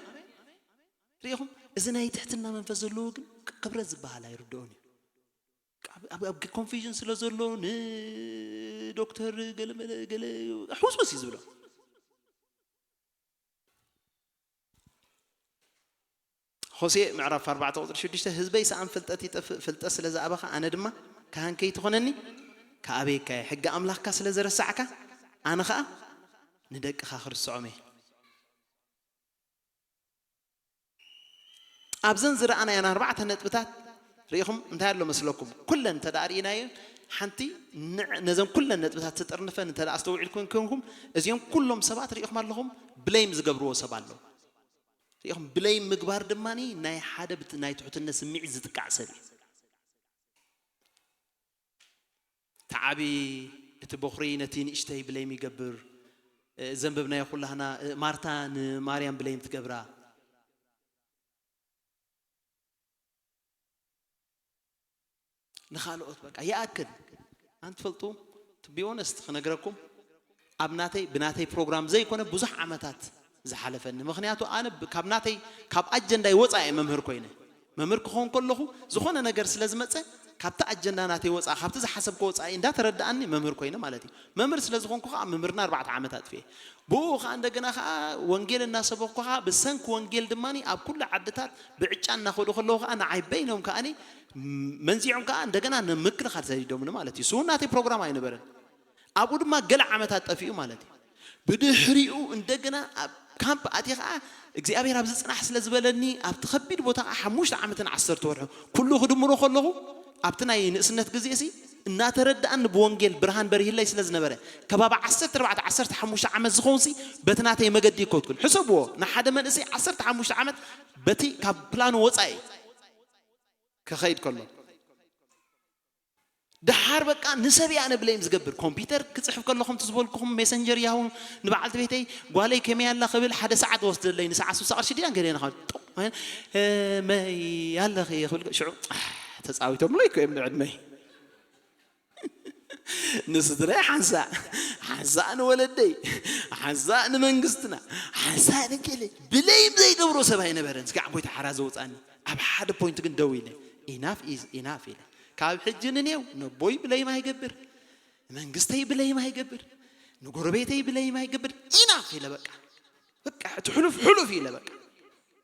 ርኢኹም፣ እዚ ናይ ትሕትና መንፈስ ዘለዎ ግን ክብረት ዝበሃል ኣይርድኦን እዩ። ኣብ፣ ኣብ፣ ኣብ ኮንፊዥን ስለ ዘሎ ንዶክተር ገለ መለ ገለ ሕውስውስ እዩ ዝብሎ። ሆሴዕ ምዕራፍ ኣርባዕተ ቁጽሪ ሽዱሽተ፣ "ህዝበይ ሰኣን ፍልጠት ይጠፍእ፣ ፍልጠት ስለ ዝኣበኻ፣ ኣነ ድማ ካህን ከይትኾነኒ ክኣበየካ እየ። ሕጊ ኣምላኽካ ስለ ዝረሳዕካ፣ ኣነ ኸኣ ንደቅኻ ክርስዖም እየ።" ኣብዘን ዝረኣናየን ኣርባዕተ ነጥብታት ርኢኹም እንታይ ኣሎ መስለኩም? ኩለን እንተ ደኣ ርኢናየን፣ ሓንቲ ንዕ-፣ ነዘን ኩለን ነጥብታት ትጥርንፈን እንተ ደኣ ኣስተውዒልኩም ኮንኩም፣ እዚኦም ኩሎም ሰባት ርኢኹም ኣለኹም፣ ብሌም ዝገብርዎ ሰብ ኣሎ። ርኢኹም፣ ብሌም ምግባር ድማ ናይ ሓደ ብት-፣ ናይ ትሕትነት ስምዒት ዝጥቃዕ ሰብ እዩ። እቲ ዓቢ፣ እቲ በኹሪ ነቲ ንእሽተይ ብሌም ይገብር። እ፣ ዘንበብናዮ ኩላህና፣ እ፣ ማርታ ንማርያም ብሌም ትገብራ። ንኻልኦት በቃ ይኣክል። ኣንትፈልጡ፣ to be honest ክነግረኩም፣ ኣብ ናተይ፣ ብናተይ ፕሮግራም ዘይኮነ ብዙሕ ዓመታት ዝሓለፈኒ። ምኽንያቱ ኣነ ብ-፣ ካብ ናተይ፣ ካብ ኣጀንዳይ ወጻኢ እየ መምህር ኮይነ። መምህር ክኸውን ከለኹ ዝኾነ ነገር ስለ ዝመጸ፣ ካብቲ ኣጀንዳ ናተይ ወጻኢ፣ ካብቲ ዝሓሰብኩ ወጻኢ እንዳተረድኣኒ መምህር ኮይነ ማለት እዩ። መምህር ስለ ዝኾንኩ ኸዓ ምምህርና ኣርባዕተ ዓመት ኣጥፊኤ። ብኡ ኸዓ እንደገና ኸዓ ወንጌል እናሰበኽኩ ኸዓ ብሰንኪ ወንጌል ድማ ኣብ ኩሉ ዓድታት ብዕጫ እናኸዱ ከለዉ ኸዓ ንዓይ በይኖም ከዓኒ መንዚዖም ከኣ እንደገና ንምክልኻል ሰዲዶምኒ ማለት እዩ። እሱ እውን ናተይ ፕሮግራም ኣይነበረን። ኣብኡ ድማ ገለ ዓመታት ጠፊኡ ማለት እዩ። ብድሕሪኡ እንደገና ኣብ ካምፕ ኣትየ ከኣ እግዚኣብሔር ኣብዚ ጽናሕ ስለ ዝበለኒ ኣብቲ ከቢድ ቦታ ከኣ ሓሙሽተ ዓመትን ዓሰርተ ወርሒ ኩሉ ክድምሮ ከለኹ ኣብቲ ናይ ንእስነት ግዜ ሲ እናተረድኣኒ ብወንጌል ብርሃን በሪህለይ ስለ ዝነበረ ከባቢ ዓሰርተ ኣርባዕተ ዓሰርተ ሓሙሽተ ዓመት ዝኾንሲ በቲ ናተይ መገዲ ይከትኩን። ሕሰብዎ፣ ንሓደ መንእሰይ ዓሰርተ ሓሙሽተ ዓመት በቲ ካብ ፕላኑ ወጻኢ ክኸይድ ከሎ። ደሓር በቃ ንሰብ እየ ኣነ ብለይም ዝገብር። ኮምፒውተር ክጽሕፍ ከለኹም ትዝበልኩኹም ሜሰንጀር ያሁ ንበዓልቲ ቤተይ ጓለይ ከመይ ኣላ ክብል ሓደ ሰዓት ወስደለይ። ንሰዓት ስሳ ቅርሺ ድያ ገለ ንኻ ጡቕ መይ ኣለኺ ክብል ሽዑ፣ ኣሕ፣ ተጻዊቶምለይ እኮ እዮም ንዕድመይ። ንስድራይ ሓንሳእ፣ ሓንሳእ ንወለደይ፣ ሓንሳእ ንመንግስትና፣ ሓንሳእ ንገለ ብለይም ዘይገብሮ ሰብ ኣይነበረን። እስኪ ዓቦይ ተሓራ ዘውጻኒ። ኣብ ሓደ ፖይንት ግን ደው ኢለ፣ ኢናፍ ኢዝ ኢናፍ ኢለ። ካብ ሕጂ ንኔው ነቦይ ብለይም ኣይገብር። መንግስተይ ብለይም ኣይገብር፣ ንጎረቤተይ ብለይም ኣይገብር። ኢናፍ ኢለ በቃ፣ በቃ እቲ ሕሉፍ ሕሉፍ ኢለ በቃ።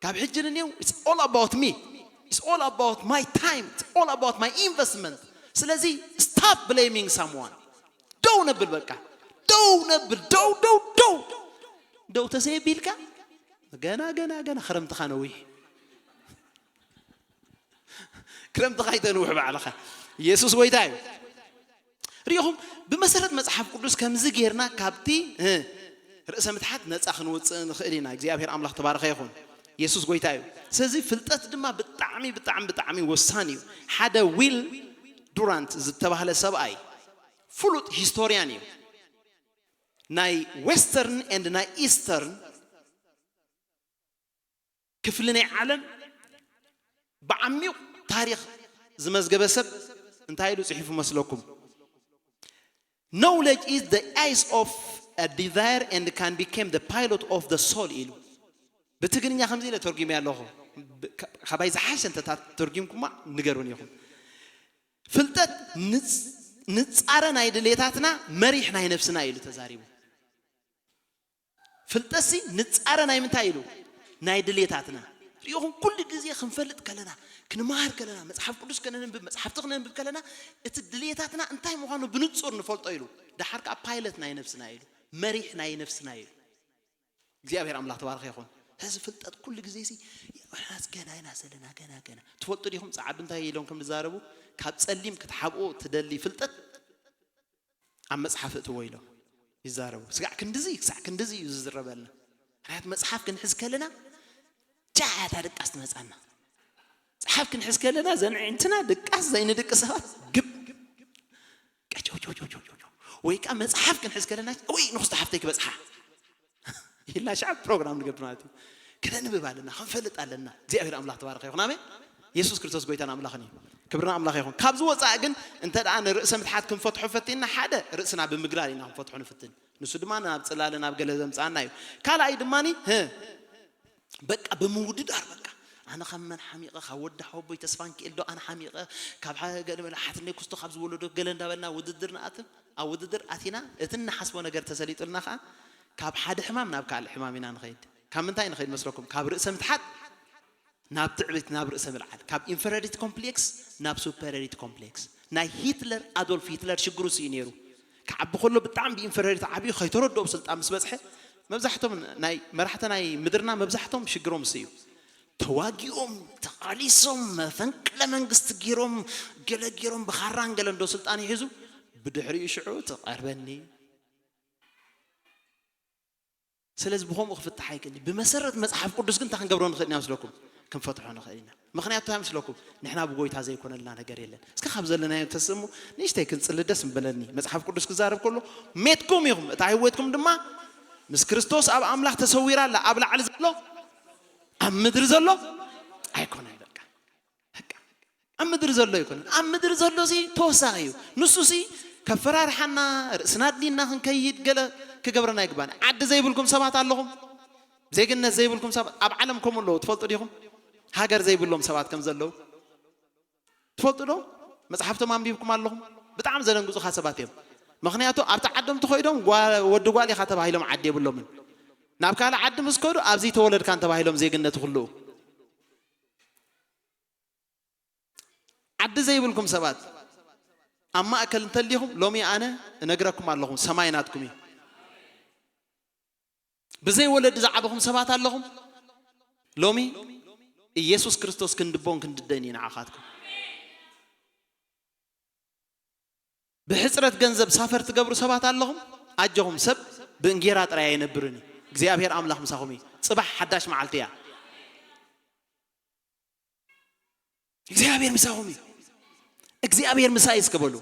ካብ ሕጂ ንኔው it's all about me, it's all about my time, it's all about my investment. ስለዚ stop blaming someone. ደው ነብል በቃ፣ ደው ነብል፣ ደው ደው ደው። ደው ተሰየቢልካ፣ ገና ገና ገና ክረምትኻ ነዊሕ። ክረምትኻ ይተንውሕ ባዕልኻ። ኢየሱስ ጎይታ እዩ። ሪኢኹም፣ ብመሰረት መጽሓፍ ቅዱስ ከምዚ ጌርና ካብቲ እ፣ ርእሰ ምትሓት ነጻ ክንወጽእ ንኽእል ኢና። እግዚኣብሔር ኣምላኽ ተባረኸ ይኹን። ኢየሱስ ጎይታ እዩ። ስለዚ ፍልጠት ድማ ብጣዕሚ ብጣዕሚ ብጣዕሚ ወሳኒ እዩ። ሓደ ዊል ዱራንት ዝተባህለ ሰብኣይ ፍሉጥ ሂስቶሪያን እዩ። ናይ ዌስተርን ኤንድ ናይ ኢስተርን ክፍሊ ናይ ዓለም ብዓሚቕ ታሪኽ ዝመዝገበ ሰብ እንታይ ኢሉ ጽሒፉ መስለኩም? Knowledge is the eyes of a desire and can become the pilot of the soul ኢሉ። ብትግርኛ ከምዚ ኢለ ተርጉመ ኣለኹ። ብ-፣ ካ-፣ ካባይ ዝሓሸ እንተተርጉምኩማ ንገሩን ኢኹም። ፍልጠት ንጽ-፣ ንጻረ ናይ ድሌታትና መሪሕ ናይ ነፍስና ኢሉ ተዛሪቡ። ፍልጠትሲ ንጻረ ናይ ምንታይ ኢሉ? ናይ ድሌታትና። ሪኢኹም፣ ኩሉ ግዜ ክንፈልጥ ከለና፣ ክንመሃር ከለና፣ መጽሓፍ ቅዱስ ከነንብብ፣ መጽሓፍቲ ክነንብብ ከለና፣ እቲ ድሌታትና እንታይ ምዃኑ ብንጹር ንፈልጦ ኢሉ። ደሓር ከኣ ፓይለት ናይ ነፍስና ኢሉ፣ መሪሕ ናይ ነፍስና ኢሉ። እግዚኣብሔር ኣምላኽ ተባረኸ ይኹን። እዚ ፍልጠት ኩሉ ግዜ ሲ፣ "ንሕናስ ገና ኢና ዘለና፣ ገና፣ ገና." ትፈልጡ ዲኹም ጸዓዱ እንታይ ኢሎም ከም ዝዛረቡ? "ካብ ጸሊም ክትሓብኦ ትደሊ ፍልጠት ኣብ መጽሓፍ እትዎ" ኢሎም ይዛረቡ። ስጋዕ ክንድዚ፣ ክሳዕ ክንድዚ እዩ ዝዝረበልና። ምኽንያቱ መጽሓፍ ክንሕዝ ከለና፣ ጃ እታ ድቃስ ትመጻና። መጽሓፍ ክንሕዝ ከለና፣ ዘን ኣዒንትና ድቃስ ዘይንድቂ ሰባት ግብ። ቀጨው፣ ጨው፣ ጨው፣ ጨው፣ ጨው። ወይ ከኣ መጽሓፍ ክንሕዝ ከለና፣ "ወይ ንኽስቶ ሓፍተይ ክበጽሓ" ኢልና ሻዕ ፕሮግራም ንገብር ማለት እዩ። ክነንብብ ኣለና፣ ክንፈልጥ ኣለና። እግዚኣብሔር ኣምላኽ ተባረኸ ይኹን። ኣሜን። ኢየሱስ ክርስቶስ ጎይታን ኣምላኽን እዩ። ክብሪ ንኣምላኽ ይኹን። ካብዚ ወጻኢ ግን እንተ ደኣ ንርእሰ ምትሓት ክንፈትሖ ፈቲንና፣ ሓደ ርእስና ብምግላል ኢና ክንፈትሖ ንፍትን። ንሱ ድማ ናብ ጽላለ ናብ ገለ ዘምጽኣና እዩ። ካልኣይ ድማኒ፣ ህ፣ በቃ ብምውድዳር በቃ። ኣነ ካብ መን ሓሚቐ? ካብ ወዲ ሓወቦይ ተስፋንኪኤል ዶ ኣነ ሓሚቐ? ካብ ሓ-፣ ገለ መለ ሓትነይ ክስቶ ካብ ዝወለዶ ገለ እንዳበልና ውድድር ንኣትን። ኣብ ውድድር ኣቲና እቲ እንሓስቦ ነገር ተሰሊጡልና ኸኣ ካብ ሓደ ሕማም ናብ ካልእ ሕማም ኢና ንኸይድ። ካብ ምንታይ ንኸይድ መስለኩም? ካብ ርእሰ ምትሓት ናብ ትዕቢት፣ ናብ ርእሰ ምልዓል፣ ካብ ኢንፈረሪቲ ኮምፕሌክስ ናብ ሱፐረሪቲ ኮምፕሌክስ። ናይ ሂትለር፣ ኣዶልፍ ሂትለር ሽግሩ እሱ እዩ ነይሩ። ክዓቢ ከሎ ብጣዕሚ ብኢንፈረሪቲ ዓብዩ፣ ከይተረድኦ ኣብ ስልጣን ምስ በጽሐ፣ መብዛሕቶም ናይ መራሕቲ ናይ ምድርና መብዛሕቶም ሽግሮም እሱ እዩ። ተዋጊኦም፣ ተቓሊሶም፣ መፈንቅለ መንግስቲ ገይሮም፣ ገለ ገይሮም፣ ብኻራን ገለን ዶ ስልጣን ይሕዙ፣ ብድሕሪኡ ሽዑ ትቐርበኒ። ስለዚ ብኸምኡ ክፍታሕ ኣይክእልን። ብመሰረት መጽሓፍ ቅዱስ ግን እንታይ ክንገብሮ ንኽእል ኢና መስለኩም? ክንፈትሖ ንኽእል ኢና። ምኽንያቱ እንታይ መስለኩም? ንሕና ብጎይታ ዘይኮነልና ነገር የለን። እስከ ካብ ዘለናዮ ተስእሙ፣ ንእሽተይ ክንጽሊ ደስ ምበለኒ። መጽሓፍ ቅዱስ ክዛረብ ከሎ፣ "ሜትኩም ኢኹም፣ እታ ህይወትኩም ድማ ምስ ክርስቶስ ኣብ ኣምላኽ ተሰዊራ ኣላ፣ ኣብ ላዕሊ ዘሎ፣ ኣብ ምድሪ ዘሎ ኣይኮነን." በቃ። በቃ። ኣብ ምድሪ ዘሎ ኣይኮነን። ኣብ ምድሪ ዘሎ ሲ ተወሳኺ እዩ። ንሱ ሲ ከፈራርሓና፣ ርእስና ኣድኒና ክንከይድ፣ ገለ ክገብረና ኣይግባን። ዓዲ ዘይብልኩም ሰባት ኣለኹም። ዜግነት ዘይብልኩም ሰባት ኣብ ዓለም ከምኡ ኣለዉ። ትፈልጡ ዲኹም? ሃገር ዘይብሎም ሰባት ከም ዘለዉ ትፈልጡ ዶ? መጽሓፍቶም ኣንቢብኩም ኣለኹም? ብጣዕሚ ዘደንግጹኻ ሰባት እዮም። ምኽንያቱ ኣብቲ ዓዶም ተኸይዶም ጓ-፣ ወዲ ጓል ኢኻ ተባሂሎም ዓዲ የብሎምን። ናብ ካልእ ዓዲ ምስ ከዱ ኣብዚ ተወለድካን ተባሂሎም ዜግነት ይኽልኡ። ዓዲ ዘይብልኩም ሰባት ኣብ ማእከል እንተሊኹም፣ ሎሚ ኣነ እነግረኩም ኣለኹም፣ ሰማይ ናትኩም እዩ። ብዘይ ወለዲ ዝዓበኹም ሰባት ኣለኹም፣ ሎሚ ኢየሱስ ክርስቶስ ክንድቦን ክንድደን እዩ ንዓኻትኩም። ብሕጽረት ገንዘብ ሳፈር ትገብሩ ሰባት ኣለኹም፣ ኣጆኹም፣ ሰብ ብእንጌራ ጥራይ ኣይነብርን እዩ። እግዚኣብሔር ኣምላኽ ምሳኹም እዩ። ጽባሕ ሓዳሽ መዓልቲ እያ። እግዚኣብሔር ምሳኹም እዩ። እግዚኣብሔር ምሳይ እስከ በሉ።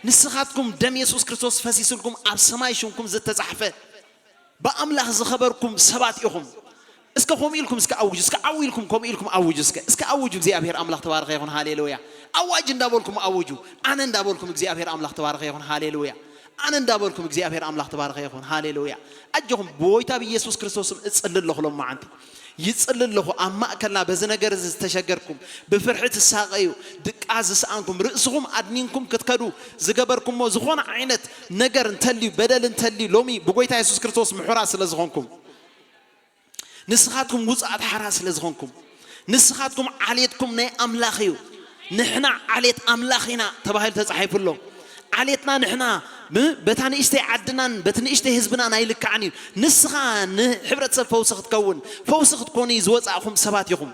ንስኻትኩም ደም የሱስ ክርስቶስ ፈሲስልኩም ኣብ ሰማይ ሽምኩም ዝተጻሕፈ ብኣምላኽ ዝኸበርኩም ሰባት ኢኹም። እስከ ከምኡ ኢልኩም እስከ ኣውጁ፣ እስከ ዓው ኢልኩም ከምኡ ኢልኩም ኣውጁ እስከ። እስከ ኣውጁ፣ እግዚኣብሔር ኣምላኽ ተባረኸ ይኹን፣ ሃሌሉያ። ኣዋጅ እንዳበልኩም ኣውጁ። ኣነ እንዳበልኩም እግዚኣብሔር ኣምላኽ ተባረኸ ይኹን፣ ሃሌሉያ። ኣነ እንዳበልኩም እግዚኣብሔር ኣምላኽ ተባረኸ ይኹን፣ ሃሌሉያ። ኣጆኹም፣ ብጎይታ ብኢየሱስ ክርስቶስ ስም እጽሊ ኣለኹ ሎም መዓንቲ። ይጽሊ ኣለኹ ኣብ ማእከልና በዚ ነገር እዚ ዝተሸገርኩም፣ ብፍርሒ ትሳቐዩ፣ ድቃስ ዝሰኣንኩም፣ ርእስኹም ኣድኒንኩም ክትከዱ ዝገበርኩሞ ዝኾነ ዓይነት ነገር እንተልዩ፣ በደል እንተልዩ፣ ሎሚ ብጎይታ የሱስ ክርስቶስ ምሑራት ስለ ዝኾንኩም፣ ንስኻትኩም ውጹኣት ሓራ ስለ ዝኾንኩም፣ ንስኻትኩም ዓሌትኩም ናይ ኣምላኽ እዩ። ንሕና ዓሌት ኣምላኽ ኢና ተባሂሉ ተጻሒፉ ኣሎ። ዓሌትና ንሕና ም-፣ በታ ንእሽተይ ዓድናን በቲ ንእሽተይ ህዝብናን ኣይልክዓን እዩ። ንስኻ ንሕብረተሰብ ፈውሲ ክትከውን፣ ፈውሲ ክትኮኑ ዝወጻእኹም ሰባት ኢኹም።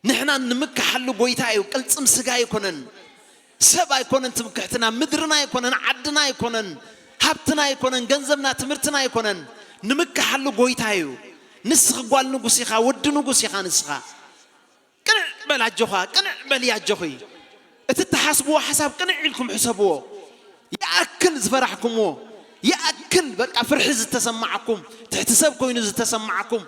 ንሕና ንምክሓሉ ጎይታ እዩ። ቅልጽም ስጋ ኣይኮነን፣ ሰብ ኣይኮነን ትምክሕትና፣ ምድርና ኣይኮነን፣ ዓድና ኣይኮነን፣ ሃብትና ኣይኮነን፣ ገንዘብና ትምህርትና ኣይኮነን። ንምክሓሉ ጎይታ እዩ። ንስኺ ጓል ንጉስ ኢኻ፣ ወዲ ንጉስ ኢኻ ንስኻ። ቅንዕ በል ኣጆኻ፣ ቅንዕ በል ኣጆኺ። እቲ እትሓስብዎ ሓሳብ ቅንዕ ኢልኩም ሕሰብዎ። ይኣክል ዝፈራሕኩምዎ፣ ይኣክል በቃ ፍርሒ ዝተሰማዓኩም፣ ትሕቲ ሰብ ኮይኑ ዝተሰማዓኩም፣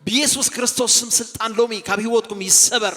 ብየሱስ ክርስቶስ ስም ስልጣን ሎሚ ካብ ህይወትኩም ይሰበር።